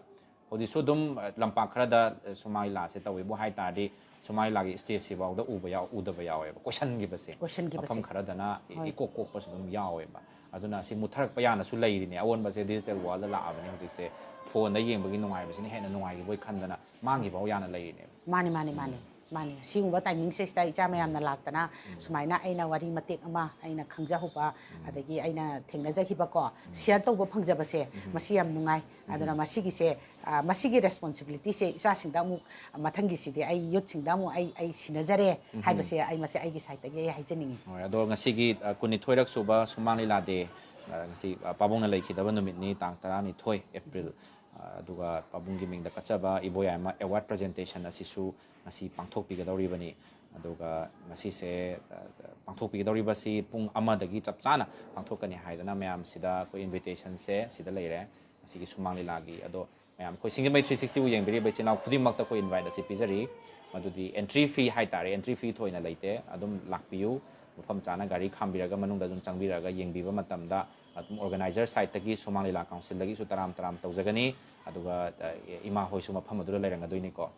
ꯍꯧꯖꯤꯛꯁꯨ ꯑꯗꯨꯝ, ꯑ, ꯂꯝꯄꯥꯛ ꯈꯔꯗ, ꯑ, ꯁꯨꯃꯥꯡ ꯂꯤꯂꯥꯁꯦ ꯇꯧꯋꯦꯕꯨ ꯍꯥꯏ ꯇꯥꯔꯗꯤ, ꯁꯨꯃꯥꯡ ꯂꯤꯂꯥꯒꯤ stage ꯁꯤꯐꯥꯎꯗ ꯎꯕ ꯌꯥꯎ-, ꯎꯗꯕ ꯌꯥꯎꯋꯦꯕ, ꯀꯣꯏꯁꯟꯈꯤꯕꯁꯦ꯫ ꯀꯣꯏꯁꯟꯈꯤꯕꯁꯦ꯫ ꯃꯐꯝ ꯈꯔꯗꯅ ꯏ-, ꯍꯣꯏ꯫ ꯏꯀꯣꯛ ꯀꯣꯛꯄꯁꯨ ꯑꯗꯨꯝ ꯌꯥꯎꯋꯦꯕ꯫ ꯑꯗꯨꯅ ꯁꯤ ꯃꯨꯠꯊꯔꯛꯄ ꯌꯥꯅꯁꯨ ꯂꯩꯔꯤꯅꯦ꯫ ꯑꯑꯣꯟꯕꯁꯦ digital worldꯗ ꯂꯥꯛꯑꯕꯅꯤ ꯍꯧꯖꯤꯛꯁꯦ꯫ Phoneꯗ ꯌꯦꯡꯕꯒꯤ ꯅꯨꯡꯉꯥꯏꯕꯁꯤꯅ ꯍꯦꯟꯅ ꯅꯨꯡꯉꯥꯏꯈꯤꯕꯣꯏ ꯈꯟꯗꯅ ꯃꯥꯡꯈꯤꯕ ꯐꯥꯎ ꯌꯥꯅ ꯂꯩꯔꯤꯅꯦꯕ꯫ ꯃꯥꯅꯦ ꯃꯥꯅꯦ ꯃꯥꯅꯦ ꯃꯥꯅꯦ꯫ ꯁꯤꯒꯨꯝꯕ timingꯁꯤꯗ ꯏꯆꯥ ꯃꯌꯥꯝꯅ ꯂꯥꯛꯇꯅ ꯁꯨꯃꯥꯏꯅ ꯑꯩꯅ ꯋꯥꯔꯤ ꯃꯇꯦꯛ ꯑꯃ ꯑꯩꯅ ꯈꯪꯖꯍꯧꯕ ꯑꯗꯒꯤ ꯑꯩꯅ ꯊꯦꯡꯅꯖꯈꯤꯕꯀꯣ, share ꯇꯧꯕ ꯐꯪꯖꯕꯁꯦ ꯃꯁꯤ ꯌꯥꯝ ꯅꯨꯡꯉꯥꯏ꯫ ꯑꯗꯨꯅ ꯃꯁꯤꯒꯤꯁꯦ, ꯑ, ꯃꯁꯤꯒꯤ responsibilityꯁꯦ ꯏꯆꯥꯁꯤꯡꯗ ꯑꯃꯨꯛ, ꯃꯊꯪꯒꯤꯁꯤꯗꯤ ꯑꯩ youthꯁꯤꯡꯗ ꯑꯃꯨꯛ ꯑꯩ ꯑꯩ ꯁꯤꯟꯅꯖꯔꯦ ꯍꯥꯏꯕꯁꯦ ꯑꯩ ꯃꯁꯤ ꯑꯩꯒꯤ sideꯇꯒꯤ ꯑꯩ ꯍꯥꯏꯖꯅꯤꯡꯉꯤ꯫ ꯍꯣꯏ, ꯑꯗꯣ ꯉꯁꯤꯒꯤ, ꯑ, ꯀꯨꯟꯅꯤꯊꯣꯏꯔꯛ ꯁꯨꯕ ꯁꯨꯃꯥꯡ ꯂꯤꯂꯥ day, ꯑ, ꯉꯁꯤ, ꯑ, ꯄꯥꯕꯨꯡꯅ ꯂꯩꯈꯤꯗꯕ ꯅꯨꯃꯤꯠꯅꯤ, ꯇꯥꯡ ꯇꯔꯥꯅꯤꯊꯣꯏ April꯫ ꯑ, ꯑꯗꯨꯒ ꯄꯥꯕꯨꯡꯒꯤ ꯃꯤꯡꯗ ꯀꯠꯆꯕ ꯏꯕꯣꯌꯥꯏꯃ award presentation ꯑꯁꯤꯁꯨ ꯉꯁꯤ ꯄꯥꯡꯊꯣꯛꯄꯤꯒꯗꯧꯔꯤꯕꯅꯤ꯫ ꯑꯗꯨꯒ ꯉꯁꯤꯁꯦ, ꯑ, ꯄꯥꯡꯊꯣꯛꯄꯤꯒꯗꯧꯔꯤꯕꯁꯤ ꯄꯨꯡ ꯑꯃꯗꯒꯤ ꯆꯞ ꯆꯥꯅ ꯄꯥꯡꯊꯣꯛꯀꯅꯤ ꯍꯥꯏꯗꯅ ꯃꯌꯥꯝꯁꯤꯗ ꯑꯩꯈꯣꯏ invitationꯁꯦ ꯁꯤꯗ ꯂꯩꯔꯦ, ꯉꯁꯤꯒꯤ ꯁꯨꯃꯥꯡ ꯂꯤꯂꯥꯒꯤ꯫ ꯑꯗꯣ ꯃꯌꯥꯝ ꯑꯩꯈꯣꯏ ꯁꯤꯡꯖꯃꯩ three sixtyꯕꯨ ꯌꯦꯡꯕꯤꯔꯤꯕ ꯏꯆꯤꯜ ꯏꯅꯥꯎ ꯈꯨꯗꯤꯡꯃꯛꯇ ꯑꯩꯈꯣꯏ invite ꯑꯁꯤ ꯄꯤꯖꯔꯤ꯫ ꯃꯗꯨꯗꯤ entry fee ꯍꯥꯏꯇꯥꯔꯦ, entry fee ꯊꯣꯏꯅ ꯂꯩꯇꯦ꯫ ꯑꯗꯨꯝ ꯂꯥꯛꯄꯤꯌꯨ, ꯃꯐꯝ ꯆꯥꯅ ꯒꯥꯔꯤ ꯈꯥꯝꯕꯤꯔꯒ ꯃꯅꯨꯡꯗ ꯑꯗꯨꯝ ꯆꯪꯕꯤꯔꯛꯑꯒ ꯌꯦꯡꯕꯤꯕ ꯃꯇꯝꯗ ꯑꯗꯨꯝ organizer sideꯇꯒꯤ ꯁꯨꯃꯥꯡ ꯂꯤꯂꯥ councilꯗꯒꯤꯁꯨ ꯇꯔꯥꯝ ꯇꯔꯥꯝ ꯇꯧꯖꯒꯅꯤ꯫ ꯑꯗꯨꯒ, ꯑ, ꯏꯃꯥ ꯍꯣꯏꯁꯨ ꯃꯐꯝ ꯑꯗꯨꯗ ꯂꯩꯔꯝꯒꯗꯣꯏꯅꯤꯀꯣ꯫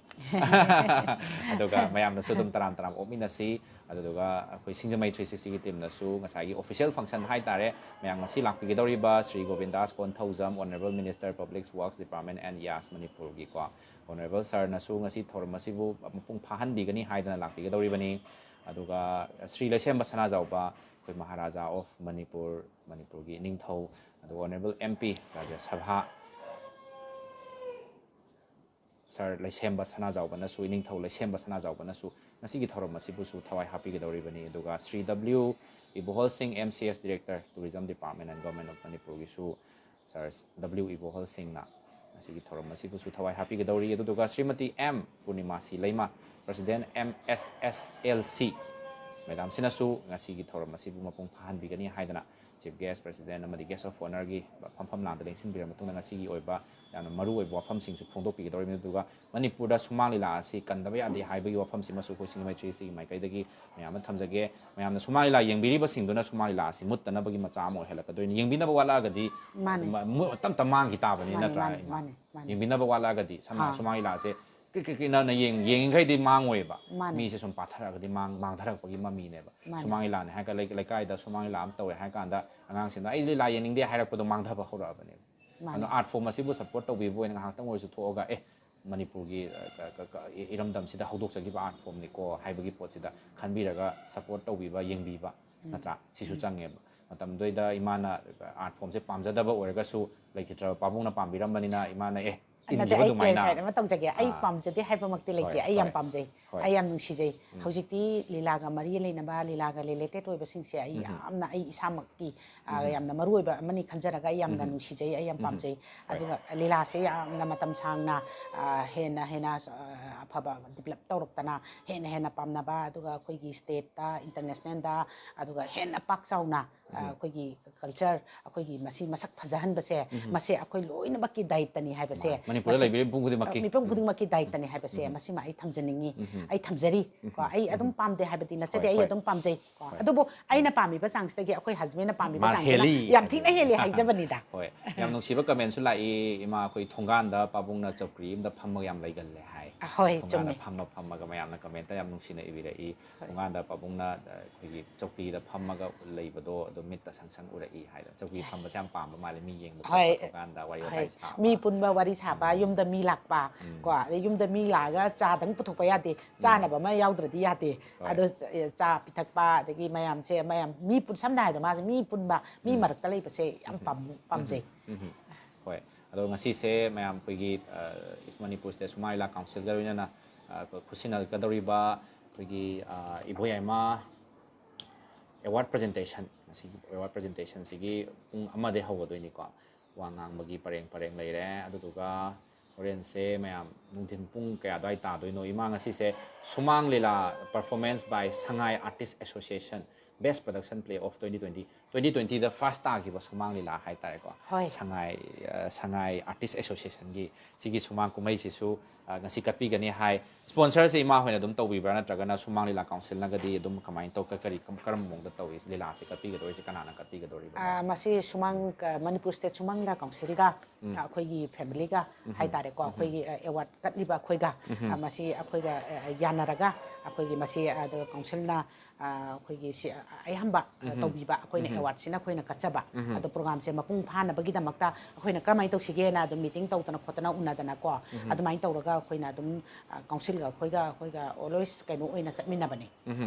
ꯑꯗꯨꯒ ꯃꯌꯥꯝꯅꯁꯨ ꯑꯗꯨꯝ ꯇꯔꯥꯝ ꯇꯔꯥꯝ ꯑꯣꯛꯃꯤꯟꯅꯁꯤ꯫ ꯑꯗꯨꯗꯨꯒ ꯑꯩꯈꯣꯏ ꯁꯤꯡꯖꯃꯩ three sixtyꯒꯤ teamꯅꯁꯨ ꯉꯁꯥꯏꯒꯤ official function ꯍꯥꯏꯇꯥꯔꯦ, ꯃꯌꯥꯝ ꯉꯁꯤ ꯂꯥꯛꯄꯤꯒꯗꯧꯔꯤꯕ Shri ꯒꯣꯕꯤꯟꯗꯥꯁ Konthoujam, Honourable Minister Public Works Department and Yash ꯃꯅꯤꯄꯨꯔꯒꯤꯀꯣ Honourable sirꯅꯁꯨ ꯉꯁꯤ ꯊꯧꯔꯝ ꯑꯁꯤꯕꯨ ꯃꯄꯨꯡ ꯐꯥꯍꯟꯕꯤꯒꯅꯤ ꯍꯥꯏꯗꯅ ꯂꯥꯛꯄꯤꯒꯗꯧꯔꯤꯕꯅꯤ꯫ ꯑꯗꯨꯒ ꯁ꯭ꯔꯤ ꯂꯩꯁꯦꯝꯕ ꯁꯅꯥꯖꯥꯎꯕ, ꯑꯩꯈꯣꯏ Maharaja of ꯃꯅꯤꯄꯨꯔ, ꯃꯅꯤꯄꯨꯔꯒꯤ ꯏꯅꯤꯡꯊꯧ, ꯑꯗꯨꯒ Honourable MP ꯔꯥꯖ꯭ꯌ ꯁꯚꯥ, Sir ꯂꯩꯁꯦꯝꯕ ꯁꯅꯥꯖꯥꯎꯕꯅꯁꯨ, ꯏꯅꯤꯡꯊꯧ ꯂꯩꯁꯦꯝꯕ ꯁꯅꯥꯖꯥꯎꯕꯅꯁꯨ ꯉꯁꯤꯒꯤ ꯊꯧꯔꯝ ꯑꯁꯤꯕꯨꯁꯨ ꯊꯋꯥꯏ ꯍꯥꯞꯄꯤꯒꯗꯧꯔꯤꯕꯅꯤ꯫ ꯑꯗꯨꯒ ꯁ꯭ꯔꯤ ꯗꯕ꯭ꯂꯤꯎ ꯏꯕꯣꯍꯜ ꯁꯤꯡ, MCS Director, Tourism Department and Government of ꯃꯅꯤꯄꯨꯔꯒꯤꯁꯨ Sir ꯗꯕ꯭ꯂꯤꯎ ꯏꯕꯣꯍꯜ ꯁꯤꯡꯅ ꯉꯁꯤꯒꯤ ꯊꯧꯔꯝ ꯑꯁꯤꯕꯨꯁꯨ ꯊꯋꯥꯏ ꯍꯥꯞꯄꯤꯒꯗꯧꯔꯤ꯫ ꯑꯗꯨꯗꯨꯒ ꯁ꯭ꯔꯤꯃꯇꯤ ꯑꯦꯝ ꯄꯨꯔꯅꯤꯃꯥꯁꯤ ꯂꯩꯃ, President MSSLC, Madamꯁꯤꯅꯁꯨ ꯉꯁꯤꯒꯤ ꯊꯧꯔꯝ ꯑꯁꯤꯕꯨ ꯃꯄꯨꯡ ꯐꯥꯍꯟꯕꯤꯒꯅꯤ ꯍꯥꯏꯗꯅ Chief Guest, President ꯑꯃꯗꯤ Guest of Honourꯒꯤ ꯐꯝꯐꯝ ꯂꯥꯡꯗ ꯂꯦꯡꯁꯤꯟꯕꯤꯔꯕ ꯃꯇꯨꯡꯗ ꯉꯁꯤꯒꯤ ꯑꯣꯏꯕ ꯌꯥꯝꯅ ꯃꯔꯨꯑꯣꯏꯕ ꯋꯥꯐꯝꯁꯤꯡꯁꯨ ꯐꯣꯡꯗꯣꯛꯄꯤꯒꯗꯧꯔꯤꯕꯅꯤ꯫ ꯑꯗꯨꯒ ꯃꯅꯤꯄꯨꯔꯗ ꯁꯨꯃꯥꯡ ꯂꯤꯂꯥ ꯑꯁꯤ ꯀꯟꯗꯕ ꯌꯥꯗꯦ ꯍꯥꯏꯕꯒꯤ ꯋꯥꯐꯝꯁꯤꯃꯁꯨ ꯑꯩꯈꯣꯏ ꯁꯤꯡꯖꯃꯩ three sixtyꯒꯤ ꯃꯥꯏꯀꯩꯗꯒꯤ ꯃꯌꯥꯝꯗ ꯊꯝꯖꯒꯦ꯫ ꯃꯌꯥꯝꯅ ꯁꯨꯃꯥꯡ ꯂꯤꯂꯥ ꯌꯦꯡꯕꯤꯔꯤꯕꯁꯤꯡꯗꯨꯅ ꯁꯨꯃꯥꯡ ꯂꯤꯂꯥ ꯑꯁꯤ ꯃꯨꯠꯇꯅꯕꯒꯤ ꯃꯆꯥꯛ ꯑꯃ ꯑꯣꯏꯍꯜꯂꯛꯀꯗꯣꯏꯅꯤ꯫ ꯌꯦꯡꯕꯤꯅꯕ ꯋꯥꯠꯂꯛꯑꯒꯗꯤ ꯃꯥꯅꯤ꯫ ꯃ-, ꯃꯨ-, ꯇꯞ ꯇꯞ ꯃꯥꯡꯈꯤ ꯇꯥꯕꯅꯤ, ꯃꯥꯅꯤ, ꯅꯠꯇ꯭ꯔꯥ, ꯃꯥꯅꯤ, ꯏꯃꯥ? ꯃꯥꯅꯤ, ꯃꯥꯅꯤ꯫ ꯌꯦꯡꯕꯤꯅꯕ ꯋꯥꯠꯂꯛꯑꯒꯗꯤ ꯁꯝꯅ ꯑꯥ꯫ ꯁꯨꯃꯥꯡ ꯂꯤꯂꯥꯁꯦ ꯀ꯭ꯔꯤꯛ ꯀ꯭ꯔꯤꯛ ꯀ꯭ꯔꯤꯛꯅ ꯌꯦꯡ ꯌꯦꯡꯉꯤꯈꯩꯗꯤ ꯃꯥꯡꯉꯣꯏꯕ꯫ ꯃꯥꯅꯦ꯫ ꯃꯤꯁꯦ ꯁꯨꯝ ꯄꯥꯊꯔꯛꯑꯒꯗꯤ ꯃꯥꯡ ꯃꯥꯡꯊꯔꯛꯄꯒꯤ ꯃꯃꯤꯅꯦꯕ꯫ ꯃꯥꯅꯦ꯫ ꯁꯨꯃꯥꯡ ꯂꯤꯂꯥꯅꯦ ꯍꯥꯏꯔꯒ ꯂꯩ- ꯂꯩꯀꯥꯏꯗ ꯁꯨꯃꯥꯡ ꯂꯤꯂꯥ ꯑꯃ ꯇꯧꯔꯦ ꯍꯥꯏꯔ ꯀꯥꯟꯗ ꯑꯉꯥꯡꯁꯤꯡꯗ "ꯑꯩ ꯂꯤꯂꯥ ꯌꯦꯡꯅꯤꯡꯗꯦ" ꯍꯥꯏꯔꯛꯄꯗꯣ ꯃꯥꯡꯊꯕ ꯍꯧꯔꯛꯑꯕꯅꯦꯕ꯫ ꯃꯥꯅꯦ꯫ ꯑꯗꯣ ꯑꯥꯔꯠ ꯐꯣꯝ ꯑꯁꯤꯕꯨ ꯁꯞꯄꯣꯔꯠ ꯇꯧꯕꯤꯕ ꯑꯣꯏꯅ ꯉꯥꯏꯍꯥꯛꯇꯪ ꯑꯣꯏꯔꯁꯨ ꯊꯣꯛꯑꯒ "ꯑꯦ, ꯃꯅꯤꯄꯨꯔꯒꯤ ꯑ, ꯀ- ꯀ- ꯀ- ꯏ- ꯏꯔꯝꯗꯝꯁꯤꯗ ꯍꯧꯗꯣꯛꯆꯈꯤꯕ ꯑꯥꯔꯠ ꯐꯣꯝꯅꯤꯀꯣ" ꯍꯥꯏꯕꯒꯤ ꯄꯣꯠꯁꯤꯗ ꯈꯟꯕꯤꯔꯒ ꯁꯞꯄꯣꯔꯠ ꯇꯧꯕꯤꯕ, ꯌꯦꯡꯕꯤꯕ, ꯅꯠꯇ꯭ꯔꯥ? ꯁꯤꯁꯨ ꯆꯪꯉꯦꯕ꯫ ꯃꯇꯝꯗꯨꯗꯩꯗ ꯏꯃꯥꯅ ꯑꯥꯔꯠ ꯐꯣꯝꯁꯦ ꯄꯥꯝꯖꯗꯕ ꯑꯣꯏꯔꯒꯁꯨ ꯂꯩꯈꯤꯗ꯭ꯔꯕ ꯄꯥꯕꯨꯡꯅ ꯄꯥꯝꯕꯤꯔꯝꯕꯅꯤꯅ ꯏꯃꯥꯅ "ꯑꯦ, ꯅꯠꯇꯦ, ꯏꯟꯈꯤꯕ ꯑꯩ ꯑꯗꯨꯃꯥꯏꯅ"꯫ ꯀ꯭ꯂꯦꯔꯤꯐꯥꯏ ꯑꯃ ꯇꯧꯖꯒꯦ꯫ ꯑꯩ ꯑꯥ꯫ ꯄꯥꯝꯖꯗꯦ ꯍꯥꯏꯕꯃꯛꯇꯤ ꯂꯩꯇꯦ꯫ ꯍꯣꯏ, ꯑꯩ ꯌꯥꯝ ꯍꯣꯏ, ꯄꯥꯝꯖꯩ꯫ ꯍꯣꯏ꯫ ꯑꯩ ꯌꯥꯝ ꯅꯨꯡꯁꯤꯖꯩ꯫ ꯍꯧꯖꯤꯛꯇꯤ ꯂꯤꯂꯥꯒ ꯃꯔꯤ ꯂꯩꯅꯕ, ꯂꯤꯂꯥꯒ ꯔꯤꯂꯦꯇꯦꯠ ꯑꯣꯏꯕꯁꯤꯡꯁꯦ ꯑꯩ ꯌꯥꯝꯅ, ꯑꯩ ꯏꯁꯥꯃꯛꯀꯤ, ꯑ, ꯌꯥꯝꯅ ꯃꯔꯨ ꯑꯣꯏꯕ ꯑꯃꯅꯤ ꯈꯟꯖꯔꯒ ꯑꯩ ꯌꯥꯝꯅ ꯅꯨꯡꯁꯤꯖꯩ, ꯑꯩ ꯌꯥꯝ ꯄꯥꯝꯖꯩ꯫ ꯑꯗꯨꯒ ꯂꯤꯂꯥꯁꯦ ꯌꯥꯝꯅ ꯃꯇꯝ ꯁꯥꯡꯅ, ꯑ, ꯍꯦꯟꯅ ꯍꯦꯟꯅ, ꯑ, ꯑꯐꯕ ꯗꯤꯕꯂꯞ ꯇꯧꯔꯛꯇꯅ ꯍꯦꯟꯅ ꯍꯦꯟꯅ ꯄꯥꯝꯅꯕ, ꯑꯗꯨꯒ ꯑꯩꯈꯣꯏꯒꯤ ꯁ꯭ꯇꯦꯠꯇ, ꯏꯟꯇꯔꯅꯦꯁꯅꯦꯜꯗ, ꯑꯗꯨꯒ ꯍꯦꯟꯅ ꯄꯥꯛ ꯆꯥꯎꯅ, ꯑ, ꯑꯩꯈꯣꯏꯒꯤ ꯀꯜꯆꯔ, ꯑꯩꯈꯣꯏꯒꯤ ꯃꯁꯤ ꯃꯁꯛ ꯐꯖꯍꯟꯕꯁꯦ, ꯃꯁꯦ ꯑꯩꯈꯣꯏ ꯂꯣꯏꯅꯃꯛꯀꯤ ꯗꯥꯏꯇꯅꯤ ꯍꯥꯏꯕꯁꯦ, ꯃꯥꯅꯦ꯫ ꯃꯅꯤꯄꯨꯔꯗ ꯃꯁꯤ ꯂꯩꯕꯤꯔꯤꯕ ꯃꯤꯄꯨꯝ ꯈꯨꯗꯤꯡꯃꯛꯀꯤ꯫ ꯃꯤꯄꯨꯝ ꯈꯨꯗꯤꯡꯃꯛꯀꯤ ꯗꯥꯏꯇꯅꯤ ꯍꯥꯏꯕꯁꯦ, ꯃꯁꯤꯃ ꯑꯩ ꯊꯝꯖꯅꯤꯡꯉꯤ, ꯑꯩ ꯊꯝꯖꯔꯤ꯫ ꯀꯣ, ꯑꯩ ꯑꯗꯨꯝ ꯄꯥꯝꯗꯦ ꯍꯥꯏꯕꯗꯤ ꯅꯠꯆꯗꯦ, ꯍꯣꯏ, ꯑꯩ ꯍꯣꯏ꯫ ꯑꯗꯨꯝ ꯄꯥꯝꯖꯩ꯫ ꯀꯣ, ꯑꯗꯨꯕꯨ ꯑꯩꯅ ꯄꯥꯝꯃꯤꯕ ꯆꯥꯡꯁꯤꯗꯒꯤ ꯑꯩꯈꯣꯏ ꯍꯁꯕꯦꯟꯅ ꯄꯥꯝꯃꯤꯕ ꯃꯥꯅ ꯆꯥꯡꯁꯤꯅ ꯍꯦꯜꯂꯤ ꯌꯥꯝ ꯊꯤꯅ ꯍꯥꯏꯗꯨꯅꯤ꯫ ꯍꯦꯜꯂꯤ ꯍꯥꯏꯖꯕꯅꯤꯗ꯫ ꯍꯣꯏ꯫ ꯌꯥꯝ ꯅꯨꯡꯁꯤꯕ ꯀꯃꯦꯟꯁꯨ ꯂꯥꯛꯏ, "ꯏꯃꯥ, ꯑꯩꯈꯣꯏ ꯊꯣꯡꯒꯥꯟꯗ ꯄꯥꯕꯨꯡꯅ ꯆꯧꯀ꯭ꯔꯤ ꯑꯃꯗ ꯐꯝꯃꯒ ꯌꯥꯝ ꯂꯩꯒꯜꯂꯦ" ꯍꯥꯏ꯫ ꯍꯣꯏ, ꯊꯣꯡꯒꯥꯟꯗ ꯆꯨꯝꯃꯤ꯫ ꯐꯝꯃ ꯐꯝꯃꯒ ꯃꯌꯥꯝꯅ ꯀꯃꯦꯟꯇ ꯌꯥꯝ ꯅꯨꯡꯁꯤꯅ ꯏꯕꯤꯔꯛꯏ꯫ ꯊꯣꯡꯒꯥꯟꯗ ꯄꯥꯕꯨꯡꯅ, ꯑ, ꯑꯩꯈꯣꯏꯒꯤ ꯆꯧꯀ꯭ꯔꯤꯗ ꯐꯝꯃꯒ ꯂꯩꯕꯗꯣ ꯑꯗꯨꯝ ꯃꯤꯠꯇ ꯁꯪ ꯁꯪ ꯎꯔꯛꯏ ꯍꯥꯏꯗꯅ꯫ ꯆꯧꯀ꯭ꯔꯤ ꯐꯝꯕꯁꯦ ꯌꯥꯝ ꯄꯥꯝꯕ ꯃꯥꯜꯂꯦ, ꯃꯤ ꯌꯦꯡꯕ ꯈꯣꯠꯄ, ꯍꯣꯏ꯫ ꯊꯣꯡꯒꯥꯟꯗ ꯋꯥꯔꯤ ꯍꯣꯏ꯫ ꯋꯥꯇꯥꯏ ꯁꯥꯕ꯫ ꯃꯤ ꯄꯨꯟꯕ, ꯋꯥꯔꯤ ꯁꯥꯕ, ꯌꯨꯝꯗ ꯃꯤ ꯂꯥꯛꯄ, ꯀꯣ, ꯑꯗꯩ ꯌꯨꯝꯗ ꯃꯤ ꯂꯥꯛꯑꯒ ꯆꯥꯗꯪ ꯄꯨꯊꯣꯛꯄ ꯌꯥꯗꯦ, ꯆꯥꯅꯕ ꯑꯃ ꯌꯥꯎꯗ꯭ꯔꯗꯤ ꯌꯥꯗꯦ꯫ ꯍꯣꯏ꯫ ꯑꯗꯣ, ꯑ, ꯆꯥ ꯄꯤꯊꯛꯄ, ꯑꯗꯒꯤ ꯃꯌꯥꯝꯁꯦ, ꯃꯌꯥꯝ ꯃꯤ ꯄꯨꯟ-, ꯁꯝꯅ ꯍꯥꯏꯔꯕꯗ ꯃꯥꯁꯦ ꯃꯤ ꯄꯨꯟꯕ, ꯃꯤ ꯃꯔꯛꯇ ꯂꯩꯕꯁꯦ ꯌꯥꯝ ꯄꯥꯝ-, ꯄꯥꯝꯖꯩ꯫ ꯎꯝ꯫ ꯍꯣꯏ꯫ ꯑꯗꯣ ꯉꯁꯤꯁꯦ ꯃꯌꯥꯝ ꯑꯩꯈꯣꯏꯒꯤ, ꯑ, ꯏꯁ ꯃꯅꯤꯄꯨꯔ ꯁ꯭ꯇꯦꯠ ꯁꯨꯃꯥꯡ ꯂꯤꯂꯥ ꯀꯥꯎꯟꯁꯤꯜꯒ ꯂꯣꯏꯅꯅ, ꯑ, ꯈꯨꯠꯁꯤꯟꯅꯒꯗꯧꯔꯤꯕ ꯑꯩꯈꯣꯏꯒꯤ, ꯑ, ꯏꯕꯣꯌꯥꯏꯃ ꯑꯦꯋꯥꯔꯗ ꯄ꯭ꯔꯖꯦꯟꯇꯦꯁꯟ, ꯉꯁꯤꯒꯤ ꯑꯦꯋꯥꯔꯗ ꯄ꯭ꯔꯖꯦꯟꯇꯦꯁꯟꯁꯤꯒꯤ ꯄꯨꯡ ꯑꯃꯗꯒꯤ ꯍꯧꯒꯗꯣꯏꯅꯤꯀꯣ꯫ ꯋꯥ ꯉꯥꯡꯕꯒꯤ ꯄꯔꯦꯡ ꯄꯔꯦꯡ ꯂꯩꯔꯦ꯫ ꯑꯗꯨꯗꯨꯒ ꯍꯣꯔꯦꯟꯁꯦ ꯃꯌꯥꯝ ꯅꯨꯡꯊꯤꯟ ꯄꯨꯡ ꯀꯌꯥ ꯑꯗꯨꯋꯥꯏ ꯇꯥꯗꯣꯏꯅꯣ? ꯏꯃꯥ, ꯉꯁꯤꯁꯦ ꯁꯨꯃꯥꯡ ꯂꯤꯂꯥ performance by Sangai Artist Association, Best Production Play of twenty twenty, twenty twenty-ꯗ first ꯇꯥꯈꯤꯕ ꯁꯨꯃꯥꯡ ꯂꯤꯂꯥ ꯍꯥꯏꯇꯥꯔꯦꯀꯣ꯫ ꯍꯣꯏ꯫ ꯁꯉꯥꯏ ꯑ, ꯁꯉꯥꯏ Artist Association-ꯒꯤ ꯁꯤꯒꯤ ꯁꯨꯃꯥꯡ ꯀꯨꯝꯍꯩꯁꯤꯁꯨ ꯑ, ꯉꯁꯤ ꯀꯠꯄꯤꯒꯅꯤ ꯍꯥꯏ꯫ Sponsor-ꯁꯦ ꯏꯃꯥ ꯍꯣꯏꯅ ꯑꯗꯨꯝ ꯇꯧꯕꯤꯕ꯭ꯔꯥ, ꯅꯠꯇ꯭ꯔꯒꯅ ꯁꯨꯃꯥꯡ ꯂꯤꯂꯥ council-ꯅꯒꯗꯤ ꯑꯗꯨꯝ ꯀꯃꯥꯏꯅ ꯇꯧ ꯀꯔꯤ ꯀꯔꯝꯕ ꯃꯑꯣꯡꯗ ꯇꯧꯏ? ꯂꯤꯂꯥꯁꯦ ꯀꯠꯄꯤꯒꯗꯧꯔꯤꯁꯦ ꯀꯅꯥꯅ ꯀꯠꯄꯤꯒꯗꯧꯔꯤꯕꯅꯣ? ꯑ, ꯃꯁꯤ ꯁꯨꯃꯥꯡ ꯑ, ꯃꯅꯤꯄꯨꯔ State ꯁꯨꯃꯥꯡ ꯂꯤꯂꯥ council-ꯒ ꯑꯩꯈꯣꯏꯒꯤ family-ꯒ ꯍꯥꯏꯇꯥꯔꯦꯀꯣ, ꯑꯩꯈꯣꯏꯒꯤ ꯑ, award ꯀꯠꯂꯤꯕ ꯑꯩꯈꯣꯏꯒ ꯑ, ꯃꯁꯤ ꯑꯩꯈꯣꯏꯒ ꯑ, ꯌꯥꯅꯔꯒ ꯑꯩꯈꯣꯏꯒꯤ ꯃꯁꯤ ꯑꯗ council-ꯅ ꯑ, ꯑꯩꯈꯣꯏꯒꯤ ꯁꯤ ꯑ, ꯑꯌꯥꯝꯕ ꯑ, ꯇꯧꯕꯤꯕ ꯑꯩꯈꯣꯏꯅ award-ꯁꯤꯅ ꯑꯩꯈꯣꯏꯅ ꯀꯠꯆꯕ꯫ ꯑꯗꯣ program-ꯁꯦ ꯃꯄꯨꯡ ꯐꯥꯅꯕꯒꯤꯗꯃꯛꯇ ꯑꯩꯈꯣꯏꯅ ꯀꯔꯝꯍꯥꯏꯅ ꯇꯧꯁꯤꯒꯦꯅ ꯑꯗꯨꯝ meeting ꯇꯧꯗꯅ ꯈꯣꯠꯇꯅ ꯎꯅꯗꯅꯀꯣ, ꯑꯗꯨꯃꯥꯏꯅ ꯇꯧꯔꯒ ꯑꯩꯈꯣꯏꯅ ꯑꯗꯨꯝ ꯑ, council-ꯒ ꯑꯩꯈꯣꯏꯒ ꯑꯩꯈꯣꯏꯒ always ꯀꯩꯅꯣ ꯑꯣꯏꯅ ꯆꯠꯃꯤꯟꯅꯕꯅꯤ꯫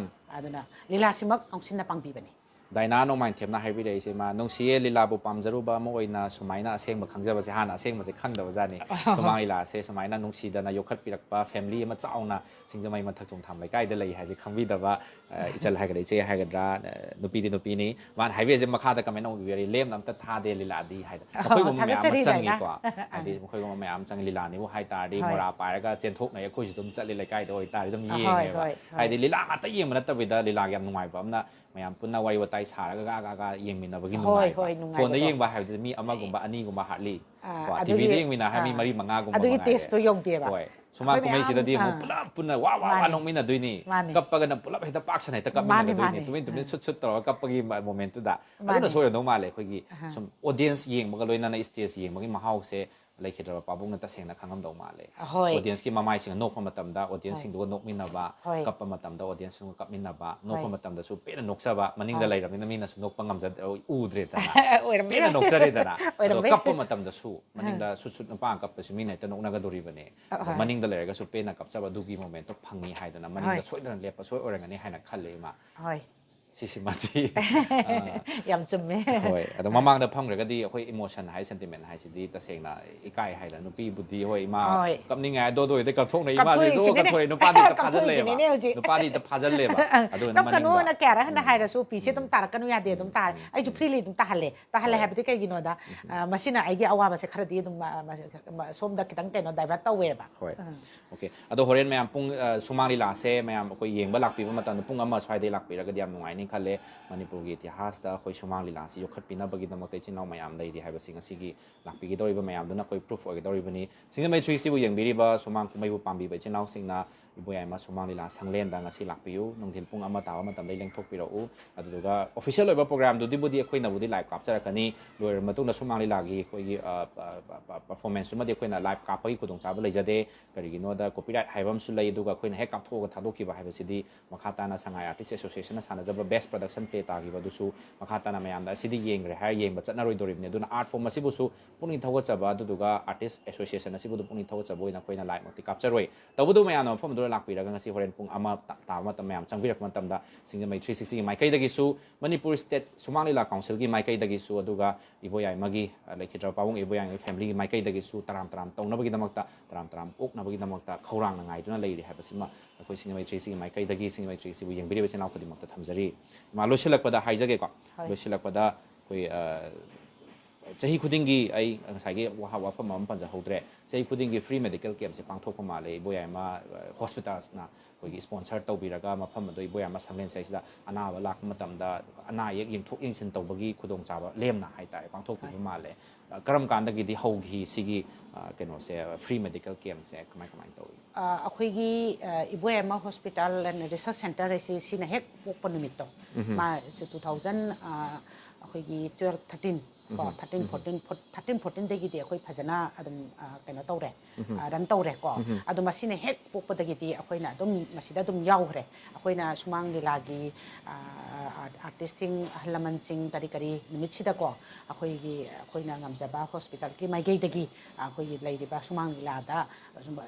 ꯑꯗꯨꯅ ꯂꯤꯂꯥꯁꯤꯃꯛ council-ꯅ ꯄꯥꯡꯕꯤꯕꯅꯤ꯫ ꯗꯥꯏꯅꯥ ꯅꯣꯡꯃꯥꯏꯊꯦꯝꯅ ꯍꯥꯏꯕꯤꯔꯛꯏꯁꯦ, ꯏꯃꯥ, ꯅꯨꯡꯁꯤꯌꯦ, ꯂꯤꯂꯥꯕꯨ ꯄꯥꯝꯖꯔꯨꯕ ꯑꯃ ꯑꯣꯏꯅ ꯁꯨꯃꯥꯏꯅ ꯑꯁꯦꯡꯕ ꯈꯪꯖꯕꯁꯦ, ꯍꯥꯟꯅ ꯑꯁꯦꯡꯕꯁꯦ ꯈꯪꯗꯕꯖꯥꯠꯅꯤ꯫ ꯁꯨꯃꯥꯡ ꯂꯤꯂꯥꯁꯦ ꯁꯨꯃꯥꯏꯅ ꯅꯨꯡꯁꯤꯗꯅ ꯌꯣꯛꯈꯠꯄꯤꯔꯛꯄ family ꯑꯃ ꯆꯥꯎꯅ ꯁꯤꯡꯖꯃꯩ ꯃꯊꯛ ꯆꯣꯡꯊꯥꯝ ꯂꯩꯀꯥꯏꯗ ꯂꯩ ꯍꯥꯏꯁꯦ ꯈꯪꯕꯤꯗꯕ, ꯑ, ꯏꯆꯜ ꯍꯥꯏꯒꯗ꯭ꯔꯥ, ꯏꯆꯦ ꯍꯥꯏꯒꯗ꯭ꯔꯥ, ꯑ, ꯅꯨꯄꯤꯗꯤ ꯅꯨꯄꯤꯅꯤ꯫ ꯃꯥꯅ ꯍꯥꯏꯕꯤꯔꯤꯁꯦ ꯃꯈꯥꯗ comment ꯑꯃ ꯄꯤꯕꯤꯔꯤ, "ꯂꯦꯝꯅ ꯑꯝꯇ ꯊꯥꯗꯦ ꯂꯤꯂꯥꯗꯤ" ꯍꯥꯏꯗꯅ꯫ ꯑꯩꯈꯣꯏꯒꯨꯝꯕ ꯃꯌꯥꯝ ꯑꯃ ꯊꯥꯒꯠꯆꯔꯤ, ꯆꯪꯉꯤꯀꯣ꯫ ꯗꯥꯏꯅꯥ꯫ ꯍꯥꯏꯗꯤ ꯃꯈꯣꯏꯒꯨꯝꯕ ꯃꯌꯥꯝ ꯆꯪꯉꯤ꯫ ꯂꯤꯂꯥꯅꯤꯕꯨ ꯍꯥꯏ ꯇꯥꯔꯗꯤ ꯍꯣꯏ꯫ ꯃꯣꯔꯥ ꯄꯥꯏꯔꯒ ꯆꯦꯟꯊꯣꯛꯅꯩ, ꯑꯩꯈꯣꯏꯁꯨ ꯑꯗꯨꯝ ꯆꯠꯂꯤ, ꯂꯩꯀꯥꯏꯗ ꯑꯣꯏꯇꯥꯔꯗꯤ ꯑꯗꯨꯝ ꯍꯣꯏ, ꯌꯦꯡꯉꯦꯕ꯫ ꯍꯣꯏ, ꯍꯣꯏ꯫ ꯍꯥꯏꯗꯤ ꯂꯤꯂꯥ ꯉꯥꯛꯇ ꯌꯦꯡꯕ ꯅꯠꯇꯕꯤꯗ ꯂꯤꯂꯥꯒꯤ ꯌꯥꯝ ꯅꯨꯡꯉꯥꯏꯕ ꯑꯃꯅ ꯃꯌꯥꯝ ꯄꯨꯟꯅ ꯋꯥꯔꯤ ꯋꯥꯇꯥꯏ ꯁꯥꯔꯒ ꯒꯥ ꯒꯥ ꯒꯥ ꯌꯦꯡꯃꯤꯟꯅꯕꯒꯤ ꯍꯣꯏ, ꯅꯨꯡꯉꯥꯏꯕ꯫ ꯍꯣꯏ, ꯅꯨꯡꯉꯥꯏꯕꯗꯣ꯫ Phone-ꯗ ꯌꯦꯡꯕ ꯍꯥꯏꯕꯗꯨꯗꯤ ꯃꯤ ꯑꯃꯒꯨꯝꯕ ꯑꯅꯤꯒꯨꯝꯕ hardly꯫ ꯑꯥ, ꯀꯣ, ꯑꯗꯨꯒꯤ, T V-ꯗ ꯌꯦꯡꯃꯤꯟꯅ ꯍꯥꯏ ꯃꯤ ꯑꯥ, ꯃꯔꯤ ꯃꯉꯥꯒꯨꯝꯕ ꯑꯗꯨꯒꯤ ꯃꯉꯥꯏꯔꯦ꯫ taste-ꯇꯣ ꯌꯧꯗꯦꯕ꯫ ꯍꯣꯏ꯫ ꯁꯨꯃꯥꯡ ꯑꯩꯈꯣꯏ ꯃꯌꯥꯝ, ꯀꯨꯝꯍꯩꯁꯤꯗꯗꯤ ꯑꯃꯨꯛ ꯑꯥ꯫ ꯄꯨꯂꯞ ꯄꯨꯟꯅ ꯋꯥ ꯋꯥ ꯋꯥ ꯃꯥꯅꯦ꯫ ꯅꯣꯛꯃꯤꯟꯅꯗꯣꯏꯅꯤ꯫ ꯃꯥꯅꯦ꯫ ꯀꯞꯄꯒꯅ ꯄꯨꯂꯞ ꯍꯦꯛꯇ ꯄꯥꯛ ꯁꯟꯅ ꯍꯦꯛꯇ ꯃꯥꯅꯦ, ꯀꯞꯃꯤꯟꯅꯒꯗꯣꯏꯅꯤ꯫ ꯃꯥꯅꯦ꯫ ꯇꯨꯃꯤꯟ ꯇꯨꯃꯤꯟ ꯁꯨꯠ ꯁꯨꯠ ꯇꯧꯔꯒ ꯀꯞꯄꯒꯤ ꯃ-, moment-ꯇꯨꯗ꯫ ꯑꯗꯨꯅ ꯃꯥꯅꯦ꯫ ꯁꯣꯏꯔꯝꯗꯧ ꯃꯥꯜꯂꯦ꯫ ꯑꯩꯈꯣꯏꯒꯤ ꯑꯍꯥ꯫ ꯁꯨꯝ audience ꯌꯦꯡꯕꯒ ꯂꯣꯏꯅꯅ stage ꯌꯦꯡꯕꯒꯤ ꯃꯍꯥꯎꯁꯦ ꯂꯩꯈꯤꯗ꯭ꯔꯕ ꯄꯥꯕꯨꯡꯅ ꯇꯁꯦꯡꯅ ꯈꯪꯉꯝꯗꯧ ꯃꯥꯜꯂꯦ꯫ ꯑꯍꯣꯏ꯫ Audience-ꯀꯤ ꯃꯃꯥꯏꯁꯤꯡꯅ ꯅꯣꯛꯄ ꯃꯇꯝꯗ audience-ꯁꯤꯡꯗꯨꯒ ꯅꯣꯛꯃꯤꯟꯅꯕ, ꯍꯣꯏ꯫ ꯀꯞꯄ ꯃꯇꯝꯗ audience-ꯁꯤꯡꯒ ꯀꯞꯃꯤꯟꯅꯕ, ꯅꯣꯛꯄ ꯍꯣꯏ꯫ ꯃꯇꯝꯗꯁꯨ ꯄꯦꯟꯅ ꯅꯣꯛꯆꯕ, ꯃꯅꯤꯡꯗ ꯍꯣꯏ꯫ ꯂꯩꯔꯕꯅꯤꯅ ꯃꯤꯅꯁꯨ ꯅꯣꯛꯄ ꯉꯝꯖ-, ꯎꯗ꯭ꯔꯦꯗꯅ꯫ ꯑꯣꯏꯔꯝꯕ ꯄꯦꯟꯅ ꯌꯥꯏ꯫ ꯅꯣꯛꯆꯔꯦꯗꯅ꯫ ꯑꯗꯣ ꯑꯣꯏꯔꯝꯕ ꯌꯥꯏ꯫ ꯀꯞꯄ ꯃꯇꯝꯗꯁꯨ ꯃꯅꯤꯡꯗ ꯁꯨꯠ ꯁꯨꯠ ꯅꯨꯄꯥ ꯑꯃ ꯀꯞꯄꯁꯨ ꯃꯤꯅ ꯍꯦꯛꯇ ꯅꯣꯛꯅꯒꯗꯣꯔꯤꯕꯅꯤ꯫ ꯑꯗꯣ ꯑꯍꯣꯏ꯫ ꯃꯅꯤꯡꯗ ꯂꯩꯔꯒꯁꯨ ꯄꯦꯟꯅ ꯀꯞꯆꯕ ꯑꯗꯨꯒꯤ moment-ꯇꯣ ꯐꯪꯉꯤ ꯍꯥꯏꯗꯅ ꯃꯅꯤꯡꯗ ꯍꯣꯏ꯫ ꯁꯣꯏꯗꯅ ꯂꯦꯞꯄ ꯁꯣꯏ ꯑꯣꯏꯔꯝꯒꯅꯤ ꯍꯥꯏꯅ ꯈꯜꯂꯦ, ꯏꯃꯥ꯫ ꯍꯣꯏ꯫ ꯁꯤꯁꯤꯃꯗꯤ, ꯑ, ꯌꯥꯝ ꯆꯨꯝꯃꯦ꯫ ꯍꯣꯏ꯫ ꯑꯗꯣ ꯃꯃꯥꯡꯗ ꯐꯝꯈ꯭ꯔꯒꯗꯤ ꯑꯩꯈꯣꯏ emotion ꯍꯥꯏ, sentiment ꯍꯥꯏꯁꯤꯗꯤ ꯇꯁꯦꯡꯅ ꯏꯀꯥꯏ ꯍꯥꯏꯗꯅ꯫ ꯅꯨꯄꯤꯕꯨꯗꯤ ꯍꯣꯏ, ꯏꯃꯥ ꯍꯣꯏ꯫ ꯀꯞꯅꯤꯡꯉꯦ ꯍꯥꯏꯗꯣ ꯑꯗꯨ ꯑꯣꯏꯔꯗꯤ ꯀꯞꯊꯣꯛꯅꯩ, ꯏꯃꯥꯗꯤ ꯑꯗꯨ ꯀꯞꯊꯣꯛꯏꯁꯤꯅꯤꯅꯦ꯫ ꯀꯞꯊꯣꯛꯑꯦ, ꯅꯨꯄꯥꯗꯤ ꯍꯦꯛꯇ ꯐꯥꯖꯜꯂꯦꯕ꯫ ꯀꯞꯊꯣꯛꯏꯁꯤꯅꯤꯅꯦ ꯍꯧꯖꯤꯛ꯫ ꯅꯨꯄꯥꯗꯤ ꯍꯦꯛꯇ ꯐꯥꯖꯜꯂꯦꯕ꯫ ꯑꯗꯨꯅ ꯀꯞꯀꯅꯣꯅ ꯃꯅꯤꯡꯗ꯫ ꯀꯌꯥꯔꯛ ꯍꯟꯅ ꯍꯥꯏꯔꯁꯨ ꯄꯤꯁꯦ ꯑꯗꯨꯝ ꯇꯥꯔꯛꯀꯅꯨ ꯌꯥꯗꯦ, ꯑꯗꯨꯝ ꯇꯥꯔꯦ꯫ ꯑꯩꯁꯨ free-ꯂꯤ ꯑꯗꯨꯝ ꯇꯥꯍꯜꯂꯦ꯫ ꯇꯥꯍꯜꯂꯦ ꯍꯥꯏꯕꯗꯤ ꯀꯩꯒꯤꯅꯣꯗ, ꯑ, ꯃꯁꯤꯅ ꯑꯩꯒꯤ ꯑꯋꯥꯕꯁꯦ ꯈꯔꯗꯤ ꯑꯗꯨꯝ, ꯑ, ꯃ-, ꯃ-, ꯁꯣꯝꯗ ꯈꯤꯇꯪ ꯀꯩꯅꯣ divert ꯇꯧꯋꯦꯕ꯫ ꯍꯣꯏ꯫ ꯎꯝ꯫ Okay꯫ ꯑꯗꯣ ꯍꯣꯔꯦꯟ ꯃꯌꯥꯝ ꯄꯨꯡ, ꯑ, ꯁꯨꯃꯥꯡ ꯂꯤꯂꯥꯁꯦ ꯃꯌꯥꯝ ꯑꯩꯈꯣꯏ ꯌꯦꯡꯕ ꯂꯥꯛꯄꯤꯕ ꯃꯇꯝꯗ ꯄꯨꯡ ꯑꯃ ꯁ꯭ꯋꯥꯏꯗꯩ ꯂꯥꯛꯄꯤꯔꯒꯗꯤ ꯌꯥꯝ ꯅꯨꯡꯉꯥꯏꯅꯤ꯫ ꯈꯜꯂꯦ꯫ ꯃꯅꯤꯄꯨꯔꯒꯤ ꯏꯇꯤꯍꯥꯁꯇ ꯑꯩꯈꯣꯏ ꯁꯨꯃꯥꯡ ꯂꯤꯂꯥꯁꯤ ꯌꯣꯛꯈꯠꯄꯤꯅꯕꯒꯤꯗꯃꯛꯇ ꯏꯆꯤꯟ ꯏꯅꯥꯎ ꯃꯌꯥꯝ ꯂꯩꯔꯤ ꯍꯥꯏꯕꯁꯤ ꯉꯁꯤꯒꯤ ꯂꯥꯛꯄꯤꯒꯗꯧꯔꯤꯕ ꯃꯌꯥꯝꯗꯨꯅ ꯑꯩꯈꯣꯏ proof ꯑꯣꯏꯒꯗꯧꯔꯤꯕꯅꯤ꯫ ꯁꯤꯡꯖꯃꯩ ꯊ꯭ꯔꯤ ꯁꯤꯛꯁꯇꯤꯕꯨ ꯌꯦꯡꯕꯤꯔꯤꯕ ꯁꯨꯃꯥꯡ ꯀꯨꯝꯍꯩꯕꯨ ꯄꯥꯝꯕꯤꯕ ꯏꯆꯤꯟ ꯏꯅꯥꯎꯁꯤꯡꯅ ꯏꯕꯣꯌꯥꯏꯃ ꯁꯨꯃꯥꯡ ꯂꯤꯂꯥ ꯁꯪꯂꯦꯟꯗ ꯉꯁꯤ ꯂꯥꯛꯄꯤꯌꯨ꯫ ꯅꯨꯡꯊꯤꯜ ꯄꯨꯡ ꯑꯃ ꯇꯥꯕ ꯃꯇꯝꯗ ꯂꯦꯡꯊꯣꯛꯄꯤꯔꯛꯎ꯫ ꯑꯗꯨꯗꯨꯒ official ꯑꯣꯏꯕ programꯗꯨꯗꯤꯕꯨꯗꯤ ꯑꯩꯈꯣꯏꯅꯕꯨꯗꯤ live ꯀꯥꯞꯆꯔꯛꯀꯅꯤ꯫ ꯂꯣꯏꯔꯕ ꯃꯇꯨꯡꯗ ꯁꯨꯃꯥꯡ ꯂꯤꯂꯥꯒꯤ ꯑꯩꯈꯣꯏꯒꯤ, ꯑ, ꯄ-, ꯄ-, ꯄ-, performanceꯇꯨꯃꯗꯤ ꯑꯩꯈꯣꯏꯅ live ꯀꯥꯞꯄꯒꯤ ꯈꯨꯗꯣꯡꯆꯥꯕ ꯂꯩꯖꯗꯦ꯫ ꯀꯔꯤꯒꯤꯅꯣꯗ copyright ꯍꯥꯏꯕ ꯑꯃꯁꯨ ꯂꯩ, ꯑꯗꯨꯒ ꯑꯩꯈꯣꯏꯅ ꯍꯦꯛ ꯀꯥꯞꯊꯣꯛꯑꯒ ꯊꯥꯗꯣꯛꯈꯤꯕ ꯍꯥꯏꯕꯁꯤꯗꯤ ꯃꯈꯥ ꯇꯥꯅ ꯁꯉꯥꯏ Artist Associationꯅ ꯁꯥꯟꯅꯖꯕ best production play ꯇꯥꯈꯤꯕ ꯑꯗꯨꯁꯨ ꯃꯈꯥ ꯇꯥꯅ ꯃꯌꯥꯝꯅ ꯑꯁꯤꯗꯤ ꯌꯦꯡꯈ꯭ꯔꯦ ꯍꯥꯏꯔ ꯌꯦꯡꯕ ꯆꯠꯅꯔꯣꯏꯗꯧꯔꯤꯕꯅꯤ꯫ ꯑꯗꯨꯅ art form ꯑꯁꯤꯕꯨꯁꯨ ꯄꯨꯛꯅꯤꯡ ꯊꯧꯒꯠꯆꯕ, ꯑꯗꯨꯗꯨꯒ Artist Association ꯑꯁꯤꯕꯨ ꯄꯨꯛꯅꯤꯡ ꯊꯧꯒꯠꯆꯕ ꯑꯣꯏꯅ ꯑꯩꯈꯣꯏꯅ liveꯃꯛꯇꯤ ꯀꯥꯞꯆꯔꯣꯏ꯫ ꯇꯧꯕꯇꯕꯨ ꯃꯌꯥꯝꯅ ꯃꯐꯝ ꯑꯗꯨꯗ ꯂꯥꯛꯄꯤꯔꯒ ꯉꯁꯤ ꯍꯣꯔꯦꯟ ꯄꯨꯡ ꯑꯃ ꯇꯥ-, ꯇꯥꯕ ꯃꯇꯝ ꯃꯌꯥꯝ ꯆꯪꯕꯤꯔꯛꯄ ꯃꯇꯝꯗ ꯁꯤꯡꯖꯃꯩ ꯊ꯭ꯔꯤ ꯁꯤꯛꯁꯇꯤꯒꯤ ꯃꯥꯏꯀꯩꯗꯒꯤꯁꯨ, ꯃꯅꯤꯄꯨꯔ State ꯁꯨꯃꯥꯡ ꯂꯤꯂꯥ Councilꯒꯤ ꯃꯥꯏꯀꯩꯗꯒꯤꯁꯨ, ꯑꯗꯨꯒ ꯏꯕꯣꯌꯥꯏꯃꯒꯤ, ꯑ, ꯂꯩꯈꯤꯗ꯭ꯔꯕ ꯄꯥꯕꯨꯡ ꯏꯕꯣꯌꯥꯏꯃꯒꯤ familyꯒꯤ ꯃꯥꯏꯀꯩꯗꯒꯤꯁꯨ ꯇꯔꯥꯝ ꯇꯔꯥꯝ ꯇꯧꯅꯕꯒꯤꯗꯃꯛꯇ, ꯇꯔꯥꯝ ꯇꯔꯥꯝ ꯑꯣꯛꯅꯕꯒꯤꯗꯃꯛꯇ ꯈꯧꯔꯥꯡꯅ ꯉꯥꯏꯗꯨꯅ ꯂꯩꯔꯤ ꯍꯥꯏꯕꯁꯤꯃ ꯑꯩꯈꯣꯏ ꯁꯤꯡꯖꯃꯩ ꯊ꯭ꯔꯤ ꯁꯤꯛꯁꯇꯤꯒꯤ ꯃꯥꯏꯀꯩꯗꯒꯤ ꯁꯤꯡꯖꯃꯩ ꯊ꯭ꯔꯤ ꯁꯤꯛꯁꯇꯤꯕꯨ ꯌꯦꯡꯕꯤꯔꯤꯕ ꯏꯆꯤꯟ ꯏꯅꯥꯎ ꯈꯨꯗꯤꯡꯃꯛꯇ ꯊꯝꯖꯔꯤ꯫ ꯏꯃꯥ, ꯂꯣꯏꯁꯤꯜꯂꯛꯄꯗ ꯍꯥꯏꯖꯒꯦꯀꯣ꯫ ꯍꯣꯏ꯫ ꯂꯣꯏꯁꯤꯜꯂꯛꯄꯗ ꯑꯩꯈꯣꯏ, ꯑ, ꯆꯍꯤ ꯈꯨꯗꯤꯡꯒꯤ ꯑꯩ ꯉꯁꯥꯏꯒꯤ ꯋꯥꯍ-, ꯋꯥꯐꯝ ꯑꯃ ꯄꯟꯖꯍꯧꯗ꯭ꯔꯦ꯫ ꯆꯍꯤ ꯈꯨꯗꯤꯡꯒꯤ free medical campꯁꯦ ꯄꯥꯡꯊꯣꯛꯄ ꯃꯥꯜꯂꯦ꯫ ꯏꯕꯣꯌꯥꯏꯃ, ꯑ, hospitalsꯅ ꯑꯩꯈꯣꯏꯒꯤ sponsor ꯇꯧꯕꯤꯔꯒ ꯃꯐꯝ ꯑꯗꯣ ꯏꯕꯣꯌꯥꯏꯃ ꯁꯪꯂꯦꯟꯁꯤꯗꯩꯁꯤꯗ ꯑꯅꯥꯕ ꯂꯥꯛꯄ ꯃꯇꯝꯗ ꯑꯅꯥ ꯑꯌꯦꯛ ꯌꯦꯡꯊꯣꯛ ꯌꯦꯡꯁꯤꯟ ꯇꯧꯕꯒꯤ ꯈꯨꯗꯣꯡꯆꯥꯕ ꯂꯦꯝꯅ ꯍꯥꯏꯇꯥꯔꯦ ꯄꯥꯡꯊꯣꯛꯄꯤꯕ ꯍꯣꯏ꯫ ꯃꯥꯜꯂꯦ꯫ ꯑ, ꯀꯔꯝ ꯀꯥꯟꯗꯒꯤꯗꯤ ꯍꯧꯈꯤ ꯁꯤꯒꯤ, ꯑ, ꯀꯩꯅꯣꯁꯦ, free medical campꯁꯦ ꯀꯃꯥꯏ ꯀꯃꯥꯏꯅ ꯇꯧꯏ? ꯑ, ꯑꯩꯈꯣꯏꯒꯤ, ꯑ, ꯏꯕꯣꯌꯥꯏꯃ Hospital and Research Centre ꯍꯥꯏꯁꯤ ꯁꯤꯅ ꯍꯦꯛ ꯄꯣꯛꯄ ꯅꯨꯃꯤꯠꯇꯣ, ꯎꯝꯍꯨꯝ꯫ ꯃꯥ ꯁꯤ two thousand, ꯑ, ꯑꯩꯈꯣꯏꯒꯤ twelve, thirteen ꯀꯣ, ꯎꯝꯍꯨꯝ, thirteen, ꯎꯝꯍꯨꯝ꯫ Fourteen, four-, thirteen, fourteenꯗꯒꯤꯗꯤ ꯑꯩꯈꯣꯏ ꯐꯖꯅ ꯑꯗꯨꯝ, ꯑ, ꯀꯩꯅꯣ ꯇꯧꯔꯦ, ꯎꯝꯍꯨꯝ꯫ ꯑ, run ꯇꯧꯔꯦ ꯀꯣ꯫ ꯎꯝꯍꯨꯝ꯫ ꯑꯗꯣ ꯃꯁꯤꯅ ꯍꯦꯛ ꯄꯣꯛꯄꯗꯒꯤꯗꯤ ꯑꯩꯈꯣꯏꯅ ꯑꯗꯨꯝ ꯃꯁꯤꯗ ꯑꯗꯨꯝ ꯌꯥꯎꯈ꯭ꯔꯦ꯫ ꯑꯩꯈꯣꯏꯅ ꯁꯨꯃꯥꯡ ꯂꯤꯂꯥꯒꯤ, ꯑ, ꯑ, artistꯁꯤꯡ, ꯑꯍꯜ ꯂꯃꯟꯁꯤꯡ, ꯀꯔꯤ ꯀꯔꯤ ꯅꯨꯃꯤꯠꯁꯤꯗꯀꯣ, ꯑꯩꯈꯣꯏꯒꯤ, ꯑꯩꯈꯣꯏꯅ ꯉꯝꯖꯕ hospitalꯒꯤ ꯃꯥꯏꯀꯩꯗꯒꯤ ꯑꯩꯈꯣꯏꯒꯤ ꯂꯩꯔꯤꯕ ꯁꯨꯃꯥꯡ ꯂꯤꯂꯥꯗ,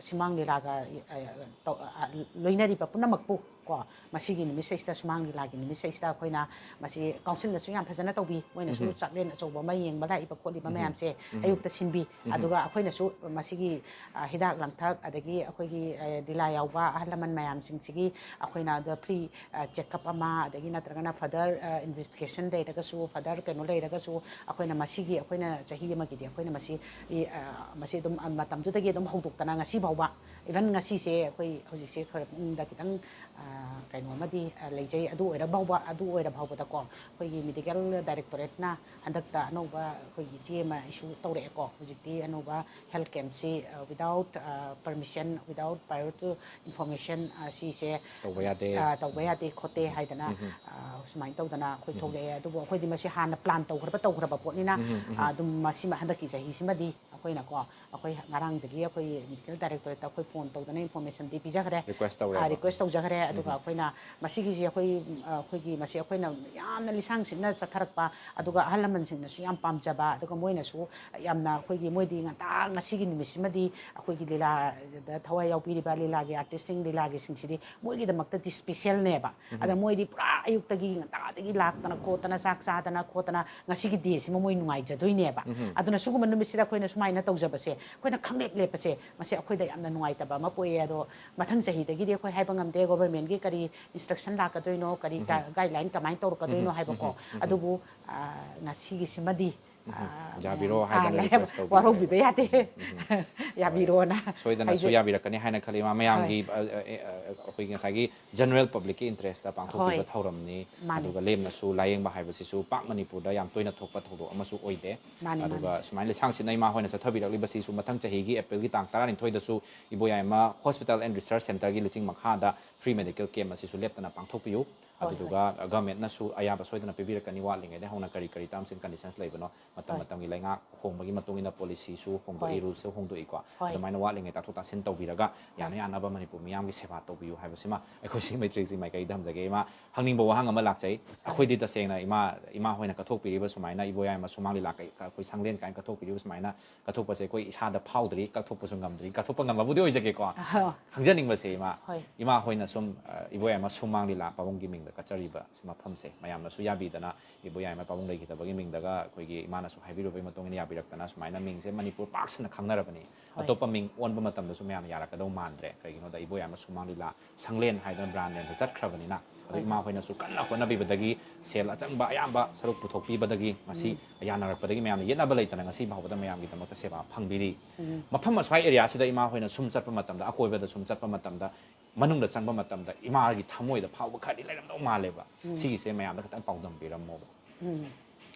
ꯁꯨꯃꯥꯡ ꯂꯤꯂꯥꯒ, ꯑ, ꯇꯧ-, ꯑ, ꯂꯣꯏꯅꯔꯤꯕ ꯄꯨꯝꯅꯃꯛꯄꯨ ꯀꯣ, ꯃꯁꯤꯒꯤ ꯅꯨꯃꯤꯠꯁꯤꯗꯩꯁꯤꯗ, ꯁꯨꯃꯥꯡ ꯂꯤꯂꯥꯒꯤ ꯅꯨꯃꯤꯠꯁꯤꯗꯩꯁꯤꯗ ꯑꯩꯈꯣꯏꯅ ꯃꯁꯤ councilꯅꯁꯨ ꯌꯥꯝ ꯐꯖꯅ ꯇꯧꯕꯤ꯫ ꯃꯣꯏꯅꯁꯨ ꯎꯝꯍꯨꯝ꯫ ꯆꯥꯛꯂꯦꯟ ꯑꯆꯧꯕ ꯑꯃ ꯌꯦꯡꯕ ꯂꯥꯛꯏꯕ ꯈꯣꯠꯂꯤꯕ ꯎꯝꯍꯨꯝ꯫ ꯃꯌꯥꯝꯁꯦ ꯎꯝꯍꯨꯝ꯫ ꯑꯌꯨꯛꯇ ꯁꯤꯟꯕꯤ꯫ ꯎꯝꯍꯨꯝ꯫ ꯑꯗꯨꯒ ꯑꯩꯈꯣꯏꯅꯁꯨ ꯃꯁꯤꯒꯤ, ꯑ, ꯍꯤꯗꯥꯛ ꯂꯥꯡꯊꯛ, ꯑꯗꯒꯤ ꯑꯩꯈꯣꯏꯒꯤ, ꯑ, ꯂꯤꯂꯥ ꯌꯥꯎꯕ ꯑꯍꯜ ꯂꯃꯟ ꯃꯌꯥꯝꯁꯤꯡꯁꯤꯒꯤ ꯑꯩꯈꯣꯏꯅ ꯑꯗ free, ꯑ, checkup ꯑꯃ, ꯑꯗꯒꯤ ꯅꯠꯇ꯭ꯔꯒꯅ further, ꯑ, investigation ꯂꯩꯔꯒꯁꯨ, further ꯀꯩꯅꯣ ꯂꯩꯔꯒꯁꯨ, ꯑꯩꯈꯣꯏꯅ ꯃꯁꯤꯒꯤ, ꯑꯩꯈꯣꯏꯅ ꯆꯍꯤ ꯑꯃꯒꯤꯗꯤ ꯑꯩꯈꯣꯏꯅ ꯃꯁꯤ, ꯏ, ꯑ, ꯃꯁꯤ ꯑꯗꯨꯝ, ꯑ, ꯃꯇꯝꯗꯨꯗꯒꯤ ꯑꯗꯨꯝ ꯍꯧꯗꯣꯛꯇꯅ ꯉꯁꯤ ꯐꯥꯎꯕ, even ꯉꯁꯤꯁꯦ ꯑꯩꯈꯣꯏ ꯍꯧꯖꯤꯛꯁꯦ ꯈꯔ ꯄꯨꯛꯅꯤꯡꯗ ꯈꯤꯇꯪ, ꯑ, ꯀꯩꯅꯣꯃꯗꯤ ꯂꯩꯖꯩ꯫ ꯑꯗꯨ ꯑꯣꯏꯔ ꯐꯥꯎꯕ, ꯑꯗꯨ ꯑꯣꯏꯔ ꯐꯥꯎꯕꯗꯀꯣ, ꯑꯩꯈꯣꯏꯒꯤ medical directorate ꯅ ꯍꯟꯗꯛꯇ ꯑꯅꯧꯕ ꯑꯩꯈꯣꯏꯒꯤ ꯆꯦ ꯑꯃ issue ꯇꯧꯔꯛꯑꯦꯀꯣ꯫ ꯍꯧꯖꯤꯛꯇꯤ ꯑꯅꯧꯕ health camp ꯁꯤ without permission, without prior to information ꯁꯤꯁꯦ ꯇꯧꯕ ꯌꯥꯗꯦ꯫ ꯇꯧꯕ ꯌꯥꯗꯦ ꯈꯣꯠꯇꯦ ꯍꯥꯏꯗꯅ ꯁꯨꯃꯥꯏꯅ ꯇꯧꯗꯅ ꯑꯩꯈꯣꯏ ꯊꯣꯛꯂꯛꯑꯦ꯫ ꯑꯗꯨꯕꯨ ꯑꯩꯈꯣꯏꯗꯤ ꯃꯁꯤ ꯍꯥꯟꯅ plan ꯇꯧꯈ꯭ꯔꯕ ꯇꯧꯈ꯭ꯔꯕ ꯄꯣꯠꯅꯤꯅ ꯑꯗꯨꯝ ꯃꯁꯤꯃ ꯍꯟꯗꯛꯀꯤ ꯆꯍꯤꯁꯤꯃꯗꯤ ꯑꯩꯈꯣꯏꯅꯀꯣ, ꯑꯩꯈꯣꯏ ꯉꯔꯥꯡꯗꯒꯤ ꯑꯩꯈꯣꯏ medical directorate ꯇ ꯑꯩꯈꯣꯏ phone ꯇꯧꯗꯅ information ꯗꯤ ꯄꯤꯖꯈ꯭ꯔꯦ꯫ Request ꯇꯧꯔꯦꯕ꯫ Request ꯇꯧꯖꯈ꯭ꯔꯦ꯫ ꯑꯗꯨꯒ ꯑꯩꯈꯣꯏꯅ ꯃꯁꯤꯒꯤꯁꯤ ꯑꯩꯈꯣꯏ, ꯑꯩꯈꯣꯏꯒꯤ ꯃꯁꯤ ꯑꯩꯈꯣꯏꯅ ꯌꯥꯝꯅ ꯂꯤꯁꯥꯡ ꯁꯤꯠꯅ ꯆꯠꯊꯔꯛꯄ, ꯑꯗꯨꯒ ꯑꯍꯜ ꯂꯃꯟꯁꯤꯡꯅꯁꯨ ꯌꯥꯝ ꯄꯥꯝꯖꯕ, ꯑꯗꯨꯒ ꯃꯣꯏꯅꯁꯨ ꯌꯥꯝꯅ ꯑꯩꯈꯣꯏꯒꯤ, ꯃꯣꯏꯗꯤ ꯉꯟꯇꯥ ꯉꯁꯤꯒꯤ ꯅꯨꯃꯤꯠꯁꯤꯃꯗꯤ ꯑꯩꯈꯣꯏꯒꯤ ꯂꯤꯂꯥꯗ ꯊꯋꯥꯏ ꯌꯥꯎꯕꯤꯔꯤꯕ ꯂꯤꯂꯥꯒꯤ artist ꯁꯤꯡ, ꯂꯤꯂꯥꯒꯤ ꯁꯤꯡꯁꯤꯗꯤ ꯃꯣꯏꯒꯤꯗꯃꯛꯇꯗꯤ special ꯅꯦꯕ꯫ ꯑꯗ ꯃꯣꯏꯗꯤ ꯄꯨꯔꯥ ꯑꯌꯨꯛꯇꯒꯤ ꯉꯟꯇꯥꯗꯒꯤ ꯂꯥꯛꯇꯅ ꯈꯣꯠꯇꯅ, ꯆꯥꯛ ꯆꯥꯗꯅ ꯈꯣꯠꯇꯅ ꯉꯁꯤꯒꯤ day ꯁꯤꯃ ꯃꯣꯏ ꯅꯨꯡꯉꯥꯏꯖꯗꯣꯏꯅꯦꯕ꯫ ꯑꯗꯨꯅ ꯁꯤꯒꯨꯝꯕ ꯅꯨꯃꯤꯠꯁꯤꯗ ꯑꯩꯈꯣꯏꯅ ꯁꯨꯃꯥꯏꯅ ꯇꯧꯖꯕꯁꯦ, ꯑꯩꯈꯣꯏꯅ ꯈꯪꯂꯦꯞ ꯂꯦꯞꯄꯁꯦ, ꯃꯁꯤ ꯑꯩꯈꯣꯏꯗ ꯌꯥꯝꯅ ꯅꯨꯡꯉꯥꯏꯇꯕ ꯑꯃ ꯄꯣꯛꯑꯦ꯫ ꯑꯗꯣ ꯃꯊꯪ ꯆꯍꯤꯗꯒꯤꯗꯤ ꯑꯩꯈꯣꯏ ꯍꯥꯏꯕ ꯉꯝꯗꯦ, government ꯀꯤ ꯀꯔꯤ instruction ꯂꯥꯛꯀꯗꯣꯏꯅꯣ, ꯀꯔꯤ guideline ꯀꯃꯥꯏꯅ ꯇꯧꯔꯛꯀꯗꯣꯏꯅꯣ ꯍꯥꯏꯕꯀꯣ꯫ ꯑꯗꯨꯕꯨ ꯉꯁꯤꯒꯤꯁꯤꯃꯗꯤ ꯌꯥꯕꯤꯔꯣ ꯍꯥꯏꯗꯅ request ꯇꯧꯕꯤꯔꯦ꯫ ꯋꯥꯔꯧꯕꯤꯕ ꯌꯥꯗꯦ꯫ ꯌꯥꯕꯤꯔꯣꯅ ꯁꯣꯏꯗꯅꯁꯨ ꯌꯥꯕꯤꯔꯛꯀꯅꯤ ꯍꯥꯏꯅ ꯈꯜꯂꯤ꯫ ꯃꯌꯥꯝꯒꯤ ꯑꯩꯈꯣꯏꯒꯤ ꯉꯁꯥꯏꯒꯤ general public ꯀꯤ interest ꯇ ꯄꯥꯡꯊꯣꯛꯄꯤꯕ ꯊꯧꯔꯝꯅꯤ꯫ ꯑꯗꯨꯒ ꯂꯦꯝꯅꯁꯨ ꯂꯥꯏꯌꯦꯡꯕ ꯍꯥꯏꯕꯁꯤꯁꯨ ꯄꯥꯛ ꯃꯅꯤꯄꯨꯔꯗ ꯌꯥꯝ ꯇꯣꯏꯅ ꯊꯣꯛꯄ ꯊꯧꯗꯣꯛ ꯑꯃꯁꯨ ꯑꯣꯏꯗꯦ꯫ ꯃꯥꯅꯤ, ꯃꯥꯅꯤ꯫ ꯑꯗꯨꯒ ꯁꯨꯃꯥꯏꯅ ꯂꯩꯁꯥꯡ ꯁꯤꯠꯅ ꯏꯃꯥ ꯍꯣꯏꯅ ꯆꯠꯊꯕꯤꯔꯛꯂꯤꯕꯁꯤꯁꯨ ꯃꯊꯪ ꯆꯍꯤꯒꯤ April ꯒꯤ ꯇꯥꯡ ꯇꯔꯥꯅꯤꯊꯣꯏꯗꯁꯨ ꯏꯕꯣꯌꯥꯏꯃ Hospital and Research Center ꯒꯤ ꯂꯨꯆꯤꯡ ꯃꯈꯥꯗ free medical camp ꯑꯁꯤꯁꯨ ꯂꯦꯞꯇꯅ ꯄꯥꯡꯊꯣꯛꯄꯤꯌꯨ꯫ ꯍꯣꯏ, ꯑꯗꯨꯗꯨꯒ government ꯅꯁꯨ ꯑꯌꯥꯕ ꯁꯣꯏꯗꯅ ꯄꯤꯕꯤꯔꯛꯀꯅꯤ, ꯋꯥꯠꯂꯤꯉꯩꯗ ꯍꯧꯅ ꯀꯔꯤ ꯀꯔꯤ terms and conditions ꯂꯩꯕꯅꯣ, ꯃꯇꯝ ꯍꯣꯏ꯫ ꯃꯇꯝꯒꯤ ꯂꯩꯉꯥꯛ ꯍꯣꯡꯕꯒꯤ ꯃꯇꯨꯡ ꯏꯟꯅ policy ꯁꯨ ꯍꯣꯡꯗꯣꯛꯏ, ꯍꯣꯏ꯫ rules ꯁꯨ ꯍꯣꯡꯗꯣꯛꯏꯀꯣ꯫ ꯍꯣꯏ꯫ ꯑꯗꯨꯃꯥꯏꯅ ꯋꯥꯠꯂꯤꯉꯩ ꯇꯥꯊꯣꯛ ꯇꯥꯁꯤꯟ ꯇꯧꯕꯤꯔꯒ ꯌꯥꯅ ꯌꯥꯅꯕ ꯃꯅꯤꯄꯨꯔ ꯃꯤꯌꯥꯝꯒꯤ ꯁꯦꯕꯥ ꯇꯧꯕꯤꯌꯨ ꯍꯥꯏꯕꯁꯤꯃ ꯑꯩꯈꯣꯏ ꯁꯤ ꯃꯩꯇ꯭ꯔꯤꯁꯤ ꯃꯥꯏꯀꯩꯗ ꯊꯝꯖꯒꯦ꯫ ꯏꯃꯥ, ꯍꯪꯅꯤꯡꯕ ꯋꯥꯍꯪ ꯑꯃ ꯂꯥꯛꯆꯩ꯫ ꯑꯩꯈꯣꯏꯗꯤ ꯇꯁꯦꯡꯅ ꯏꯃꯥ, ꯏꯃꯥ ꯍꯣꯏꯅ ꯀꯠꯊꯣꯛꯄꯤꯔꯤꯕ ꯁꯨꯃꯥꯏꯅ ꯏꯕꯣꯌꯥꯏꯃ ꯁꯨꯃꯥꯡ ꯂꯤꯂꯥ ꯀꯩ-, ꯑꯩꯈꯣꯏ ꯁꯪꯂꯦꯟ ꯀꯥꯏꯅ ꯀꯠꯊꯣꯛꯄꯤꯔꯤꯕ ꯁꯨꯃꯥꯏꯅ ꯀꯠꯊꯣꯛꯄꯁꯦ ꯑꯩꯈꯣꯏ ꯏꯁꯥꯗ ꯐꯥꯎꯗ꯭ꯔꯤ, ꯀꯠꯊꯣꯛꯄꯁꯨ ꯉꯝꯗ꯭ꯔꯤ, ꯀꯠꯊꯣꯛꯄ ꯉꯝꯕꯕꯨꯗꯤ ꯑꯣꯏꯖꯒꯦꯀꯣ꯫ ꯑꯍꯣ꯫ ꯈꯪꯖꯅꯤꯡꯕꯁꯦ ꯏꯃꯥ, ꯍꯣꯏ꯫ ꯏꯃꯥ ꯍꯣꯏꯅ ꯁꯨꯝ, ꯑ, ꯏꯕꯣꯌꯥꯏꯃ ꯁꯨꯃꯥꯡ ꯂꯤꯂꯥ ꯄꯥꯕꯨꯡꯒꯤ ꯃꯤꯡꯗ ꯀꯠꯆꯔꯤꯕ ꯁꯤ ꯃꯐꯝꯁꯦ ꯃꯌꯥꯝꯅꯁꯨ ꯌꯥꯕꯤꯗꯅ, ꯏꯕꯣꯌꯥꯏꯃ ꯄꯥꯕꯨꯡ ꯂꯩꯈꯤꯗꯕꯒꯤ ꯃꯤꯡꯗꯒ ꯑꯩꯈꯣꯏꯒꯤ ꯏꯃꯥꯅꯁꯨ ꯍꯥꯏꯕꯤꯔꯨꯕꯒꯤ ꯃꯇꯨꯡ ꯏꯟꯅ ꯌꯥꯕꯤꯔꯛꯇꯅ ꯁꯨꯃꯥꯏꯅ ꯃꯤꯡꯁꯦ ꯃꯅꯤꯄꯨꯔ ꯄꯥꯛ ꯁꯟꯅ ꯈꯪꯅꯔꯕꯅꯤ꯫ ꯍꯣꯏ꯫ ꯑꯇꯣꯞꯄ ꯃꯤꯡ ꯑꯣꯟꯕ ꯃꯇꯝꯗꯁꯨ ꯃꯌꯥꯝꯅ ꯌꯥꯔꯛꯀꯗꯧ ꯃꯥꯟꯗ꯭ꯔꯦ꯫ ꯀꯩꯒꯤꯅꯣꯗ ꯏꯕꯣꯌꯥꯏꯃ ꯁꯨꯃꯥꯡ ꯂꯤꯂꯥ ꯁꯪꯂꯦꯟ ꯍꯥꯏꯗꯅ brand name ꯁꯦ ꯆꯠꯈ꯭ꯔꯕꯅꯤꯅ꯫ ꯑꯗꯣ ꯍꯣꯏ꯫ ꯏꯃꯥ ꯍꯣꯏꯅꯁꯨ ꯀꯟꯅ ꯍꯣꯠꯅꯕꯤꯕꯗꯒꯤ ꯁꯦꯜ ꯑꯆꯪꯕ ꯑꯌꯥꯝꯕ ꯁꯔꯨꯛ ꯄꯨꯊꯣꯛꯄꯤꯕꯗꯒꯤ ꯉꯁꯤ ꯌꯥꯅꯔꯛꯄꯗꯒꯤ ꯃꯌꯥꯝꯅ ꯌꯦꯠꯅꯕ ꯂꯩꯇꯅ ꯉꯁꯤ ꯐꯥꯎꯕꯗ ꯃꯌꯥꯝꯒꯤꯗꯃꯛꯇ ꯁꯦꯕꯥ ꯐꯪꯕꯤꯔꯤ꯫ ꯎꯝ꯫ ꯃꯐꯝ ꯑꯁ꯭ꯋꯥꯏ area ꯁꯤꯗ ꯏꯃꯥ ꯍꯣꯏꯅ ꯁꯨꯝ ꯆꯠꯄ ꯃꯇꯝꯗ, ꯑꯀꯣꯏꯕꯗ ꯁꯨꯝ ꯆꯠꯄ ꯃꯇꯝꯗ ꯃꯅꯨꯡꯗ ꯆꯪꯕ ꯃꯇꯝꯗ ꯏꯃꯥꯒꯤ ꯊꯃꯣꯏꯗ ꯐꯥꯎꯕ ꯈꯔꯗꯤ ꯂꯩꯔꯝꯗꯧ ꯃꯥꯜꯂꯦꯕ꯫ ꯁꯤꯒꯤꯁꯦ ꯃꯌꯥꯝꯗ ꯈꯤꯇꯪ ꯄꯥꯎꯗꯝꯕꯤꯔꯝꯃꯣꯕ꯫ ꯎꯝ꯫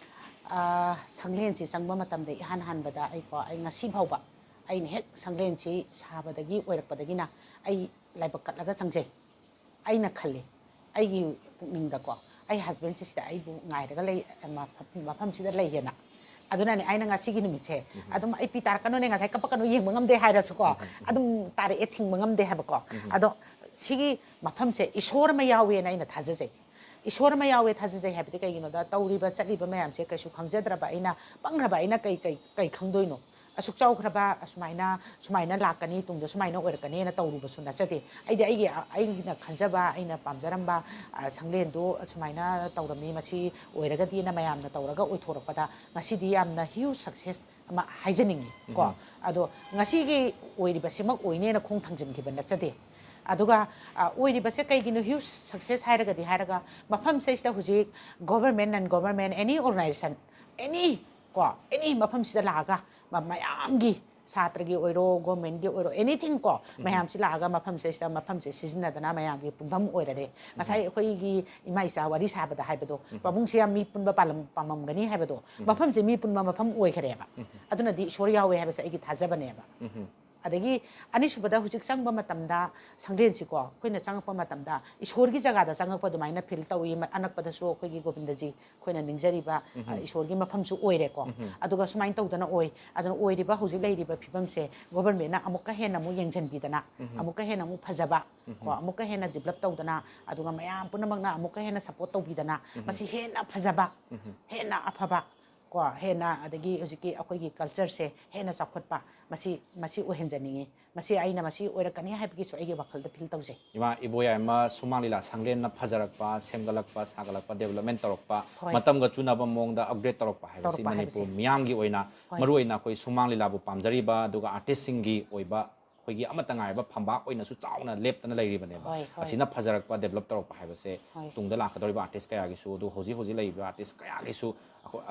ꯑꯥ, ꯁꯪꯂꯦꯟꯁꯤ ꯆꯪꯕ ꯃꯇꯝꯗ ꯏꯍꯥꯟ ꯍꯥꯟꯕꯗ ꯑꯩꯀꯣ, ꯑꯩ ꯉꯁꯤ ꯐꯥꯎꯕ ꯑꯩꯅ ꯍꯦꯛ ꯁꯪꯂꯦꯟꯁꯤ ꯁꯥꯕꯗꯒꯤ ꯑꯣꯏꯔꯛꯄꯗꯒꯤꯅ ꯑꯩ ꯂꯥꯏꯕꯛ ꯀꯠꯂꯒ ꯆꯪꯖꯩ꯫ ꯑꯩꯅ ꯈꯜꯂꯤ, ꯑꯩꯒꯤ ꯄꯨꯛꯅꯤꯡꯗꯀꯣ, ꯑꯩ ꯍꯁꯕꯦꯟꯁꯤ ꯁꯤꯗ ꯑꯩꯕꯨ ꯉꯥꯏꯔꯒ ꯂꯩ, ꯃꯐꯝ-, ꯃꯐꯝꯁꯤꯗ ꯂꯩꯌꯦꯅ꯫ ꯑꯗꯨꯅꯅꯦ ꯑꯩꯅ ꯉꯁꯤꯒꯤ ꯅꯨꯃꯤꯠꯁꯦ ꯑꯗꯨꯝ, "ꯑꯩ ꯄꯤ ꯇꯥꯔꯛꯀꯅꯨꯅꯦ, ꯉꯁꯥꯏ ꯀꯞꯄꯛꯀꯅꯨ, ꯌꯦꯡꯕ ꯉꯝꯗꯦ" ꯍꯥꯏꯔꯁꯨꯀꯣ, ꯑꯗꯨꯝ ꯇꯥꯔꯛꯑꯦ, ꯊꯤꯡꯕ ꯉꯝꯗꯦ ꯍꯥꯏꯕꯀꯣ꯫ ꯑꯗꯣ ꯁꯤꯒꯤ ꯃꯐꯝꯁꯦ ꯏꯁꯣꯔ ꯑꯃ ꯌꯥꯎꯋꯦꯅ ꯑꯩꯅ ꯊꯥꯖꯖꯩ꯫ ꯏꯁꯣꯔ ꯑꯃ ꯌꯥꯎꯋꯦ ꯊꯥꯖꯖꯩ ꯍꯥꯏꯕꯗꯤ ꯀꯩꯒꯤꯅꯣꯗ, ꯇꯧꯔꯤꯕ ꯆꯠꯂꯤꯕ ꯃꯌꯥꯝꯁꯦ ꯀꯩꯁꯨ ꯈꯪꯖꯗ꯭ꯔꯕ ꯑꯩꯅ, ꯄꯪꯈ꯭ꯔꯕ ꯑꯩꯅ ꯀꯩ, ꯀꯩ, ꯀꯩ ꯈꯪꯗꯣꯏꯅꯣ? ꯑꯁꯨꯛ ꯆꯥꯎꯈ꯭ꯔꯕ, ꯑꯁꯨꯃꯥꯏꯅ, ꯁꯨꯃꯥꯏꯅ ꯂꯥꯛꯀꯅꯤ, ꯇꯨꯡꯗ ꯁꯨꯃꯥꯏꯅ ꯑꯣꯏꯔꯛꯀꯅꯤꯅ ꯇꯧꯔꯨꯕꯁꯨ ꯅꯠꯆꯗꯦ꯫ ꯑꯩꯗꯤ ꯑꯩꯒꯤ, ꯑꯩꯅ ꯈꯟꯖꯕ, ꯑꯩꯅ ꯄꯥꯝꯖꯔꯝꯕ, ꯑ, ꯁꯪꯂꯦꯟꯗꯨ ꯑꯁꯨꯃꯥꯏꯅ ꯇꯧꯔꯝꯃꯤ, ꯃꯁꯤ ꯑꯣꯏꯔꯒꯗꯤꯅ ꯃꯌꯥꯝꯅ ꯇꯧꯔꯒ ꯑꯣꯏꯊꯣꯔꯛꯄꯗ ꯉꯁꯤꯗꯤ ꯌꯥꯝꯅ huge success ꯑꯃ ꯍꯥꯏꯖꯅꯤꯡꯉꯤ ꯀꯣ꯫ ꯑꯗꯣ ꯉꯁꯤꯒꯤ ꯑꯣꯏꯔꯤꯕꯁꯤꯃꯛ ꯑꯣꯏꯅꯦꯅ ꯈꯣꯡ ꯊꯥꯡꯖꯤꯟꯈꯤꯕ ꯅꯠꯆꯗꯦ꯫ ꯑꯗꯨꯒ, ꯑ, ꯑꯣꯏꯔꯤꯕꯁꯦ ꯀꯩꯒꯤꯅꯣ huge success ꯍꯥꯏꯔꯒꯗꯤ, ꯍꯥꯏꯔꯒ ꯃꯐꯝꯁꯤꯗꯩꯁꯤꯗ ꯍꯧꯖꯤꯛ government, non government, any organization, any ꯀꯣ, any ꯃꯐꯝꯁꯤꯗ ꯂꯥꯛꯑꯒ ꯃ-, ꯃꯌꯥꯝꯒꯤ, ꯁꯥꯇ꯭ꯔꯒꯤ ꯑꯣꯏꯔꯣ, governmentꯀꯤ ꯑꯣꯏꯔꯣ, anything ꯀꯣ, ꯃꯌꯥꯝꯁꯤ ꯂꯥꯛꯑꯒ ꯃꯐꯝꯁꯤꯗꯩꯁꯤꯗ, ꯃꯐꯝꯁꯦ ꯁꯤꯖꯤꯟꯅꯗꯅ ꯃꯌꯥꯝꯒꯤ ꯄꯨꯟꯐꯝ ꯑꯣꯏꯔꯔꯦ꯫ ꯉꯁꯥꯏ ꯑꯩꯈꯣꯏꯒꯤ ꯏꯃꯥ ꯏꯆꯥ ꯋꯥꯔꯤ ꯁꯥꯕꯗ ꯍꯥꯏꯕꯗꯣ, ꯄꯥꯕꯨꯡꯁꯦ ꯌꯥꯝ ꯃꯤ ꯄꯨꯟꯕ ꯄꯥꯜꯂꯝ-, ꯄꯥꯝꯃꯝꯒꯅꯤ ꯍꯥꯏꯕꯗꯣ, ꯃꯐꯝꯁꯦ ꯃꯤ ꯄꯨꯟꯕ ꯃꯐꯝ ꯑꯣꯏꯈꯔꯦꯕ꯫ ꯑꯗꯨꯅꯗꯤ ꯏꯁꯣꯔ ꯌꯥꯎꯋꯦ ꯍꯥꯏꯕꯁꯦ ꯑꯩꯒꯤ ꯊꯥꯖꯕꯅꯦꯕ꯫ ꯑꯗꯒꯤ ꯑꯅꯤꯁꯨꯕꯗ ꯍꯧꯖꯤꯛ ꯆꯪꯕ ꯃꯇꯝꯗ ꯁꯪꯂꯦꯟꯁꯤꯀꯣ, ꯑꯩꯈꯣꯏꯅ ꯆꯪꯉꯛꯄ ꯃꯇꯝꯗ ꯏꯁꯣꯔꯒꯤ ꯖꯒꯥꯗ ꯆꯪꯉꯛꯄ ꯑꯗꯨꯃꯥꯏꯅ feel ꯇꯧꯏ꯫ ꯃ-, ꯑꯅꯛꯄꯗꯁꯨ ꯑꯩꯈꯣꯏꯒꯤ ꯒꯣꯕꯤꯟꯗꯖꯤ, ꯑꯩꯈꯣꯏꯅ ꯅꯤꯡꯖꯔꯤꯕ, ꯑ, ꯏꯁꯣꯔꯒꯤ ꯃꯐꯝꯁꯨ ꯑꯣꯏꯔꯦꯀꯣ꯫ ꯑꯗꯨꯒ ꯁꯨꯃꯥꯏꯅ ꯇꯧꯗꯅ ꯑꯣꯏ꯫ ꯑꯗꯨꯅ ꯑꯣꯏꯔꯤꯕ ꯍꯧꯖꯤꯛ ꯂꯩꯔꯤꯕ ꯐꯤꯕꯝꯁꯦ governmentꯅ ꯑꯃꯨꯛꯀ ꯍꯦꯟꯅ ꯑꯃꯨꯛ ꯌꯦꯡꯁꯤꯟꯕꯤꯗꯅ, ꯑꯃꯨꯛꯀ ꯍꯦꯟꯅ ꯑꯃꯨꯛ ꯐꯖꯕ, ꯀꯣ, ꯑꯃꯨꯛꯀ ꯍꯦꯟꯅ develop ꯇꯧꯗꯅ, ꯑꯗꯨꯒ ꯃꯌꯥꯝ ꯄꯨꯝꯅꯃꯛꯅ ꯑꯃꯨꯛꯀ ꯍꯦꯟꯅ support ꯇꯧꯕꯤꯗꯅ, ꯃꯁꯤ ꯍꯦꯟꯅ ꯐꯖꯕ, ꯍꯦꯟꯅ ꯑꯐꯕ, ꯀꯣ, ꯍꯦꯟꯅ, ꯑꯗꯒꯤ ꯍꯧꯖꯤꯛꯀꯤ ꯑꯩꯈꯣꯏꯒꯤ cultureꯁꯦ ꯍꯦꯟꯅ ꯆꯥꯎꯈꯠꯄ, ꯃꯁꯤ, ꯃꯁꯤ ꯑꯣꯏꯍꯟꯖꯅꯤꯡꯉꯤ꯫ ꯃꯁꯤ ꯑꯩꯅ ꯃꯁꯤ ꯑꯣꯏꯔꯛꯀꯅꯤ ꯍꯥꯏꯕꯒꯤꯁꯨ ꯑꯩꯒꯤ ꯋꯥꯈꯜꯗ feel ꯇꯧꯖꯩ꯫ ꯏꯃꯥ ꯏꯕꯣꯌꯥꯏꯃ ꯁꯨꯃꯥꯡ ꯂꯤꯂꯥ ꯁꯪꯂꯦꯟꯅ ꯐꯖꯔꯛꯄ, ꯁꯦꯝꯒꯠꯂꯛꯄ, ꯁꯥꯒꯠꯂꯛꯄ, development ꯇꯧꯔꯛꯄ, ꯍꯣꯏ꯫ ꯃꯇꯝꯒ ꯆꯨꯅꯕ ꯃꯑꯣꯡꯗ upgrade ꯇꯧꯔꯛꯄ ꯍꯥꯏꯕꯁꯤ ꯇꯧꯔꯛꯄ ꯃꯅꯤꯄꯨꯔ ꯍꯥꯏꯕꯁꯤ꯫ ꯃꯤꯌꯥꯝꯒꯤ ꯑꯣꯏꯅ, ꯍꯣꯏ꯫ ꯃꯔꯨꯑꯣꯏꯅ ꯑꯩꯈꯣꯏ ꯁꯨꯃꯥꯡ ꯂꯤꯂꯥꯕꯨ ꯄꯥꯝꯖꯔꯤꯕ ꯑꯗꯨꯒ artistꯁꯤꯡꯒꯤ ꯑꯣꯏꯕ ꯑꯩꯈꯣꯏꯒꯤ ꯑꯃꯠꯇ ꯉꯥꯏꯔꯕ ꯐꯝꯕꯥꯛ ꯑꯣꯏꯅꯁꯨ ꯆꯥꯎꯅ ꯂꯦꯞꯇꯅ ꯂꯩꯔꯤꯕꯅꯦꯕ꯫ ꯍꯣꯏ, ꯍꯣꯏ꯫ ꯑꯁꯤꯅ ꯐꯖꯔꯛꯄ, develop ꯇꯧꯔꯛꯄ ꯍꯥꯏꯕꯁꯦ ꯍꯣꯏ꯫ ꯇꯨꯡꯗ ꯂꯥꯛꯀꯗꯧꯔꯤꯕ artist ꯀꯌꯥꯒꯤꯁꯨ, ꯑꯗꯨ ꯍꯧꯖꯤꯛ ꯍꯧꯖꯤꯛ ꯂꯩꯔꯤꯕ artist ꯀꯌꯥꯒꯤꯁꯨ